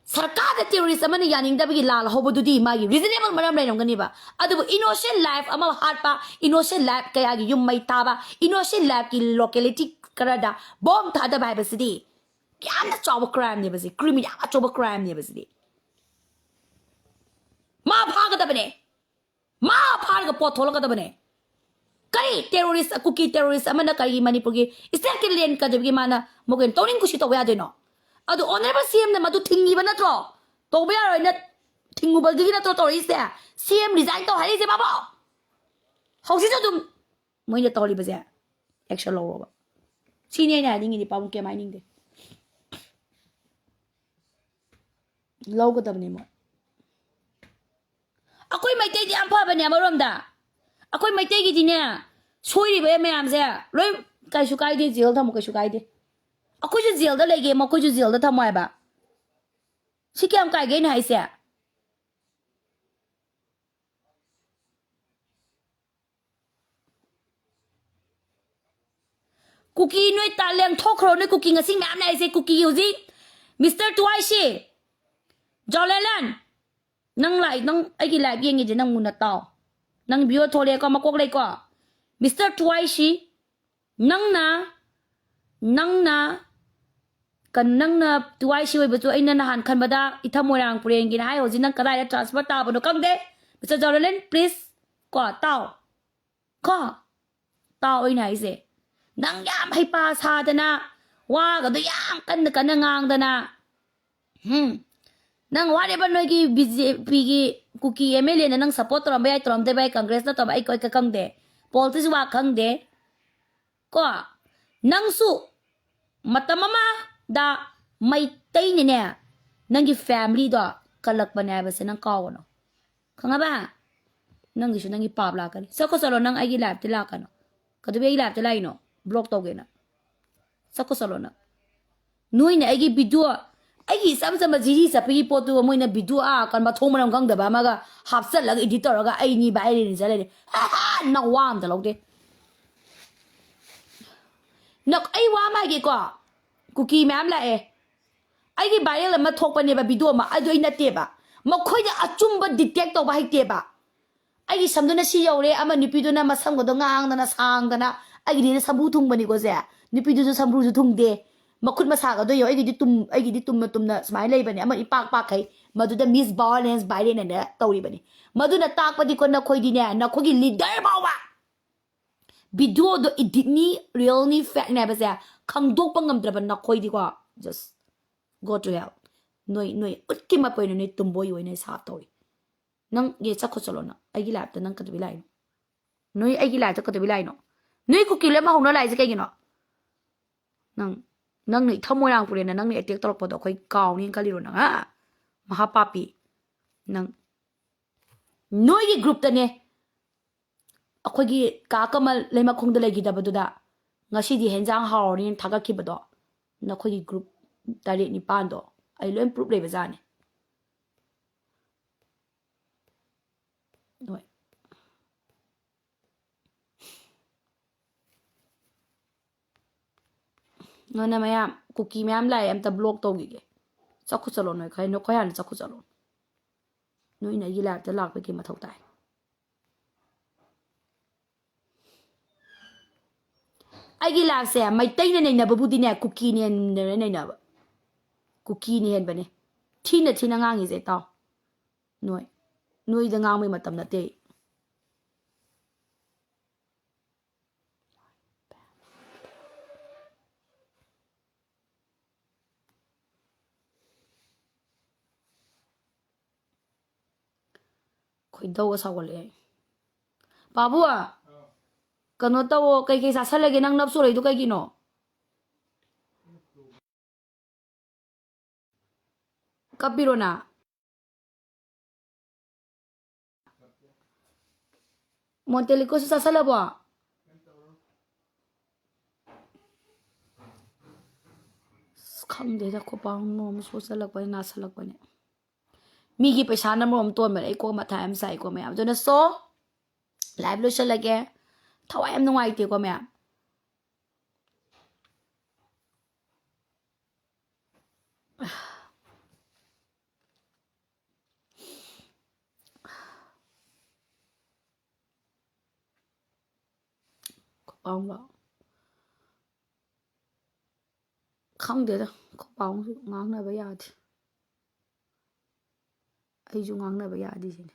ꯁꯔꯀꯥꯔꯗ ꯇꯦꯔꯣꯔꯤꯁ ꯑꯃꯅ ꯌꯥꯅꯤꯡꯗꯕꯒꯤ ꯂꯥꯜ ꯍꯧꯕꯗꯨꯗꯤ ꯃꯥꯒꯤ reasonable ꯃꯔꯝ ꯂꯩꯔꯝꯒꯅꯤꯕ꯫ ꯑꯗꯨꯕꯨ innocent life ꯑꯃ ꯍꯥꯠꯄ, innocent life ꯀꯌꯥꯒꯤ ꯌꯨꯝ ꯃꯩ ꯊꯥꯕ, innocent lifeꯀꯤ locality ꯈꯔꯗ ꯕꯣꯝ ꯊꯥꯗꯕ ꯍꯥꯏꯕꯁꯤꯗꯤ ꯌꯥꯝꯅ ꯆꯥꯎꯕ ꯀ꯭ꯔꯥꯏꯝꯅꯦꯕ ꯁꯤ, ꯀ꯭ꯔꯤꯝ ꯌꯥꯝ ꯑꯆꯧꯕ ꯀ꯭ꯔꯥꯏꯝꯅꯦꯕ ꯁꯤꯗꯤ꯫ ꯃꯥ ꯐꯥꯒꯗꯕꯅꯦ, ꯃꯥ ꯐꯥꯔꯒ ꯄꯣꯠ ꯊꯣꯛꯂꯛꯀꯗꯕꯅꯦ꯫ ꯀꯔꯤ ꯇꯦꯔꯣꯔꯤꯁ, ꯀꯨꯀꯤ ꯇꯦꯔꯣꯔꯤꯁ ꯑꯃꯅ ꯀꯔꯤꯒꯤ ꯃꯅꯤꯄꯨꯔꯒꯤ ꯏꯁꯇꯦꯠꯀꯤ ꯂꯦꯟ ꯀꯩꯗꯧꯕꯒꯤ ꯃꯥꯅ ꯃꯈꯣꯏꯅ ꯇꯧꯅꯤꯡ ꯀꯨꯁꯤ ꯇꯧꯕ ꯌꯥꯗꯣꯏꯅꯣ? ꯑꯗꯨ ꯑꯣꯅꯔꯦꯕꯜ ꯁꯤ ꯑꯦꯝꯅ ꯃꯗꯨ ꯊꯤꯡꯉꯤꯕ ꯅꯠꯇ꯭ꯔꯣ? ꯇꯧꯕ ꯌꯥꯔꯣꯏꯅ ꯊꯤꯡꯉꯨꯕꯒꯤ ꯅꯠꯇ꯭ꯔꯣ ꯇꯧꯔꯛꯏꯁꯦ? ꯁꯤ ꯑꯦꯝ ꯔꯤꯖꯥꯏꯟ ꯇꯧ ꯍꯥꯏꯔꯛꯏꯁꯦ ꯃꯥꯕꯣ? ꯍꯧꯖꯤꯛꯁꯨ ꯑꯗꯨꯝ ꯃꯣꯏꯅ ꯇꯧꯔꯤꯕꯁꯦ ꯑꯦꯛꯁꯟ ꯂꯧꯔꯣꯕ꯫ ꯁꯤꯅꯤ ꯑꯩꯅ ꯍꯥꯏꯅꯤꯡꯉꯤꯗꯤ, ꯄꯥꯕꯨꯡ ꯀꯩꯝ ꯍꯥꯏꯅꯤꯡꯗꯦ꯫ ꯂꯧꯒꯗꯕꯅꯤ ꯃꯣꯏ꯫ ꯑꯩꯈꯣꯏ ꯃꯩꯇꯩꯗꯤ ꯌꯥꯝ ꯐꯕꯅꯦ ꯑꯃꯔꯣꯝꯗ꯫ ꯑꯩꯈꯣꯏ ꯃꯩꯇꯩꯒꯤꯗꯤꯅꯦ, ꯁꯣꯏꯔꯤꯕ ꯃꯌꯥꯝꯁꯦ ꯂꯣꯏ ꯀꯩꯁꯨ ꯀꯥꯏꯗꯦ, ꯖꯦꯜ ꯊꯝꯃꯣ, ꯀꯩꯁꯨ ꯀꯥꯏꯗꯦ꯫ ꯑꯩꯈꯣꯏꯁꯨ ꯖꯦꯜꯗ ꯂꯩꯒꯦ, ꯃꯈꯣꯏꯁꯨ ꯖꯦꯜꯗ ꯊꯝꯃꯣ ꯍꯥꯏꯕ꯫ ꯁꯤ ꯀꯌꯥꯝ ꯀꯥꯏꯒꯦ ꯑꯩꯅ ꯍꯥꯏꯁꯦ? ꯀꯨꯀꯤ ꯅꯣꯏ ꯇꯥ ꯂꯦꯡꯊꯣꯛꯈ꯭ꯔꯣ, ꯅꯣꯏ ꯀꯨꯀꯤ ꯉꯁꯤ ꯃꯌꯥꯝ ꯂꯥꯛꯏꯁꯦ꯫ ꯀꯨꯀꯤ ꯍꯧꯖꯤꯛ ꯃꯤꯁꯇꯔ ꯇꯨꯋꯥꯏꯁꯤ, ꯖꯣꯂꯦꯂꯦꯟ, ꯅꯪ ꯂꯥꯏ-, ꯅꯪ ꯑꯩꯒꯤ ꯂꯥꯏꯚ ꯌꯦꯡꯉꯤꯁꯦ ꯅꯪ ꯃꯨꯟꯅ ꯇꯥꯎ꯫ ꯅꯪ ꯚꯤꯌꯣ ꯊꯣꯛꯂꯛꯑꯦꯀꯣ, ꯃꯀꯣꯛ ꯂꯩꯀꯣ꯫ ꯃꯤꯁꯇꯔ ꯇꯨꯋꯥꯏꯁꯤ, ꯅꯪꯅ, ꯅꯪꯅ, ꯀꯟ-, ꯅꯪꯅ ꯇꯨꯋꯥꯏꯁꯤ ꯑꯣꯏꯕꯁꯨ ꯑꯩꯅ ꯅꯍꯥꯟ ꯈꯟꯕꯗ ꯏꯊꯝ ꯃꯣꯏꯔꯥꯡ ꯄꯨꯔꯦꯟꯒꯤꯅ ꯍꯥꯏ꯫ ꯍꯧꯖꯤꯛ ꯅꯪ ꯀꯗꯥꯏꯗ ꯇ꯭ꯔꯥꯟꯁꯐꯔ ꯇꯥꯕꯅꯣ ꯈꯪꯗꯦ꯫ ꯃꯤꯁꯇꯔ ꯖꯣꯂꯦꯂꯦꯟ, ꯄ꯭ꯂꯤꯖ, ꯀꯣ, ꯇꯥꯎ꯫ ꯀꯣ, ꯇꯥꯎ ꯑꯩꯅ ꯍꯥꯏꯁꯦ꯫ ꯅꯪ ꯌꯥꯝ ꯍꯩꯄꯥ ꯁꯥꯗꯅ, ꯋꯥꯒꯗꯣ ꯌꯥꯝ ꯀꯟꯅ ꯀꯟꯅ ꯉꯥꯡꯗꯅ, ꯎꯝ, ꯅꯪ ꯋꯥꯔꯦꯕ ꯅꯣꯏꯒꯤ ꯕꯤ ꯖꯦ ꯄꯤꯒꯤ ꯀꯨꯀꯤ ꯑꯦꯝ ꯑꯦꯜ ꯑꯦꯅ ꯅꯪ ꯁꯞꯄꯣꯔꯠ ꯇꯧꯔꯝꯕ ꯌꯥꯏ, ꯇꯧꯔꯝꯗꯕ ꯌꯥꯏ, ꯀꯪꯒ꯭ꯔꯦꯁꯅ ꯇꯧꯔꯝꯕ, ꯑꯩ ꯀꯩ ꯈꯪꯗꯦ, ꯄꯣꯂꯤꯇꯤꯛꯁ ꯋꯥ ꯈꯪꯗꯦ꯫ ꯀꯣ, ꯅꯪꯁꯨ ꯃꯇꯝ ꯑꯃꯗ ꯃꯩꯇꯩꯅꯅꯦ ꯅꯪꯒꯤ ꯐꯦꯃꯤꯂꯤꯗꯣ ꯀꯜꯂꯛꯄꯅꯦ ꯍꯥꯏꯕꯁꯦ ꯅꯪ ꯀꯥꯎꯒꯅꯨ, ꯈꯪꯉꯕ? ꯅꯪꯒꯤꯁꯨ ꯅꯪꯒꯤ ꯄꯥꯞ ꯂꯥꯛꯀꯅꯤ꯫ ꯆꯠꯈꯣ ꯆꯠꯂꯣ, ꯅꯪ ꯑꯩꯒꯤ ꯂꯥꯏꯐꯇ ꯂꯥꯛꯀꯅꯨ꯫ ꯀꯩꯗꯧꯕꯩ ꯑꯩꯒꯤ ꯂꯥꯏꯐꯇ ꯂꯥꯛꯏꯅꯣ? ꯕ꯭ꯂꯣꯛ ꯇꯧꯒꯦꯅ꯫ ꯆꯠꯈꯣ ꯆꯠꯂꯣ ꯅꯪ꯫ ꯅꯣꯏꯅ ꯑꯩꯒꯤ ꯚꯤꯗꯤꯑꯣ, ꯑꯩꯒꯤ ꯏꯆꯝ ꯆꯝꯕ ꯖꯤꯔꯤ ꯆꯠꯄꯒꯤ ꯄꯣꯠꯇꯨ ꯃꯣꯏꯅ ꯚꯤꯗꯤꯑꯣ ꯑꯥ ꯀꯟ ꯃꯊꯣꯡ ꯃꯔꯝ ꯈꯪꯗꯕ ꯑꯃꯒ ꯍꯥꯞꯆꯜꯂꯒ ꯏꯗꯤꯠ ꯇꯧꯔꯒ ꯑꯩꯅꯤ ꯚꯥꯏꯔꯦꯜꯅꯤ ꯆꯠꯂꯅꯤ꯫ ꯑꯍꯥ, ꯅꯋꯥ ꯑꯝꯇ ꯂꯧꯗꯦ꯫ ꯅ-, ꯑꯩ ꯋꯥ ꯑꯃ ꯍꯥꯏꯒꯦꯀꯣ, ꯀꯨꯀꯤ ꯃꯌꯥꯝ ꯂꯥꯛꯑꯦ꯫ ꯑꯩꯒꯤ ꯚꯥꯏꯔꯦꯜ ꯑꯃ ꯊꯣꯛꯄꯅꯦꯕ, ꯚꯤꯗꯤꯑꯣ ꯑꯃ, ꯑꯗꯨ ꯑꯩ ꯅꯠꯇꯦꯕ꯫ ꯃꯈꯣꯏꯗ ꯑꯆꯨꯝꯕ ꯗꯤꯇꯦꯛ ꯇꯧꯕ ꯍꯩꯇꯦꯕ꯫ ꯑꯩꯒꯤ ꯁꯝꯗꯨꯅ ꯁꯤ ꯌꯧꯔꯦ, ꯑꯃ ꯅꯨꯄꯤꯗꯨꯅ ꯃꯁꯝꯒꯗꯣ ꯉꯥꯡꯗꯅ ꯁꯥꯡꯗꯅ, ꯑꯩꯒꯤꯗꯤ ꯁꯝꯕ꯭ꯔꯨ ꯊꯨꯡꯕꯅꯤꯀꯣ ꯁꯦ, ꯅꯨꯄꯤꯗꯨꯁꯨ ꯁꯝꯕ꯭ꯔꯨꯁꯨ ꯊꯨꯡꯗꯦ꯫ ꯃꯈꯨꯠ ꯃꯁꯥꯒꯗꯣ ꯌꯦꯡꯉꯣ, ꯑꯩꯒꯤꯗꯤ ꯇꯨꯝ-, ꯑꯩꯒꯤꯗꯤ ꯇꯨꯝꯅ ꯇꯨꯝꯅ ꯁꯨꯃꯥꯏꯅ ꯂꯩꯕꯅꯦ, ꯑꯃ ꯏꯄꯥꯛ ꯄꯥꯛꯈꯩ꯫ ꯃꯗꯨꯗ Miss Violence Violent ꯑꯅ ꯇꯧꯔꯤꯕꯅꯤ꯫ ꯃꯗꯨꯅ ꯇꯥꯛꯄꯗꯤꯀꯣ, ꯅꯈꯣꯏꯗꯤꯅꯦ, ꯅꯈꯣꯏꯒꯤ leader ꯐꯥꯎꯕ videoꯗꯣ editꯅꯤ, realꯅꯤ, fakeꯅꯤ ꯍꯥꯏꯕꯁꯦ ꯈꯪꯗꯣꯛꯄ ꯉꯝꯗ꯭ꯔꯕ ꯅꯈꯣꯏꯗꯤꯀꯣ, just go to hell꯫ ꯅꯣꯏ, ꯅꯣꯏ ꯎꯠꯀꯤ ꯃꯄꯣꯏꯅ ꯅꯣꯏ ꯇꯨꯝꯕꯣꯏ ꯑꯣꯏꯅ ꯁꯥꯞ ꯇꯧꯔꯤ꯫ ꯅꯪ ꯌꯦ ꯆꯠꯈꯣ ꯆꯠꯂꯣ ꯅꯪ꯫ ꯑꯩꯒꯤ liveꯇ ꯅꯪ ꯀꯩꯗꯧꯕꯩ ꯂꯥꯛꯏꯅꯣ? ꯅꯣꯏ ꯑꯩꯒꯤ liveꯇ ꯀꯩꯗꯧꯕꯩ ꯂꯥꯛꯏꯅꯣ? ꯅꯣꯏ ꯀꯨꯀꯤ ꯂꯣꯏ ꯑꯃ ꯍꯧꯅ ꯂꯥꯛꯏꯁꯦ ꯀꯩꯒꯤꯅꯣ? ꯅꯪ, ꯅꯪꯅ ꯏꯊꯝ ꯃꯣꯏꯔꯥꯡ ꯄꯨꯔꯦꯅ ꯅꯪꯅ attack ꯇꯧꯔꯛꯄꯗꯣ ꯑꯩꯈꯣꯏ ꯀꯥꯎꯅꯤꯅ ꯈꯜꯂꯤꯔꯣ ꯅꯪ, ꯍꯥ? ꯃꯍꯥ ꯄꯥꯄꯤ꯫ ꯅꯪ, ꯅꯣꯏꯒꯤ groupꯇꯅꯦ ꯑꯩꯈꯣꯏꯒꯤ ꯀꯥ ꯀꯃꯜ ꯂꯩꯃꯈꯣꯡꯗ ꯂꯩꯈꯤꯗꯕꯗꯨꯗ ꯉꯁꯤꯗꯤ ꯍꯦꯟꯖꯥꯡ ꯍꯥꯎꯔꯅꯤꯅ ꯊꯥꯒꯠꯈꯤꯕꯗꯣ, ꯅꯈꯣꯏꯒꯤ group ꯇꯔꯦꯠ ꯅꯤꯄꯥꯟꯗꯣ ꯑꯩ ꯂꯣꯏ proof ꯂꯩꯕꯖꯥꯠꯅꯤ꯫ ꯍꯣꯏ꯫ ꯅꯣꯏꯅ ꯃꯌꯥꯝ ꯀꯨꯀꯤ ꯃꯌꯥꯝ ꯂꯥꯛꯑꯦ, ꯑꯝꯇ block ꯇꯧꯈꯤꯒꯦ꯫ ꯆꯠꯈꯣ ꯆꯠꯂꯣ ꯅꯣꯏ ꯈꯔ, ꯅꯈꯣꯏ ꯍꯥꯟꯅ ꯆꯠꯈꯣ ꯆꯠꯂꯣ꯫ ꯅꯣꯏꯅ ꯑꯩꯒꯤ liveꯇ ꯂꯥꯛꯄꯒꯤ ꯃꯊꯧ ꯇꯥꯏ꯫ ꯑꯩꯒꯤ liveꯁꯦ ꯃꯩꯇꯩꯅ ꯅꯩꯅꯕꯕꯨꯗꯤꯅꯦ, ꯀꯨꯀꯤꯅ ꯍꯦꯟꯅ ꯅꯩꯅꯕ꯫ ꯀꯨꯀꯤꯅ ꯍꯦꯟꯕꯅꯦ꯫ ꯊꯤꯅ ꯊꯤꯅ ꯉꯥꯡꯉꯤꯁꯦ ꯇꯥꯎ꯫ ꯅꯣꯏ, ꯅꯣꯏꯗ ꯉꯥꯡꯕꯩ ꯃꯇꯝ ꯅꯠꯇꯦ꯫ ꯈꯣꯏꯗꯧꯒ ꯁꯥꯎꯒꯠꯂꯛꯑꯦ꯫ ꯄꯥꯕꯨ, ꯀꯩꯅꯣ ꯇꯧꯋꯣ, ꯀꯩꯀꯩ ꯆꯥꯁꯜꯂꯒꯦ? ꯅꯪ ꯅꯞ ꯆꯣꯔꯛꯏꯗꯣ ꯀꯩꯒꯤꯅꯣ? ꯀꯞꯄꯤꯔꯣ ꯅꯪ? ꯃꯣꯟꯇꯦꯂꯤꯀꯣꯁꯨ ꯆꯥꯁꯜꯂꯕꯣ? ꯑꯁ, ꯈꯪꯗꯦꯗ, ꯈꯣꯄꯥꯡ ꯃꯔꯣꯝ ꯁꯣꯛꯆꯜꯂꯛꯄꯅꯦ, ꯅꯥꯁꯜꯂꯛꯄꯅꯦ꯫ ꯃꯤꯒꯤ ꯄꯩꯁꯥꯅ ꯃꯔꯣꯝ ꯇꯣꯟꯕꯅꯦ꯫ ꯑꯩ ꯀꯣꯛ ꯃꯊꯥ ꯌꯥꯝ ꯁꯥꯏꯀꯣ ꯃꯌꯥꯝ꯫ ꯑꯗꯨꯅ so, live ꯂꯣꯏꯁꯜꯂꯒꯦ꯫ ꯊꯋꯥꯏ ꯌꯥꯝ ꯅꯨꯡꯉꯥꯏꯇꯦꯀꯣ ꯃꯌꯥꯝ꯫ ꯈꯣꯡꯒ꯫ ꯈꯪꯗꯦꯗ, ꯑꯩꯈꯣꯏ ꯄꯥꯎꯁꯨ ꯉꯥꯡꯅꯕ ꯌꯥꯗꯦ꯫ ꯑꯩꯁꯨ ꯉꯥꯡꯅꯕ ꯌꯥꯗꯦ ꯁꯤꯅꯤ꯫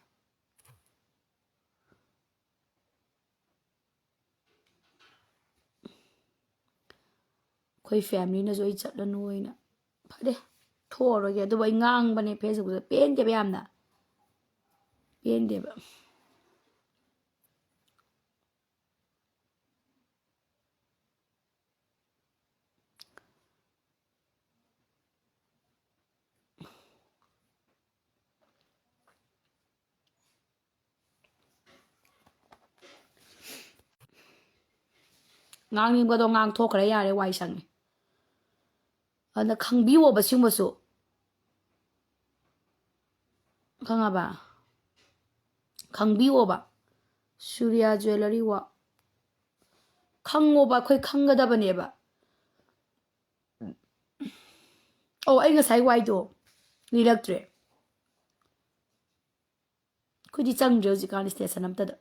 ꯑꯩꯈꯣꯏ ꯐꯦꯃꯤꯂꯤꯅꯁꯨ ꯑꯩ ꯆꯠꯂꯅꯨ ꯍꯥꯏꯅ, ꯐꯔꯦ, ꯊꯣꯛꯑꯔꯣꯏꯒꯦ꯫ ꯑꯗꯨꯕꯨ ꯑꯩ ꯉꯥꯡꯕꯅꯦ ꯐꯦꯁꯕꯨꯛꯇ, ꯄꯦꯟꯗꯦꯕ ꯌꯥꯝꯅ, ꯄꯦꯟꯗꯦꯕ꯫ ꯉꯥꯡꯅꯤꯡꯕꯗꯣ ꯉꯥꯡꯊꯣꯛꯈ꯭ꯔꯦ, ꯌꯥꯔꯦ, ꯋꯥꯏ ꯁꯪꯉꯦ꯫ ꯑꯗꯨꯅ ꯈꯪꯕꯤꯌꯣꯕ ꯁꯤꯒꯨꯝꯕꯁꯨ, ꯈꯪꯉꯕ? ꯈꯪꯕꯤꯌꯣꯕ꯫ ꯁꯨꯔꯤꯌꯥ ꯖ꯭ꯋꯦꯂꯔꯤ ꯋꯥ ꯈꯪꯉꯣꯕ, ꯑꯩꯈꯣꯏ ꯈꯪꯒꯗꯕꯅꯦꯕ꯫ ꯑꯣ, ꯑꯩ ꯉꯁꯥꯏ ꯋꯥꯏꯗꯣ ꯂꯤꯔꯛꯇ꯭ꯔꯦ꯫ ꯑꯩꯈꯣꯏꯗꯤ ꯆꯪꯗ꯭ꯔꯦ ꯍꯧꯖꯤꯛꯀꯥꯟ ꯁ꯭ꯇꯦꯁꯟ ꯑꯝꯇꯗ꯫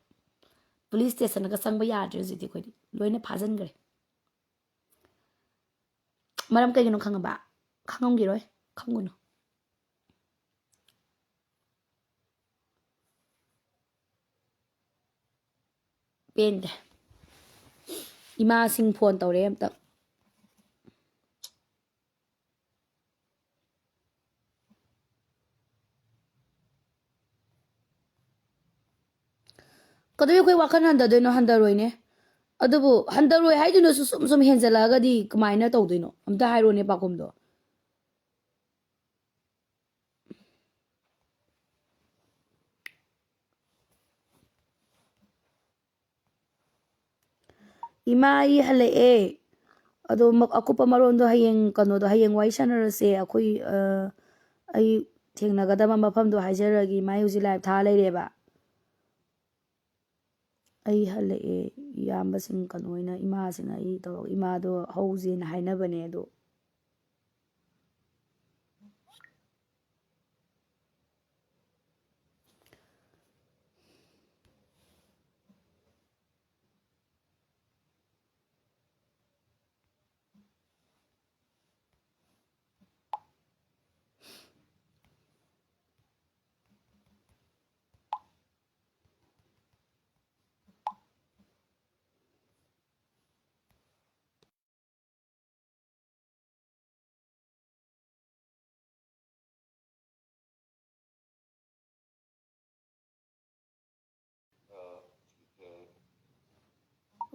ꯄꯨꯂꯤꯁ ꯁ꯭ꯇꯦꯁꯟꯒ ꯆꯪꯕ ꯌꯥꯗ꯭ꯔꯦ ꯍꯧꯖꯤꯛꯇꯤ ꯑꯩꯈꯣꯏꯗꯤ꯫ ꯂꯣꯏꯅ ꯐꯥꯖꯤꯟꯈ꯭ꯔꯦ꯫ ꯃꯔꯝ ꯀꯩꯒꯤꯅꯣ ꯈꯪꯉꯕ? ꯈꯪꯉꯝꯈꯤꯔꯣꯏ꯫ ꯈꯪꯒꯅꯨ꯫ ꯄꯦꯟꯗꯦ꯫ ꯏꯃꯥꯁꯤꯡ ꯐꯣꯟ ꯇꯧꯔꯛꯑꯦ ꯑꯝꯇ꯫ ꯀꯩꯗꯧꯕꯩ ꯑꯩꯈꯣꯏ ꯋꯥꯈꯜ ꯍꯟꯊꯗꯣꯏꯅꯣ? ꯍꯟꯊꯔꯣꯏꯅꯦ꯫ ꯑꯗꯨꯕꯨ ꯍꯟꯊꯔꯣꯏ ꯍꯥꯏꯗꯨꯅꯁꯨ ꯁꯨꯝ ꯁꯨꯝ ꯍꯦꯟꯖꯜꯂꯛꯑꯒꯗꯤ ꯀꯃꯥꯏꯅ ꯇꯧꯗꯣꯏꯅꯣ? ꯑꯝꯇ ꯍꯥꯏꯔꯣꯅꯦ ꯄꯥꯎꯈꯨꯝꯗꯣ꯫ ꯏꯃꯥ, ꯑꯩ ꯍꯜꯂꯛꯑꯦ꯫ ꯑꯗꯣ ꯃ-, ꯑꯀꯨꯞꯄ ꯃꯔꯣꯟꯗꯣ ꯍꯌꯦꯡ, ꯀꯩꯅꯣꯗꯣ, ꯍꯌꯦꯡ ꯋꯥꯔꯤ ꯁꯥꯟꯅꯔꯁꯦ꯫ ꯑꯩꯈꯣꯏ, ꯑ, ꯑꯩ ꯊꯦꯡꯅꯒꯗꯕ ꯃꯐꯝꯗꯣ ꯍꯥꯏꯖꯔꯒꯦ꯫ ꯏꯃꯥ, ꯑꯩ ꯍꯧꯖꯤꯛ ꯂꯥꯏꯞ ꯊꯥ ꯂꯩꯔꯦꯕ꯫ ꯑꯩ ꯍꯜꯂꯛꯑꯦ꯫ ꯏꯌꯥꯝꯕꯁꯤꯡ, ꯀꯩꯅꯣ ꯑꯣꯏꯅ, ꯏꯃꯥꯁꯤꯡ ꯑꯩ ꯇꯧꯔꯒ, ꯏꯃꯥꯗꯣ ꯍꯧꯁꯦꯅ ꯍꯥꯏꯅꯕꯅꯦ ꯑꯗꯣ꯫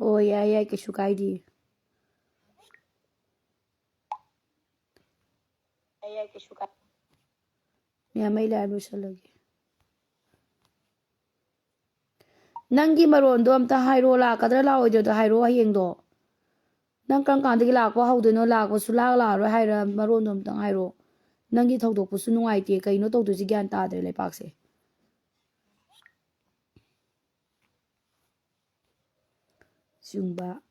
ꯑꯣ, ꯌꯥꯏ, ꯌꯥꯏ, ꯀꯩꯁꯨ ꯀꯥꯏꯗꯦ꯫ ꯌꯥꯏ, ꯌꯥꯏ, ꯀꯩꯁꯨ ꯀꯥꯏ- ꯃꯌꯥꯝ, ꯑꯩ live ꯂꯣꯏꯁꯜꯂꯒꯦ꯫ ꯅꯪꯒꯤ ꯃꯔꯣꯟꯗꯣ ꯑꯝꯇ ꯍꯥꯏꯔꯣ, ꯂꯥꯛꯀꯗ꯭ꯔꯥ ꯂꯥꯛꯑꯣꯏꯗ꯭ꯔꯗꯣ ꯍꯥꯏꯔꯣ ꯍꯌꯦꯡꯗꯣ꯫ ꯅꯪ ꯀꯔꯝ ꯀꯥꯟꯗꯒꯤ ꯂꯥꯛꯄ ꯍꯧꯗꯣꯏꯅꯣ? ꯂꯥꯛꯄꯁꯨ ꯂꯥꯛ ꯂꯥꯛꯑꯔꯣꯏ ꯍꯥꯏꯔ, ꯃꯔꯣꯟꯗꯣ ꯑꯝꯇꯪ ꯍꯥꯏꯔꯣ꯫ ꯅꯪꯒꯤ ꯊꯧꯗꯣꯛꯄꯨꯁꯨ ꯅꯨꯡꯉꯥꯏꯇꯦ, ꯀꯩꯅꯣ ꯇꯧꯗꯣꯏꯁꯤ ꯒ꯭ꯌꯥꯟ ꯇꯥꯗ꯭ꯔꯦ ꯂꯩꯄꯥꯛꯁꯦ꯫ ꯁꯤꯒꯨꯝꯕ꯫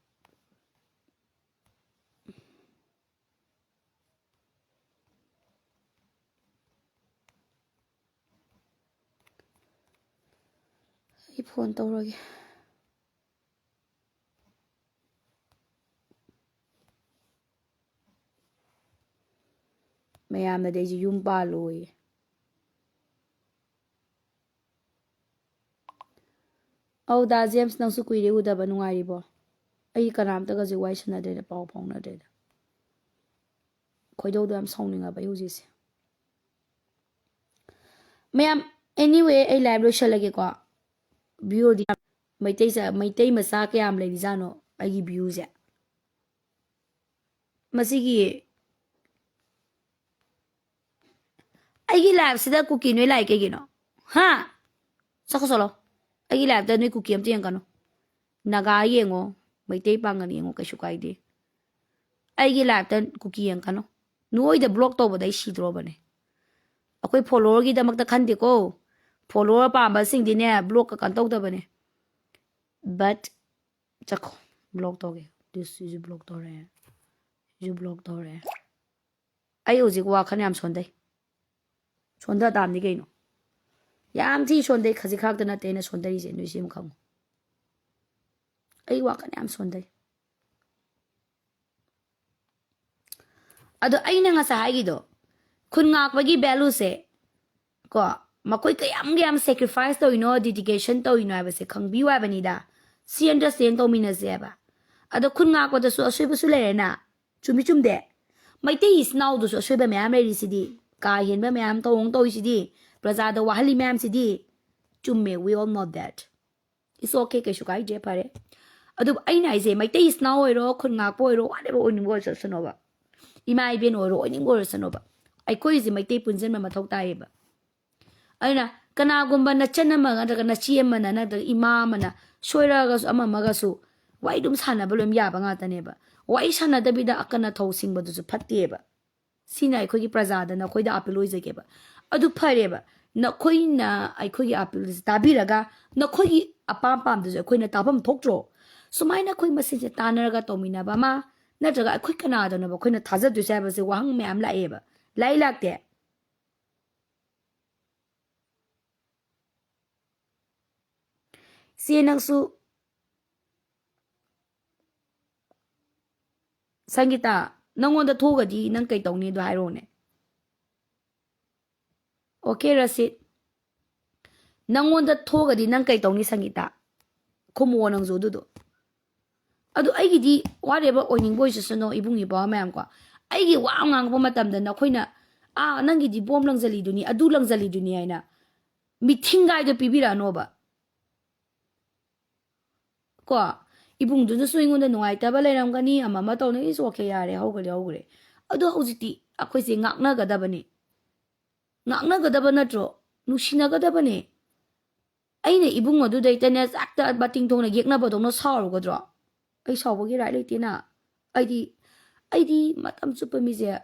ꯑꯩ phone ꯇꯧꯔꯒꯦ꯫ ꯃꯌꯥꯝꯅꯗꯤ ꯑꯩꯁꯦ ꯌꯨꯝ ꯄꯥꯜꯂꯣꯏꯌꯦ꯫ ꯑꯧ, ꯗꯥ ꯖꯦꯝꯁ, ꯅꯪꯁꯨ ꯀꯨꯏꯔꯦ ꯎꯗꯕ, ꯅꯨꯡꯉꯥꯏꯔꯤꯕꯣ? ꯑꯩ ꯀꯅꯥꯝꯇꯒꯁꯦ ꯋꯥꯔꯤ ꯁꯥꯟꯅꯗ꯭ꯔꯦꯗ, ꯄꯥꯎ ꯐꯥꯎꯅꯗ꯭ꯔꯦꯗ꯫ ꯈꯣꯏꯗꯧꯗꯣ ꯌꯥꯝ ꯁꯥꯎꯅꯤꯡꯉꯕ ꯑꯩ ꯍꯧꯖꯤꯛꯁꯦ꯫ ꯃꯌꯥꯝ, anyway, ꯑꯩ live ꯂꯣꯏꯁꯜꯂꯒꯦꯀꯣ꯫ View ꯗꯤ ꯃꯩꯇꯩ ꯆ-, ꯃꯩꯇꯩ ꯃꯆꯥ ꯀꯌꯥꯝ ꯂꯩꯔꯤꯖꯥꯠꯅꯣ ꯑꯩꯒꯤ view ꯁꯦ? ꯃꯁꯤꯒꯤ ꯑꯩꯒꯤ live ꯁꯤꯗ ꯀꯨꯀꯤ ꯅꯣꯏ ꯂꯥꯛꯏ ꯀꯩꯒꯤꯅꯣ? ꯍꯥ? ꯆꯠꯈꯣ ꯆꯠꯂꯣ꯫ ꯑꯩꯒꯤ live ꯇ ꯅꯣꯏ ꯀꯨꯀꯤ ꯑꯝꯇ ꯌꯦꯡꯒꯅꯨ꯫ ꯅꯥꯒꯥ ꯌꯦꯡꯉꯣ, ꯃꯩꯇꯩ ꯄꯥꯡꯒꯜ ꯌꯦꯡꯉꯣ, ꯀꯩꯁꯨ ꯀꯥꯏꯗꯦ꯫ ꯑꯩꯒꯤ live ꯇ ꯀꯨꯀꯤ ꯌꯦꯡꯒꯅꯨ꯫ ꯅꯣꯏꯗ block ꯇꯧꯕꯗ ꯑꯩ ꯁꯤꯗ꯭ꯔꯣꯕꯅꯦ꯫ ꯑꯩꯈꯣꯏ follower ꯒꯤꯗꯃꯛꯇ ꯈꯟꯗꯦꯀꯣ꯫ Follower ꯄꯥꯝꯕꯁꯤꯡꯗꯤꯅꯦ block ꯀ ꯀꯩꯅꯣ ꯇꯧꯗꯕꯅꯦ꯫ But ꯆꯠꯈꯣ, block ꯇꯧꯒꯦ꯫ ꯑꯗꯨꯁꯨ block ꯇꯧꯔꯦ꯫ ꯑꯩꯁꯨ block ꯇꯧꯔꯦ꯫ ꯑꯩ ꯍꯧꯖꯤꯛ ꯋꯥꯈꯜ ꯌꯥꯝ ꯁꯣꯟꯊꯩ꯫ ꯁꯣꯟꯊ ꯇꯥꯕꯅꯤ ꯀꯩꯅꯣ꯫ ꯌꯥꯝ ꯊꯤ ꯁꯣꯟꯊꯩ, ꯈꯖꯤꯛ ꯈꯔꯥꯛꯇ ꯅꯠꯇꯦ ꯑꯩꯅ ꯁꯣꯟꯊꯔꯤꯁꯦ, ꯅꯣꯏ ꯁꯤ ꯑꯃ ꯈꯪꯉꯨ꯫ ꯑꯩ ꯋꯥꯈꯜ ꯌꯥꯝ ꯁꯣꯟꯊꯩ꯫ ꯑꯗꯣ ꯑꯩꯅ ꯉꯁꯥꯏ ꯍꯥꯏꯒꯤꯗꯣ, ꯈꯨꯟ ꯉꯥꯛꯄꯒꯤ value ꯁꯦ ꯀꯣ, ꯃꯈꯣꯏ ꯀꯌꯥꯝ ꯀꯌꯥꯝ sacrifice ꯇꯧꯔꯤꯅꯣ, dedication ꯇꯧꯔꯤꯅꯣ ꯍꯥꯏꯕꯁꯦ ꯈꯪꯕꯤꯌꯨ ꯍꯥꯏꯕꯅꯤꯗ꯫ ꯁꯤ understand ꯇꯧꯃꯤꯟꯅꯁꯦ ꯍꯥꯏꯕ꯫ ꯑꯗꯣ ꯈꯨꯟ ꯉꯥꯛꯄꯗꯁꯨ ꯑꯁꯣꯏꯕꯁꯨ ꯂꯩꯔꯦꯅ꯫ ꯆꯨꯝꯃꯤ ꯆꯨꯝꯗꯦ? ꯃꯩꯇꯩ ꯏꯆꯤꯟ ꯏꯅꯥꯎꯗꯁꯨ ꯑꯁꯣꯏꯕ ꯃꯌꯥꯝ ꯂꯩꯔꯤꯁꯤꯗꯤ, ꯀꯥ ꯍꯦꯟꯕ ꯃꯌꯥꯝ ꯊꯧꯑꯣꯡ ꯇꯧꯔꯤꯁꯤꯗꯤ, ꯄ꯭ꯔꯖꯥꯗ ꯋꯥꯍꯜꯂꯤ ꯃꯌꯥꯝꯁꯤꯗꯤ꯫ ꯆꯨꯝꯃꯦ, we all know that. It's okay, ꯀꯩꯁꯨ ꯀꯥꯏꯗ꯭ꯔꯦ, ꯐꯔꯦ꯫ ꯑꯗꯨꯕꯨ ꯑꯩꯅ ꯍꯥꯏꯁꯦ, ꯃꯩꯇꯩ ꯏꯆꯤꯟ ꯏꯅꯥꯎ ꯑꯣꯏꯔꯣ, ꯈꯨꯟ ꯉꯥꯛꯄ ꯑꯣꯏꯔꯣ, whatever ꯑꯣꯏꯅꯤꯡꯕ ꯑꯣꯏꯔꯁꯅꯣꯕ, ꯏꯃꯥ ꯏꯕꯦꯟ ꯑꯣꯏꯔꯣ, ꯑꯣꯏꯅꯤꯡꯕ ꯑꯣꯏꯔꯁꯅꯣꯕ, ꯑꯩꯈꯣꯏꯁꯦ ꯃꯩꯇꯩ ꯄꯨꯟꯁꯤꯟꯕ ꯃꯊꯧ ꯇꯥꯏꯌꯦꯕ꯫ ꯑꯗꯨꯅ ꯀꯅꯥꯒꯨꯝꯕ ꯅꯆꯟ ꯑꯃ ꯅꯠꯇ꯭ꯔꯒ ꯅꯆꯦ ꯑꯃꯅ ꯅꯠꯇ꯭ꯔꯒ ꯏꯃꯥ ꯑꯃꯅ ꯁꯣꯏꯔꯛꯑꯒꯁꯨ, ꯑꯃ ꯑꯃꯒꯁꯨ ꯋꯥꯔꯤ ꯑꯗꯨꯝ ꯁꯥꯟꯅꯕ ꯂꯣꯏ ꯌꯥꯕ ꯉꯥꯛꯇꯅꯦꯕ꯫ ꯋꯥꯔꯤ ꯁꯥꯟꯅꯗꯕꯤꯗ ꯑꯀꯟ ꯑꯊꯧ ꯁꯤꯡꯕꯗꯨꯁꯨ ꯐꯠꯇꯦꯕ꯫ ꯁꯤꯅ ꯑꯩꯈꯣꯏꯒꯤ ꯄ꯭ꯔꯖꯥꯗ, ꯅꯈꯣꯏꯗ ꯑꯄꯤꯜ ꯑꯣꯏꯖꯒꯦꯕ꯫ ꯑꯗꯨ ꯐꯔꯦꯕ, ꯅꯈꯣꯏꯅ ꯑꯩꯈꯣꯏꯒꯤ ꯑꯄꯤꯜꯁꯦ ꯇꯥꯕꯤꯔꯒ ꯅꯈꯣꯏꯒꯤ ꯑꯄꯥꯝ ꯄꯥꯝꯗꯁꯨ ꯑꯩꯈꯣꯏꯅ ꯇꯥꯐꯝ ꯊꯣꯛꯇ꯭ꯔꯣ? ꯁꯨꯃꯥꯏꯅ ꯑꯩꯈꯣꯏ ꯃꯁꯦꯟꯁꯦ ꯇꯥꯟꯅꯔꯒ ꯇꯧꯃꯤꯟꯅꯕ ꯑꯃ, ꯅꯠꯇ꯭ꯔꯒ ꯑꯩꯈꯣꯏ ꯀꯅꯥꯗꯅꯣꯕ ꯑꯩꯈꯣꯏꯅ ꯊꯥꯖꯗꯣꯏꯁꯦ ꯍꯥꯏꯕꯁꯦ ꯋꯥꯍꯪ ꯃꯌꯥꯝ ꯂꯥꯛꯑꯦꯕ꯫ ꯂꯥꯛꯏ ꯂꯥꯛꯇꯦ? ꯆꯦ, ꯅꯪꯁꯨ, ꯁꯪꯒꯤꯇꯥ, ꯅꯪꯉꯣꯟꯗ ꯊꯣꯛꯑꯒꯗꯤ ꯅꯪ ꯀꯩ ꯇꯧꯅꯤꯗꯣ ꯍꯥꯏꯔꯛꯑꯣꯅꯦ꯫ ꯑꯣꯀꯦ, ꯔꯁꯤꯠ, ꯅꯪꯉꯣꯟꯗ ꯊꯣꯛꯑꯒꯗꯤ ꯅꯪ ꯀꯩ ꯇꯧꯅꯤ, ꯁꯪꯒꯤꯇꯥ? ꯈꯨꯝꯃꯛꯑꯣ ꯅꯪꯁꯨ ꯑꯗꯨꯗꯣ꯫ ꯑꯗꯨ ꯑꯩꯒꯤꯗꯤ whatever ꯑꯣꯏꯅꯤꯡꯕ ꯑꯣꯏꯖꯁꯅꯣ, ꯏꯕꯨꯡ ꯏꯄ꯭ꯋꯥ ꯃꯌꯥꯝꯀꯣ꯫ ꯑꯩꯒꯤ ꯋꯥ ꯑꯃ ꯉꯥꯡꯉꯛꯄ ꯃꯇꯝꯗ ꯅꯈꯣꯏꯅ, "ꯑꯥ, ꯅꯪꯒꯤꯗꯤ ꯕꯣꯝ ꯂꯪꯖꯜꯂꯤꯗꯨꯅꯤ, ꯑꯗꯨ ꯂꯪꯖꯜꯂꯤꯗꯨꯅꯤ" ꯍꯥꯏꯅ ꯃꯤꯊꯤꯡꯒꯥꯏꯗꯣ ꯄꯤꯕꯤꯔꯛꯑꯅꯣꯕ꯫ ꯀꯣ, ꯏꯕꯨꯡꯗꯨꯅꯁꯨ ꯑꯩꯉꯣꯟꯗ ꯅꯨꯡꯉꯥꯏꯇꯕ ꯂꯩꯔꯝꯒꯅꯤ, ꯑꯃ ꯑꯃ ꯇꯧꯅ, "It's okay, ꯌꯥꯔꯦ, ꯍꯧꯈ꯭ꯔꯦ, ꯍꯧꯈ꯭ꯔꯦ"꯫ ꯑꯗꯣ ꯍꯧꯖꯤꯛꯇꯤ ꯑꯩꯈꯣꯏꯁꯦ ꯉꯥꯛꯅꯒꯗꯕꯅꯤ꯫ ꯉꯥꯛꯅꯒꯗꯕ ꯅꯠꯇ꯭ꯔꯣ? ꯅꯨꯡꯁꯤꯅꯒꯗꯕꯅꯦ꯫ ꯑꯩꯅ ꯏꯕꯨꯡ ꯑꯗꯨꯗꯩꯇꯅꯦ ꯆꯥꯛꯇ ꯕꯥꯇꯤꯡ ꯊꯣꯡꯅ ꯌꯦꯛꯅꯕꯗꯧꯅ ꯁꯥꯎꯔꯨꯒꯗ꯭ꯔꯣ? ꯑꯩ ꯁꯥꯎꯕꯒꯤ right ꯂꯩꯇꯦꯅ꯫ ꯑꯩꯗꯤ, ꯑꯩꯗꯤ ꯃꯇꯝ ꯆꯨꯞꯄ ꯃꯤꯁꯦ,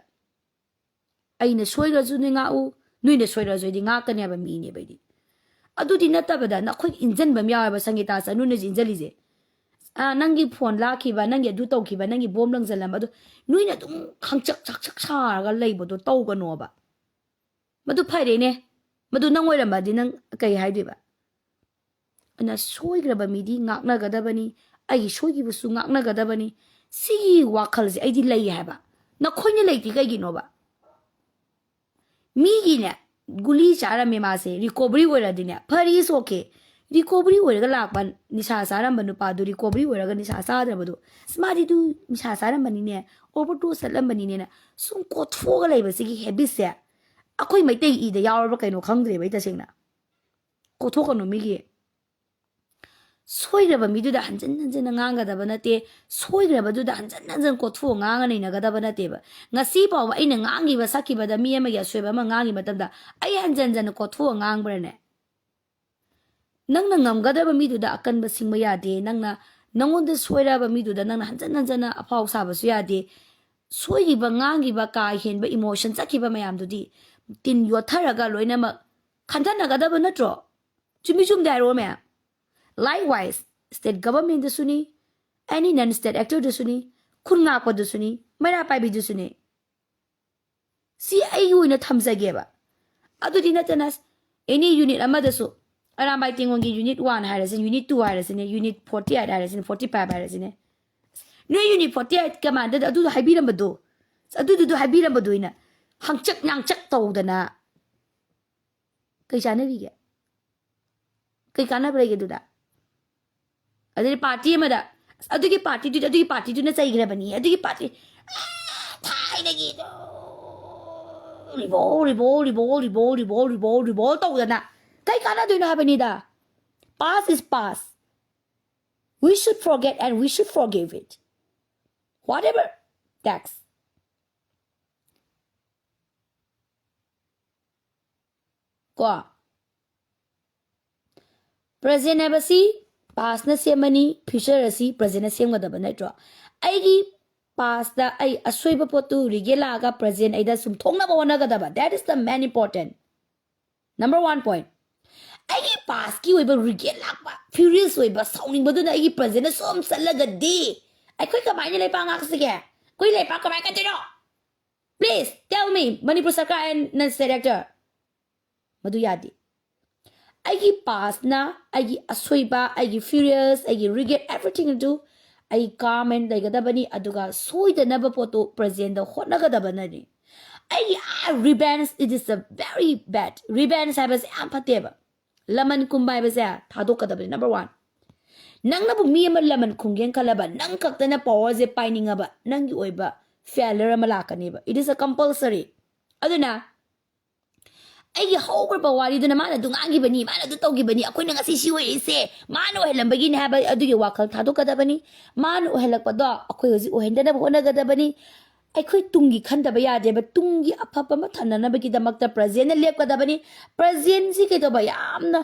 ꯑꯩꯅ ꯁꯣꯏꯈ꯭ꯔꯁꯨ ꯅꯣꯏ ꯉꯥꯛꯎ, ꯅꯣꯏꯅ ꯁꯣꯏꯈ꯭ꯔꯁꯨ ꯑꯩꯗꯤ ꯉꯥꯛꯀꯅꯦꯕ ꯃꯤꯅꯦꯕ ꯑꯩꯗꯤ꯫ ꯑꯗꯨꯗꯤ ꯅꯠꯇꯕꯗ ꯅꯈꯣꯏ ꯏꯟꯖꯟꯕ ꯑꯃ ꯌꯥꯎꯋꯦꯕ, ꯁꯪꯒꯤꯇꯥ ꯆꯅꯨꯅꯁꯨ ꯏꯟꯖꯜꯂꯤꯁꯦ꯫ ꯑꯥ, ꯅꯪꯒꯤ ꯐꯣꯟ ꯂꯥꯛꯈꯤꯕ, ꯅꯪꯒꯤ ꯑꯗꯨ ꯇꯧꯈꯤꯕ, ꯅꯪꯒꯤ ꯕꯣꯝ ꯂꯪꯖꯜꯂꯝꯕ, ꯑꯗꯨ ꯅꯣꯏꯅ ꯑꯗꯨꯝ ꯈꯪꯆꯛ ꯆꯛ ꯆꯛ ꯁꯥꯔꯒ ꯂꯩꯕꯗꯣ ꯇꯧꯒꯅꯣꯕ꯫ ꯃꯗꯨ ꯐꯔꯦꯅꯦ, ꯃꯗꯨ ꯅꯪ ꯑꯣꯏꯔꯝꯃꯗꯤ ꯅꯪ ꯀꯩ ꯍꯥꯏꯗꯣꯏꯕ? ꯑꯗꯨꯅ ꯁꯣꯏꯈ꯭ꯔꯕ ꯃꯤꯗꯤ ꯉꯥꯛꯅꯒꯗꯕꯅꯤ, ꯑꯩꯒꯤ ꯁꯣꯏꯈꯤꯕꯁꯨ ꯉꯥꯛꯅꯒꯗꯕꯅꯤ꯫ ꯁꯤꯒꯤ ꯋꯥꯈꯜꯁꯦ ꯑꯩꯗꯤ ꯂꯩ ꯍꯥꯏꯕ꯫ ꯅꯈꯣꯏꯅ ꯂꯩꯇ꯭ꯔꯤ ꯀꯩꯒꯤꯅꯣꯕ? ꯃꯤꯒꯤꯅꯦ, ꯒꯨꯂꯤ ꯆꯥꯔꯝꯃꯦ ꯃꯥꯁꯦ, recovery ꯑꯣꯏꯔꯗꯤꯅꯦ, ꯐꯔꯤ, it's okay꯫ Recovery ꯑꯣꯏꯔꯒ ꯂꯥꯛꯄ ꯅꯤꯁꯥ ꯆꯥꯔꯝꯕ ꯅꯨꯄꯥꯗꯨ recovery ꯑꯣꯏꯔꯒ ꯅꯤꯁꯥ ꯆꯥꯗ꯭ꯔꯕꯗꯣ, "ꯑꯁ, ꯃꯥꯗꯤ ꯑꯗꯨ ꯅꯤꯁꯥ ꯆꯥꯔꯝꯕꯅꯤꯅꯦ, overdose ꯆꯠꯂꯝꯕꯅꯤꯅꯦꯅ" ꯁꯨꯝ ꯀꯣꯠꯊꯣꯛꯑꯒ ꯂꯩꯕꯁꯤꯒꯤ habitꯁꯦ ꯑꯩꯈꯣꯏ ꯃꯩꯇꯩꯒꯤ ꯏꯗ ꯌꯥꯎꯔꯕ ꯀꯩꯅꯣ ꯈꯪꯗ꯭ꯔꯦꯕ ꯑꯩ ꯇꯁꯦꯡꯅ꯫ ꯀꯣꯠꯊꯣꯛꯀꯅꯨ ꯃꯤꯒꯤ꯫ ꯁꯣꯏꯈ꯭ꯔꯕ ꯃꯤꯗꯨꯗ ꯍꯟꯖꯤꯟ ꯍꯟꯖꯤꯟꯅ ꯉꯥꯡꯒꯗꯕ ꯅꯠꯇꯦ꯫ ꯁꯣꯏꯈ꯭ꯔꯕꯗꯨꯗ ꯍꯟꯖꯤꯟ ꯍꯟꯖꯤꯟ ꯀꯣꯠꯊꯣꯛꯑ ꯉꯥꯡꯉ ꯂꯩꯅꯒꯗꯕ ꯅꯠꯇꯦꯕ꯫ ꯉꯁꯤ ꯐꯥꯎꯕ ꯑꯩꯅ ꯉꯥꯡꯈꯤꯕ, ꯁꯛꯈꯤꯕꯗ, ꯃꯤ ꯑꯃꯒꯤ ꯑꯁꯣꯏꯕ ꯑꯃ ꯉꯥꯡꯈꯤꯕ ꯃꯇꯝꯗ ꯑꯩ ꯍꯟꯖꯤꯟ ꯍꯟꯖꯤꯟꯅ ꯀꯣꯠꯊꯣꯛꯑ ꯉꯥꯡꯕ꯭ꯔꯅꯦ? ꯅꯪꯅ ꯉꯝꯒꯗꯕ ꯃꯤꯗꯨꯗ ꯑꯀꯟꯕ ꯁꯤꯡꯕ ꯌꯥꯗꯦ꯫ ꯅꯪꯅ, ꯅꯪꯉꯣꯟꯗ ꯁꯣꯏꯔꯛꯑꯕ ꯃꯤꯗꯨꯗ ꯅꯪꯅ ꯍꯟꯖꯤꯟ ꯍꯟꯖꯤꯟꯅ ꯑꯐꯥꯎ ꯁꯥꯕꯁꯨ ꯌꯥꯗꯦ꯫ ꯁꯣꯏꯈꯤꯕ, ꯉꯥꯡꯈꯤꯕ, ꯀꯥ ꯍꯦꯟꯕ emotion ꯆꯠꯈꯤꯕ ꯃꯌꯥꯝꯗꯨꯗꯤ ꯇꯤꯟ ꯌꯣꯠꯊꯔꯒ ꯂꯣꯏꯅꯃꯛ ꯈꯟꯊꯅꯒꯗꯕ ꯅꯠꯇ꯭ꯔꯣ? ꯆꯨꯝꯃꯤ ꯆꯨꯝꯗꯦ ꯍꯥꯏꯔꯣ ꯃꯌꯥꯝ? Likewise, state governmentꯗꯁꯨꯅꯤ, any non state actorꯗꯁꯨꯅꯤ, ꯈꯨꯟ ꯉꯥꯛꯄꯗꯨꯁꯨꯅꯤ, ꯃꯩꯔꯥ ꯄꯥꯏꯕꯤꯗꯨꯁꯨꯅꯤ꯫ ꯁꯤ ꯑꯩꯒꯤ ꯑꯣꯏꯅ ꯊꯝꯖꯒꯦꯕ꯫ ꯑꯗꯨꯗꯤ ꯅꯠꯇꯅ any unit ꯑꯃꯗꯁꯨ, Arambai ꯇꯦꯡꯉꯣꯟꯒꯤ unit one ꯍꯥꯏꯔꯁꯤꯅꯦ, unit two ꯍꯥꯏꯔꯁꯤꯅꯦ, unit forty eight ꯍꯥꯏꯔꯁꯤꯅꯦ, forty five ꯍꯥꯏꯔꯁꯤꯅꯦ, ꯅꯣꯏ unit forty eight commanderꯗ ꯑꯗꯨꯗꯣ ꯍꯥꯏꯕꯤꯔꯝꯕꯗꯣ, ꯑꯗꯨꯗꯨꯗꯣ ꯍꯥꯏꯕꯤꯔꯝꯕꯗꯣ ꯑꯩꯅ ꯍꯪꯆꯛ ꯉꯥꯡꯆꯛ ꯇꯧꯗꯅ ꯀꯩ ꯆꯥꯟꯅꯔꯤꯒꯦ? ꯀꯩ ꯀꯥꯟꯅꯕ ꯂꯩꯒꯦ ꯑꯗꯨꯗ? ꯑꯗꯩ party ꯑꯃꯗ, "ꯑꯁ, ꯑꯗꯨꯒꯤ partyꯗꯨꯗꯤ, ꯑꯗꯨꯒꯤ partyꯗꯨꯅ ꯆꯩꯈ꯭ꯔꯕꯅꯤ, ꯑꯗꯨꯒꯤ party, ꯑꯥ, ꯊꯥꯏꯅꯒꯤ ꯔꯤꯕꯣꯜ, ꯔꯤꯕꯣꯜ, ꯔꯤꯕꯣꯜ, ꯔꯤꯕꯣꯜ, ꯔꯤꯕꯣꯜ, ꯔꯤꯕꯣꯜ ꯇꯧꯗꯅ ꯀꯩ ꯀꯥꯟꯅꯗꯣꯏꯅꯣ ꯍꯥꯏꯕꯅꯤꯗ꯫ Past is past. We should forget and we should forgive it. Whatever takes." ꯀꯣ, present ꯍꯥꯏꯕꯁꯤ pastꯅ ꯁꯦꯝꯃꯅꯤ, future ꯑꯁꯤ presentꯅ ꯁꯦꯝꯒꯗꯕ ꯅꯠꯇ꯭ꯔꯣ? ꯑꯩꯒꯤ pastꯇ ꯑꯩ ꯑꯁꯣꯏꯕ ꯄꯣꯠꯇꯨ regret ꯂꯥꯛꯑꯒ present ꯑꯩꯗ ꯆꯨꯝꯊꯣꯛꯅꯕ ꯍꯣꯠꯅꯒꯗꯕ, that is the main important. Number one point. ꯑꯩꯒꯤ pastꯀꯤ ꯑꯣꯏꯕ regret ꯂꯥꯛꯄ, furious ꯑꯣꯏꯕ, ꯁꯥꯎꯅꯤꯡꯕꯗꯨꯅ ꯑꯩꯒꯤ presentꯅ ꯁꯨꯝ ꯆꯠꯂꯒꯗꯤ ꯑꯩꯈꯣꯏ ꯀꯃꯥꯏꯅ ꯂꯩꯄꯥꯛ ꯉꯥꯛꯁꯤꯒꯦ? ꯑꯩꯈꯣꯏ ꯂꯩꯄꯥꯛ ꯀꯃꯥꯏꯅ ꯀꯠꯇꯣꯏꯅꯣ? Please tell me, ꯃꯅꯤꯄꯨꯔ ꯁꯔꯀꯥꯔ and non state actor. ꯃꯗꯨ ꯌꯥꯗꯦ꯫ ꯑꯩꯒꯤ pastꯅ ꯑꯩꯒꯤ ꯑꯁꯣꯏꯕ, ꯑꯩꯒꯤ furious, ꯑꯩꯒꯤ regret, everything ꯑꯗꯨ ꯑꯩ calm and ꯂꯩꯒꯗꯕꯅꯤ, ꯑꯗꯨꯒ ꯁꯣꯏꯗꯅꯕ ꯄꯣꯠꯇꯨ presentꯗ ꯍꯣꯠꯅꯒꯗꯕꯅꯤ꯫ ꯑꯩꯒꯤ, ah, revenge, it is a very bad. Revenge ꯍꯥꯏꯕꯁꯦ ꯌꯥꯝ ꯐꯠꯇꯦꯕ꯫ ꯂꯃꯟ ꯈꯨꯝꯕ ꯍꯥꯏꯕꯁꯦ ꯊꯥꯗꯣꯛꯀꯗꯕꯅꯤ, number one. ꯅꯪꯅꯕꯨ ꯃꯤ ꯑꯃ ꯂꯃꯟ ꯈꯨꯝꯒꯦꯅ ꯈꯜꯂꯕ, ꯅꯪ ꯈꯛꯇꯅ powerꯁꯦ ꯄꯥꯏꯅꯤꯡꯉꯕ, ꯅꯪꯒꯤ ꯑꯣꯏꯕ failure ꯑꯃ ꯂꯥꯛꯀꯅꯦꯕ꯫ It is a compulsory. ꯑꯗꯨꯅ ꯑꯩꯒꯤ ꯍꯧꯈ꯭ꯔꯕ ꯋꯥꯔꯤꯗꯨꯅ ꯃꯥꯅ ꯑꯗꯨ ꯉꯥꯡꯈꯤꯕꯅꯤ, ꯃꯥꯅ ꯑꯗꯨ ꯇꯧꯈꯤꯕꯅꯤ, ꯑꯩꯈꯣꯏꯅ ꯉꯁꯤ ꯁꯤ ꯑꯣꯏꯔꯤꯁꯦ ꯃꯥꯅ ꯑꯣꯏꯍꯜꯂꯝꯕꯒꯤꯅꯦ ꯍꯥꯏꯕ ꯑꯗꯨꯒꯤ ꯋꯥꯈꯜ ꯊꯥꯗꯣꯛꯀꯗꯕꯅꯤ꯫ ꯃꯥꯅ ꯑꯣꯏꯍꯜꯂꯛꯄꯗꯣ ꯑꯩꯈꯣꯏ ꯍꯧꯖꯤꯛ ꯑꯣꯏꯍꯟꯗꯅꯕ ꯍꯣꯠꯅꯒꯗꯕꯅꯤ꯫ ꯑꯩꯈꯣꯏ ꯇꯨꯡꯒꯤ ꯈꯟꯗꯕ ꯌꯥꯗꯦꯕ꯫ ꯇꯨꯡꯒꯤ ꯑꯐꯕ ꯑꯃ ꯊꯝꯅꯅꯕꯒꯤꯗꯃꯛꯇ presentꯅ ꯂꯦꯞꯀꯗꯕꯅꯤ꯫ Presentꯁꯤ ꯀꯩꯗꯧꯕ ꯌꯥꯝꯅ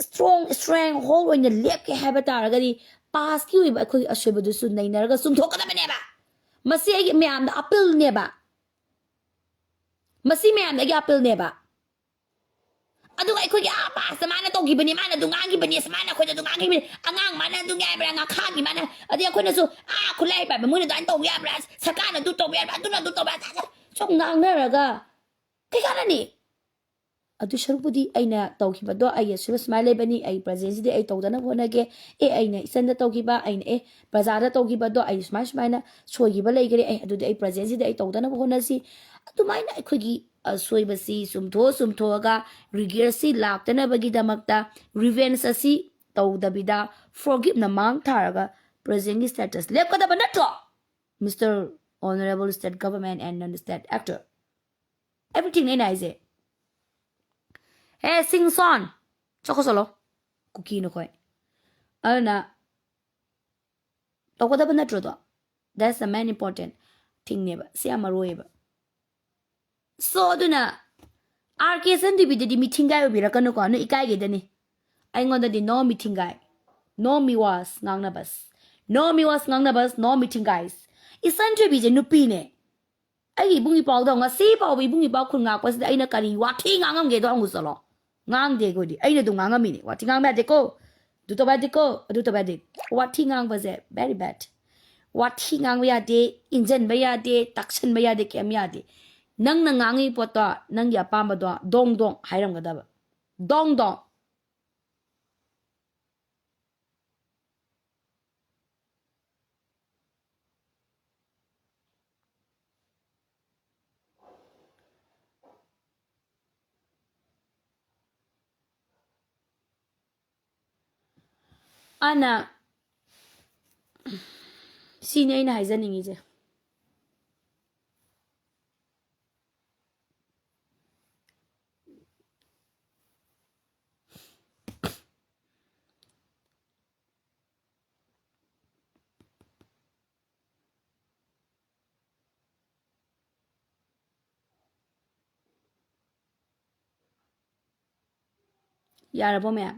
strong, strength hold ꯑꯣꯏꯅ ꯂꯦꯞꯀꯦ ꯍꯥꯏꯕ ꯇꯥꯔꯒꯗꯤ pastꯀꯤ ꯑꯣꯏꯕ ꯑꯩꯈꯣꯏꯒꯤ ꯑꯁꯣꯏꯕꯗꯨꯁꯨ ꯅꯩꯅꯔꯒ ꯆꯨꯝꯊꯣꯛꯀꯗꯕꯅꯦꯕ꯫ ꯃꯁꯤ ꯑꯩꯒꯤ ꯃꯌꯥꯝꯗ appealꯅꯦꯕ꯫ ꯃꯁꯤ ꯃꯌꯥꯝꯗ ꯑꯩꯒꯤ appealꯅꯦꯕ꯫ ꯑꯗꯨꯒ ꯑꯩꯈꯣꯏꯒꯤ ꯑꯥ pastꯇ ꯃꯥꯅ ꯇꯧꯈꯤꯕꯅꯤ, ꯃꯥꯅ ꯑꯗꯨ ꯉꯥꯡꯈꯤꯕꯅꯤ, ꯑꯁ ꯃꯥꯅ ꯑꯩꯈꯣꯏꯗ ꯑꯗꯨ ꯉꯥꯡꯈꯤꯕꯅꯤ, ꯑꯉꯥꯡ ꯃꯥꯅ ꯑꯗꯨ ꯉꯥꯏꯕ꯭ꯔꯥ, ꯉꯥꯈꯥꯒꯤ ꯃꯥꯅ, ꯑꯗꯩ ꯑꯩꯈꯣꯏꯅꯁꯨ ꯑꯥ ꯈꯨꯠꯂꯥꯏ ꯄꯥꯏꯕ ꯃꯣꯏꯅ ꯑꯗꯨꯃꯥꯏꯅ ꯇꯧꯕ ꯌꯥꯕ꯭ꯔꯥ, ꯁꯔꯀꯥꯔꯅ ꯑꯗꯨ ꯇꯧꯕ ꯌꯥꯕ꯭ꯔꯥ, ꯑꯗꯨꯅ ꯑꯗꯨ ꯇꯧꯕ ꯌꯥꯕ꯭ꯔꯥ, ꯁꯨꯝ ꯉꯥꯡꯅꯔꯒ ꯀꯩ ꯀꯥꯟꯅꯅꯤ? ꯑꯗꯨ ꯁꯔꯨꯛꯄꯨꯗꯤ ꯑꯩꯅ ꯇꯧꯈꯤꯕꯗꯣ ꯑꯩꯒꯤ ꯑꯁꯣꯏꯕ ꯁꯨꯃꯥꯏꯅ ꯂꯩꯕꯅꯤ, ꯑꯩ presentꯁꯤꯗꯤ ꯑꯩ ꯇꯧꯗꯅꯕ ꯍꯣꯠꯅꯒꯦ꯫ ꯑꯦ, ꯑꯩꯅ ꯏꯆꯟꯗ ꯇꯧꯈꯤꯕ, ꯑꯩꯅ, ꯑꯦ, ꯄ꯭ꯔꯖꯥꯗ ꯇꯧꯈꯤꯕꯗꯣ ꯑꯩ ꯁꯨꯃꯥꯏ ꯁꯨꯃꯥꯏꯅ ꯁꯣꯏꯈꯤꯕ ꯂꯩꯈꯔꯦ, ꯑꯩ ꯑꯗꯨꯗꯤ ꯑꯩ presentꯁꯤꯗ ꯑꯩ ꯇꯧꯗꯅꯕ ꯍꯣꯠꯅꯁꯤ꯫ ꯑꯗꯨꯃꯥꯏꯅ ꯑꯩꯈꯣꯏꯒꯤ ꯑꯁꯣꯏꯕꯁꯤ ꯆꯨꯝꯊꯣꯛ ꯆꯨꯝꯊꯣꯛꯑꯒ regretꯁꯤ ꯂꯥꯛꯇꯅꯕꯒꯤꯗꯃꯛꯇ revenge ꯑꯁꯤ ꯇꯧꯗꯕꯤꯗ forgiveꯅ ꯃꯥꯡ ꯊꯥꯔꯒ presentꯒꯤ status ꯂꯦꯞꯀꯗꯕ ꯅꯠꯇ꯭ꯔꯣ? Mister Honorable State Government and non-state actor, everythingꯅꯦ ꯑꯩꯅ ꯍꯥꯏꯁꯦ꯫ ꯍꯦ, ꯁꯤꯡꯁꯣꯟ, ꯆꯠꯈꯣ ꯆꯠꯂꯣ, ꯀꯨꯀꯤ ꯅꯈꯣꯏ꯫ ꯑꯗꯨꯅ ꯇꯧꯒꯗꯕ ꯅꯠꯇ꯭ꯔꯣꯗꯣ? That's the main important thingꯅꯦꯕ꯫ ꯁꯤ ꯌꯥꯝ ꯃꯔꯨ ꯑꯣꯏꯌꯦꯕ꯫ So, ꯑꯗꯨꯅ R K ꯏꯆꯟ ꯊꯣꯏꯕꯤꯗꯗꯤ ꯃꯤꯊꯤꯡꯒꯥꯏ ꯑꯣꯏꯕꯤꯔꯛꯀꯅꯨꯀꯣ, ꯅꯣꯏ ꯏꯀꯥꯏꯒꯦꯗꯅꯤ꯫ ꯑꯩꯉꯣꯟꯗꯗꯤ no ꯃꯤꯊꯤꯡꯒꯥꯏ, no ꯃꯤꯋꯥꯁ ꯉꯥꯡꯅꯕꯁ, no ꯃꯤꯋꯥꯁ ꯉꯥꯡꯅꯕꯁ, no ꯃꯤꯊꯤꯡꯒꯥꯏꯁ꯫ ꯏꯆꯟ ꯊꯣꯏꯕꯤꯁꯦ ꯅꯨꯄꯤꯅꯦ꯫ ꯑꯩꯒꯤ ꯏꯕꯨꯡ ꯏꯄꯥꯎꯗꯣ ꯉꯁꯤ ꯐꯥꯎꯕ ꯏꯕꯨꯡ ꯏꯄꯥꯎ ꯈꯨꯟ ꯉꯥꯛꯄꯁꯤꯗ ꯑꯩꯅ ꯀꯔꯤ ꯋꯥꯊꯤ ꯉꯥꯡꯉꯝꯒꯦꯗꯣ ꯍꯪꯉꯨ ꯆꯠꯂꯣ꯫ ꯉꯥꯡꯗꯦ ꯑꯩꯈꯣꯏꯗꯤ꯫ ꯑꯩꯅ ꯑꯗꯨꯝ ꯉꯥꯡꯉꯝꯃꯤꯅꯦ꯫ ꯋꯥꯊꯤ ꯉꯥꯡꯕ ꯌꯥꯗꯦꯀꯣ꯫ ꯑꯗꯨ ꯇꯧꯕ ꯌꯥꯗꯦꯀꯣ꯫ ꯑꯗꯨ ꯇꯧꯕ ꯌꯥꯗꯦ꯫ ꯋꯥꯊꯤ ꯉꯥꯡꯕꯁꯦ very bad꯫ ꯋꯥꯊꯤ ꯉꯥꯡꯕ ꯌꯥꯗꯦ, ꯏꯟꯖꯟꯕ ꯌꯥꯗꯦ, ꯇꯥꯛꯁꯟꯕ ꯌꯥꯗꯦ, ꯀꯩꯝ ꯌꯥꯗꯦ꯫ ꯅꯪꯅ ꯉꯥꯡꯉꯤ ꯄꯣꯠꯇꯣ, ꯅꯪꯒꯤ ꯑꯄꯥꯝꯕꯗꯣ ꯗꯣꯡ ꯗꯣꯡ ꯍꯥꯏꯔꯝꯒꯗꯕ꯫ ꯗꯣꯡ ꯗꯣꯡ꯫ ꯑꯅ, ꯁꯤꯅꯤ ꯑꯩꯅ ꯍꯥꯏꯖꯅꯤꯡꯉꯤꯁꯦ꯫ ꯌꯥꯔꯕꯣ ꯃꯌꯥꯝ?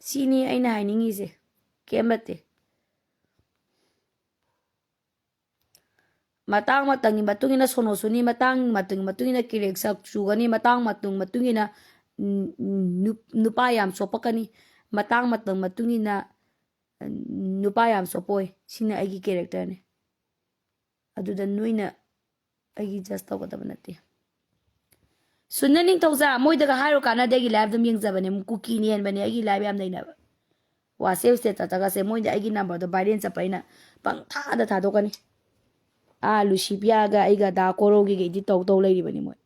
ꯁꯤꯅꯤ ꯑꯩꯅ ꯍꯥꯏꯅꯤꯡꯉꯤꯁꯦ, ꯀꯩꯝ ꯅꯠꯇꯦ꯫ ꯃꯇꯥꯡ ꯃꯇꯝꯒꯤ ꯃꯇꯨꯡ ꯏꯟꯅ ꯁꯣꯅꯣ ꯆꯨꯅꯤ, ꯃꯇꯥꯡ ꯃꯇꯝꯒꯤ ꯃꯇꯨꯡ ꯏꯟꯅ ꯀꯤꯔꯦꯛ ꯁꯛ ꯆꯨꯒꯅꯤ, ꯃꯇꯥꯡ ꯃꯇꯝ ꯃꯇꯨꯡ ꯏꯟꯅ, ꯎꯝ, ꯎꯝ, ꯅꯨꯞ-, ꯅꯨꯄꯥ ꯌꯥꯝ ꯆꯣꯞꯄꯛꯀꯅꯤ, ꯃꯇꯥꯡ ꯃꯇꯝ ꯃꯇꯨꯡ ꯏꯟꯅ, ꯎꯝ, ꯅꯨꯄꯥ ꯌꯥꯝ ꯆꯣꯞꯄꯣꯏ꯫ ꯁꯤꯅ ꯑꯩꯒꯤ ꯀꯦꯔꯦꯛꯇꯔꯅꯤ꯫ ꯑꯗꯨꯗ ꯅꯣꯏꯅ ꯑꯩꯒꯤ ꯖꯁ ꯇꯧꯒꯗꯕ ꯅꯠꯇꯦ꯫ ꯁꯨꯟꯅ ꯅꯤꯡꯊꯧꯖꯥ, ꯃꯣꯏꯗꯒ ꯍꯥꯏꯔꯨ ꯀꯥꯟꯅꯗꯦ, ꯑꯩꯒꯤ ꯂꯥꯏꯐ ꯑꯗꯨꯝ ꯌꯦꯡꯖꯕꯅꯦ, ꯀꯨꯀꯤꯅ ꯍꯦꯟꯕꯅꯦ ꯑꯩꯒꯤ ꯂꯥꯏꯐ ꯌꯥꯝ ꯅꯩꯅꯕ꯫ ꯋꯥꯆꯦꯞ ꯁ꯭ꯇꯦꯇꯁꯇꯒꯁꯦ ꯃꯣꯏꯗ ꯑꯩꯒꯤ ꯅꯝꯕꯔꯗꯣ ꯚꯥꯏꯔꯦꯜ ꯆꯠꯄ ꯑꯩꯅ ꯄꯪꯊꯥꯗ ꯊꯥꯗꯣꯛꯀꯅꯤ꯫ ꯑꯥ ꯂꯨꯁꯤꯄꯤꯌꯥꯒ ꯑꯩꯒ ꯗꯥ ꯀꯣꯔꯧꯒꯤꯒ ꯏꯗꯤꯠ ꯇꯧ ꯇꯧ ꯂꯩꯔꯤꯕꯅꯤ ꯃꯣꯏ꯫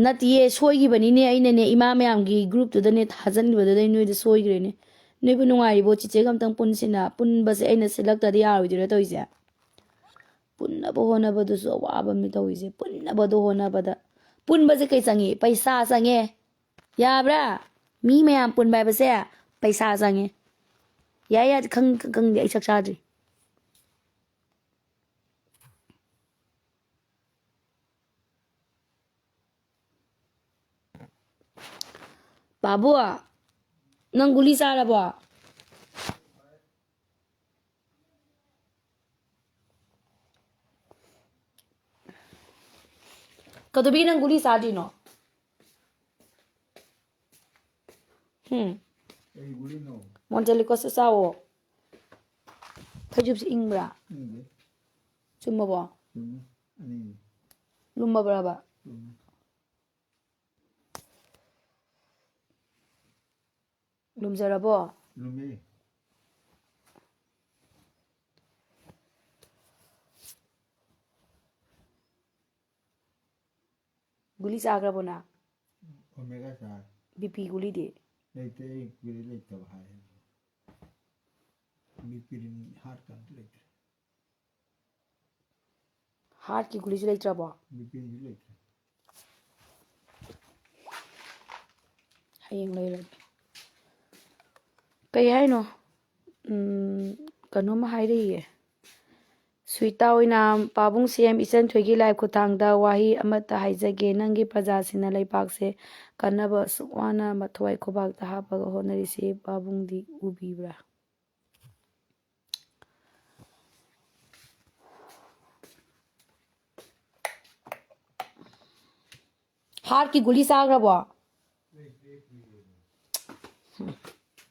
ꯅꯠꯇꯤꯌꯦ, ꯁꯣꯏꯈꯤꯕꯅꯤꯅꯦ꯫ ꯑꯩꯅꯅꯦ ꯏꯃꯥ ꯃꯌꯥꯝꯒꯤ ꯒ꯭ꯔꯨꯞꯇꯨꯗꯅꯦ ꯊꯥꯖꯤꯟꯕꯗꯨꯗꯩ ꯅꯣꯏꯗ ꯁꯣꯏꯈ꯭ꯔꯦꯅꯦ꯫ ꯅꯣꯏꯕꯨ ꯅꯨꯡꯉꯥꯏꯔꯤꯕꯣ? ꯆꯤꯆꯦꯒ ꯑꯝꯇꯪ ꯄꯨꯟꯁꯤꯅ꯫ ꯄꯨꯟꯕꯁꯦ ꯑꯩꯅ ꯁꯤꯜꯂꯛꯇꯗꯤ ꯌꯥꯔꯣꯏꯗꯣꯏꯔꯥ ꯇꯧꯔꯤꯁꯦ? ꯄꯨꯟꯅꯕ ꯍꯣꯠꯅꯕꯗꯨꯁꯨ ꯑꯋꯥꯕ ꯑꯃ ꯇꯧꯔꯤꯁꯦ꯫ ꯄꯨꯟꯅꯕꯗꯣ ꯍꯣꯠꯅꯕꯗ꯫ ꯄꯨꯟꯕꯁꯦ ꯀꯩ ꯆꯪꯉꯤ? ꯄꯩꯁꯥ ꯆꯪꯉꯦ꯫ ꯌꯥꯕ꯭ꯔꯥ? ꯃꯤ ꯃꯌꯥꯝ ꯄꯨꯟꯕ ꯍꯥꯏꯕꯁꯦ ꯄꯩꯁꯥ ꯆꯪꯉꯦ꯫ ꯌꯥꯏ ꯌꯥꯗꯦ ꯈꯪ-, ꯈꯪꯗꯦ, ꯑꯩ ꯆꯥꯛ ꯆꯥꯗ꯭ꯔꯤ꯫ ꯕꯥꯕꯨ, ꯅꯪ ꯒꯨꯂꯤ ꯆꯥꯔꯕꯣ? ꯀꯩꯗꯧꯕꯒꯤ ꯅꯪ ꯒꯨꯂꯤ ꯆꯥꯗ꯭ꯔꯤꯅꯣ? ꯍꯨꯝ꯫ ꯀꯔꯤ ꯒꯨꯂꯤꯅꯣ? ꯃꯣꯟꯇꯦꯂꯤꯀꯣꯁꯁꯦ ꯆꯥꯎꯋꯣ꯫ ꯐꯩꯖꯨꯞꯁꯦ ꯏꯪꯕ꯭ꯔꯥ? ꯏꯪꯗꯦ꯫ ꯆꯨꯝꯃꯕꯣ? ꯆꯨꯝꯃꯤ꯫ ꯑꯅꯤꯅꯤ꯫ ꯂꯨꯝꯃꯕ꯭ꯔꯕ? ꯆꯨꯝꯃꯤ꯫ ꯂꯨꯝꯖꯔꯕꯣ? ꯂꯨꯝꯃꯤ꯫ ꯒꯨꯂꯤ ꯆꯥꯈ꯭ꯔꯕꯣ ꯅꯪ? ꯑꯣꯃꯦꯒꯥ ꯆꯥꯔꯦ꯫ ꯕꯤ ꯄꯤ ꯒꯨꯂꯤꯗꯤ? ꯂꯩꯇꯦ, ꯑꯩ ꯒꯨꯂꯤ ꯂꯩꯇꯕ ꯍꯥꯏꯌꯦ꯫ ꯕꯤ ꯄꯤ ꯍꯥꯔꯠꯀ ꯑꯝꯇ ꯂꯩꯇ꯭ꯔꯦ꯫ ꯍꯥꯔꯠꯀꯤ ꯒꯨꯂꯤꯁꯨ ꯂꯩꯇ꯭ꯔꯕꯣ? ꯕꯤ ꯄꯤꯁꯨ ꯂꯩꯇ꯭ꯔꯦ꯫ ꯍꯌꯦꯡ ꯂꯩꯔꯒꯦ꯫ ꯀꯩ ꯍꯥꯏꯅꯣ? ꯎꯝ, ꯀꯩꯅꯣꯝꯃ ꯍꯥꯏꯔꯛꯏꯌꯦ꯫ ꯁ꯭ꯋꯤꯇꯥ ꯑꯣꯏꯅ, ꯄꯥꯕꯨꯡ ꯁꯤ ꯑꯦꯝ ꯏꯆꯟ ꯊꯣꯏꯒꯤ ꯂꯥꯏ ꯈꯨꯠꯊꯥꯡꯗ ꯋꯥꯍꯩ ꯑꯃꯠꯇ ꯍꯥꯏꯖꯒꯦ꯫ ꯅꯪꯒꯤ ꯄ꯭ꯔꯖꯥꯁꯤꯡꯅ ꯂꯩꯄꯥꯛꯁꯦ ꯀꯟꯅꯕ ꯑꯁꯨꯛ ꯋꯥꯅ ꯃꯊ꯭ꯋꯥꯏ ꯈꯨꯕꯥꯛꯇ ꯍꯥꯞꯄꯒ ꯍꯣꯠꯅꯔꯤꯁꯤ ꯄꯥꯕꯨꯡꯗꯤ ꯎꯕꯤꯕ꯭ꯔꯥ? ꯍꯥꯔꯠꯀꯤ ꯒꯨꯂꯤ ꯆꯥꯈ꯭ꯔꯕꯣ?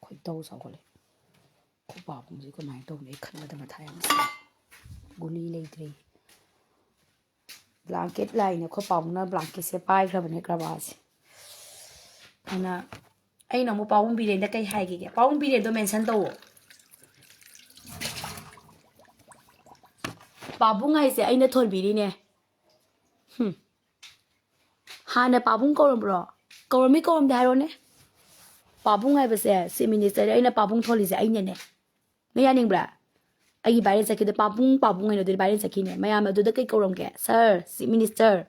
ꯈꯣꯏꯗꯧ ꯁꯥꯎꯒꯠꯂꯦ꯫ ꯑꯩꯈꯣꯏ ꯄꯥꯕꯨꯡꯁꯦ ꯀꯃꯥꯏꯅ ꯇꯧꯅꯤ? ꯑꯩ ꯈꯟꯕꯗ ꯃꯊꯥ ꯌꯥꯝ ꯁꯥꯏ꯫ ꯒꯨꯂꯤ ꯂꯩꯇ꯭ꯔꯦ꯫ ꯕ꯭ꯂꯥꯡꯀꯦꯠ ꯂꯥꯏꯅꯦ꯫ ꯑꯩꯈꯣꯏ ꯄꯥꯕꯨꯡꯅ ꯕ꯭ꯂꯥꯡꯀꯦꯠꯁꯦ ꯄꯥꯏꯈ꯭ꯔꯕꯅꯦ ꯀꯔꯕꯥꯔꯁꯦ꯫ ꯑꯗꯨꯅ ꯑꯩꯅ ꯑꯃꯨꯛ ꯄꯥꯕꯨꯡ ꯕꯤꯔꯦꯟꯗ ꯀꯩ ꯍꯥꯏꯈꯤꯒꯦ? ꯄꯥꯕꯨꯡ ꯕꯤꯔꯦꯟꯗꯣ ꯃꯦꯟꯁꯟ ꯇꯧꯋꯣ꯫ ꯄꯥꯕꯨꯡ ꯍꯥꯏꯁꯦ ꯑꯩꯅ ꯊꯣꯟꯕꯤꯔꯤꯅꯦ꯫ ꯍꯨꯝ꯫ ꯍꯥꯟꯅ ꯄꯥꯕꯨꯡ ꯀꯧꯔꯝꯕ꯭ꯔꯣ? ꯀꯧꯔꯝꯃꯤ ꯀꯧꯔꯝꯗꯦ ꯍꯥꯏꯔꯣꯅꯦ꯫ ꯄꯥꯕꯨꯡ ꯍꯥꯏꯕꯁꯦ ꯆꯤꯐ ꯃꯤꯅꯤꯁꯇꯔꯗ ꯑꯩꯅ ꯄꯥꯕꯨꯡ ꯊꯣꯜꯂꯤꯁꯦ ꯑꯩꯅꯅꯦ꯫ ꯅꯪ ꯌꯥꯅꯤꯡꯕ꯭ꯔꯥ? ꯑꯩꯒꯤ ꯚꯥꯏꯔꯦꯜ ꯆꯠꯈꯤꯗ ꯄꯥꯕꯨꯡ ꯄꯥꯕꯨꯡ ꯍꯥꯏꯅ ꯑꯗꯨꯗꯤ ꯚꯥꯏꯔꯦꯜ ꯆꯠꯈꯤꯅꯦ꯫ ꯃꯌꯥꯝ ꯑꯗꯨꯗ ꯀꯩ ꯀꯧꯔꯝꯒꯦ? ꯁꯥꯔ, ꯆꯤꯐ ꯃꯤꯅꯤꯁꯇꯔ꯫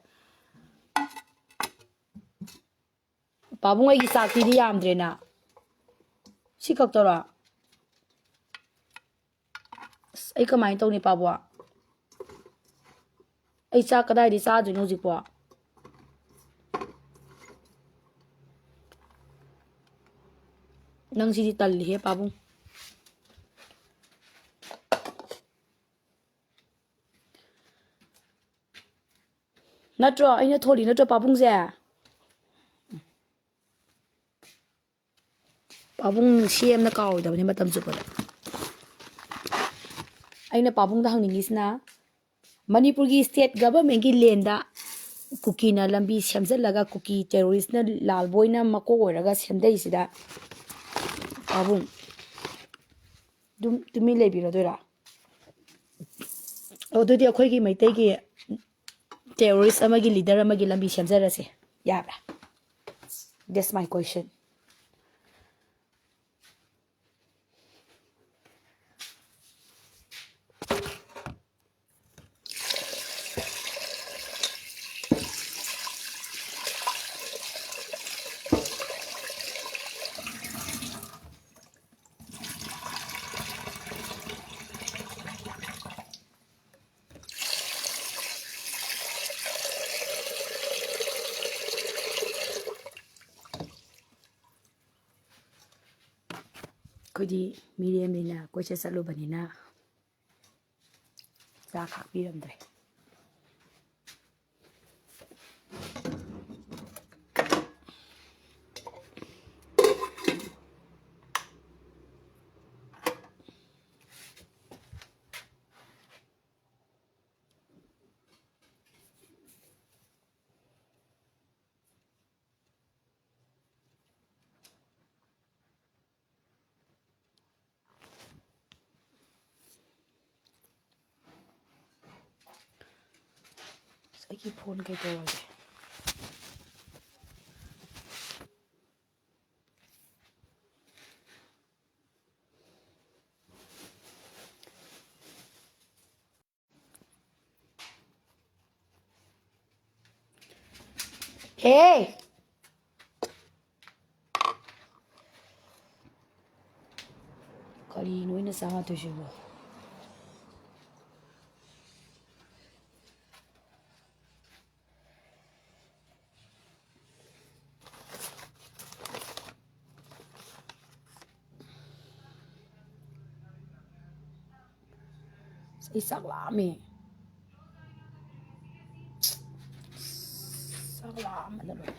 ꯄꯥꯕꯨꯡ ꯑꯩꯒꯤ ꯆꯥꯛꯇꯤꯗꯤ ꯌꯥꯝꯗ꯭ꯔꯦꯅ꯫ ꯁꯤ ꯈꯛꯇꯔꯣ? ꯑꯁ, ꯑꯩ ꯀꯃꯥꯏꯅ ꯇꯧꯅꯤ ꯄꯥꯕꯨꯡ? ꯑꯩ ꯆꯥꯛ ꯀꯗꯥꯏꯗꯩ ꯆꯥꯗꯣꯏꯅꯣ ꯍꯧꯖꯤꯛꯄꯣ? ꯅꯪꯁꯤꯗꯤ ꯇꯜꯂꯤꯍꯦ ꯄꯥꯕꯨꯡ꯫ ꯅꯠꯇ꯭ꯔꯣ? ꯑꯩꯅ ꯊꯣꯜꯂꯤ ꯅꯠꯇ꯭ꯔꯣ ꯄꯥꯕꯨꯡꯁꯦ? ꯄꯥꯕꯨꯡ ꯁꯤ ꯑꯦꯝꯅ ꯀꯥꯎꯔꯣꯏꯗꯕꯅꯤ ꯃꯇꯝ ꯆꯨꯞꯄꯗ꯫ ꯑꯩꯅ ꯄꯥꯕꯨꯡꯗ ꯍꯪꯅꯤꯡꯉꯤꯁꯤꯅ, ꯃꯅꯤꯄꯨꯔꯒꯤ ꯁ꯭ꯇꯦꯠ ꯒꯚꯔꯟꯃꯦꯟꯠꯀꯤ ꯂꯦꯟꯗ ꯀꯨꯀꯤꯅ ꯂꯝꯕꯤ ꯁꯦꯝꯖꯤꯜꯂꯒ ꯀꯨꯀꯤ ꯇꯦꯔꯣꯔꯤꯁ꯭ꯠꯅ ꯂꯥꯜꯕꯣꯏꯅ ꯃꯀꯣꯛ ꯑꯣꯏꯔꯒ ꯁꯦꯝꯗꯩꯁꯤꯗ ꯄꯥꯕꯨꯡ ꯑꯗꯨꯝ ꯇꯨꯃꯤꯟ ꯂꯩꯕꯤꯔꯗꯣꯏꯔꯥ? ꯑꯣ, ꯑꯗꯨꯗꯤ ꯑꯩꯈꯣꯏꯒꯤ ꯃꯩꯇꯩꯒꯤ ꯇꯦꯔꯣꯔꯤꯁ ꯑꯃꯒꯤ ꯂꯤꯗꯔ ꯑꯃꯒꯤ ꯂꯝꯕꯤ ꯁꯦꯝꯖꯔꯁꯦ꯫ ꯌꯥꯕ꯭ꯔꯥ? That's my question. ꯑꯩꯈꯣꯏꯗꯤ ꯃꯤꯔꯦꯝꯅꯤꯅ, ꯀꯣꯏꯆꯠ ꯆꯠꯂꯨꯕꯅꯤꯅ ꯆꯥ ꯈꯥꯛꯄꯤꯔꯝꯗ꯭ꯔꯦ꯫ ꯑꯁ, ꯑꯩꯒꯤ ꯐꯣꯟ ꯀꯩꯗꯧꯔꯒꯦ? ꯍꯦ! ꯀꯔꯤꯅꯣ ꯑꯩꯅ ꯆꯥꯗꯣꯏꯁꯤꯕꯣ? ꯑꯩ ꯆꯥꯛ ꯂꯥꯝꯃꯦ꯫ ꯆꯥꯛ ꯂꯥꯝꯕꯅ ꯂꯣꯏꯔꯦ꯫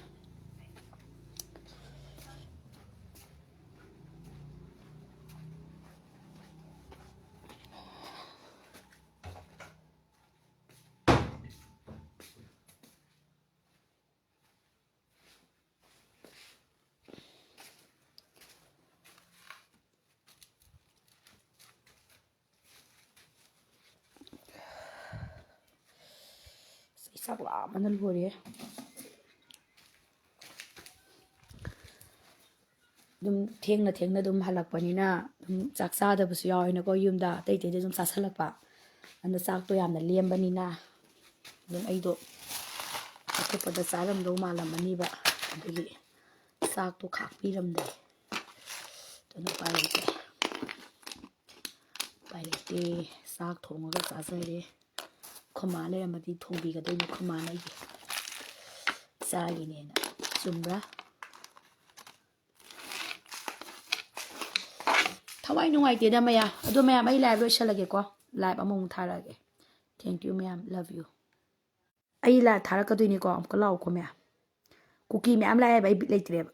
ꯑꯁ, ꯑꯩ ꯆꯥꯛ ꯂꯥꯝꯕꯅ ꯂꯣꯏꯔꯦ꯫ ꯑꯗꯨꯝ ꯊꯦꯡꯅ ꯊꯦꯡꯅ ꯑꯗꯨꯝ ꯍꯜꯂꯛꯄꯅꯤꯅ ꯑꯗꯨꯝ ꯆꯥꯛ ꯆꯥꯗꯕꯁꯨ ꯌꯥꯎꯋꯦꯅꯀꯣ, ꯌꯨꯝꯗ ꯑꯇꯩ ꯑꯇꯩꯗꯤ ꯑꯗꯨꯝ ꯆꯥꯁꯜꯂꯛꯄ꯫ ꯑꯗꯨꯅ ꯆꯥꯛꯇꯣ ꯌꯥꯝꯅ ꯂꯦꯝꯕꯅꯤꯅ ꯑꯗꯨꯝ ꯑꯩꯗꯣ ꯑꯇꯣꯞꯄꯗ ꯆꯥꯔꯝꯗꯧ ꯃꯥꯜꯂꯝꯃꯅꯤꯕ, ꯑꯗꯨꯒꯤ ꯆꯥꯛꯇꯣ ꯈꯥꯛꯄꯤꯔꯝꯗꯦ꯫ ꯑꯗꯨꯅ ꯎꯄꯥꯏ ꯂꯩꯇꯦ, ꯎꯄꯥꯏ ꯂꯩꯇꯦ꯫ ꯆꯥꯛ ꯊꯣꯡꯉꯒ ꯆꯥꯖꯔꯦ꯫ ꯑꯩꯈꯣꯏ ꯃꯥ ꯂꯩꯔꯝꯃꯗꯤ ꯊꯣꯡꯕꯤꯒꯗꯣꯏꯅꯤ, ꯑꯩꯈꯣꯏ ꯃꯥꯅ ꯑꯩꯒꯤ ꯆꯥꯒꯤꯅꯦꯅ꯫ ꯆꯨꯝꯕ꯭ꯔꯥ? ꯊꯋꯥꯏ ꯅꯨꯡꯉꯥꯏꯇꯦꯗ ꯃꯌꯥꯝ꯫ ꯑꯗꯣ ꯃꯌꯥꯝ, ꯑꯩ ꯂꯥꯏꯚ ꯂꯣꯏꯁꯜꯂꯒꯦꯀꯣ꯫ ꯂꯥꯏꯚ ꯑꯃꯃꯨꯛ ꯊꯥꯔꯛꯑꯒꯦ꯫ Thank you ꯃꯌꯥꯝ, love you꯫ ꯑꯩ ꯂꯥꯏꯚ ꯊꯥꯔꯛꯀꯗꯣꯏꯅꯤꯀꯣ, ꯑꯃꯨꯛꯀ ꯂꯥꯛꯎꯀꯣ ꯃꯌꯥꯝ꯫ ꯀꯨꯀꯤ ꯃꯌꯥꯝ ꯂꯥꯛꯑꯦꯕ, ꯑꯩ ꯕꯤꯠ ꯂꯩꯇ꯭ꯔꯦꯕ꯫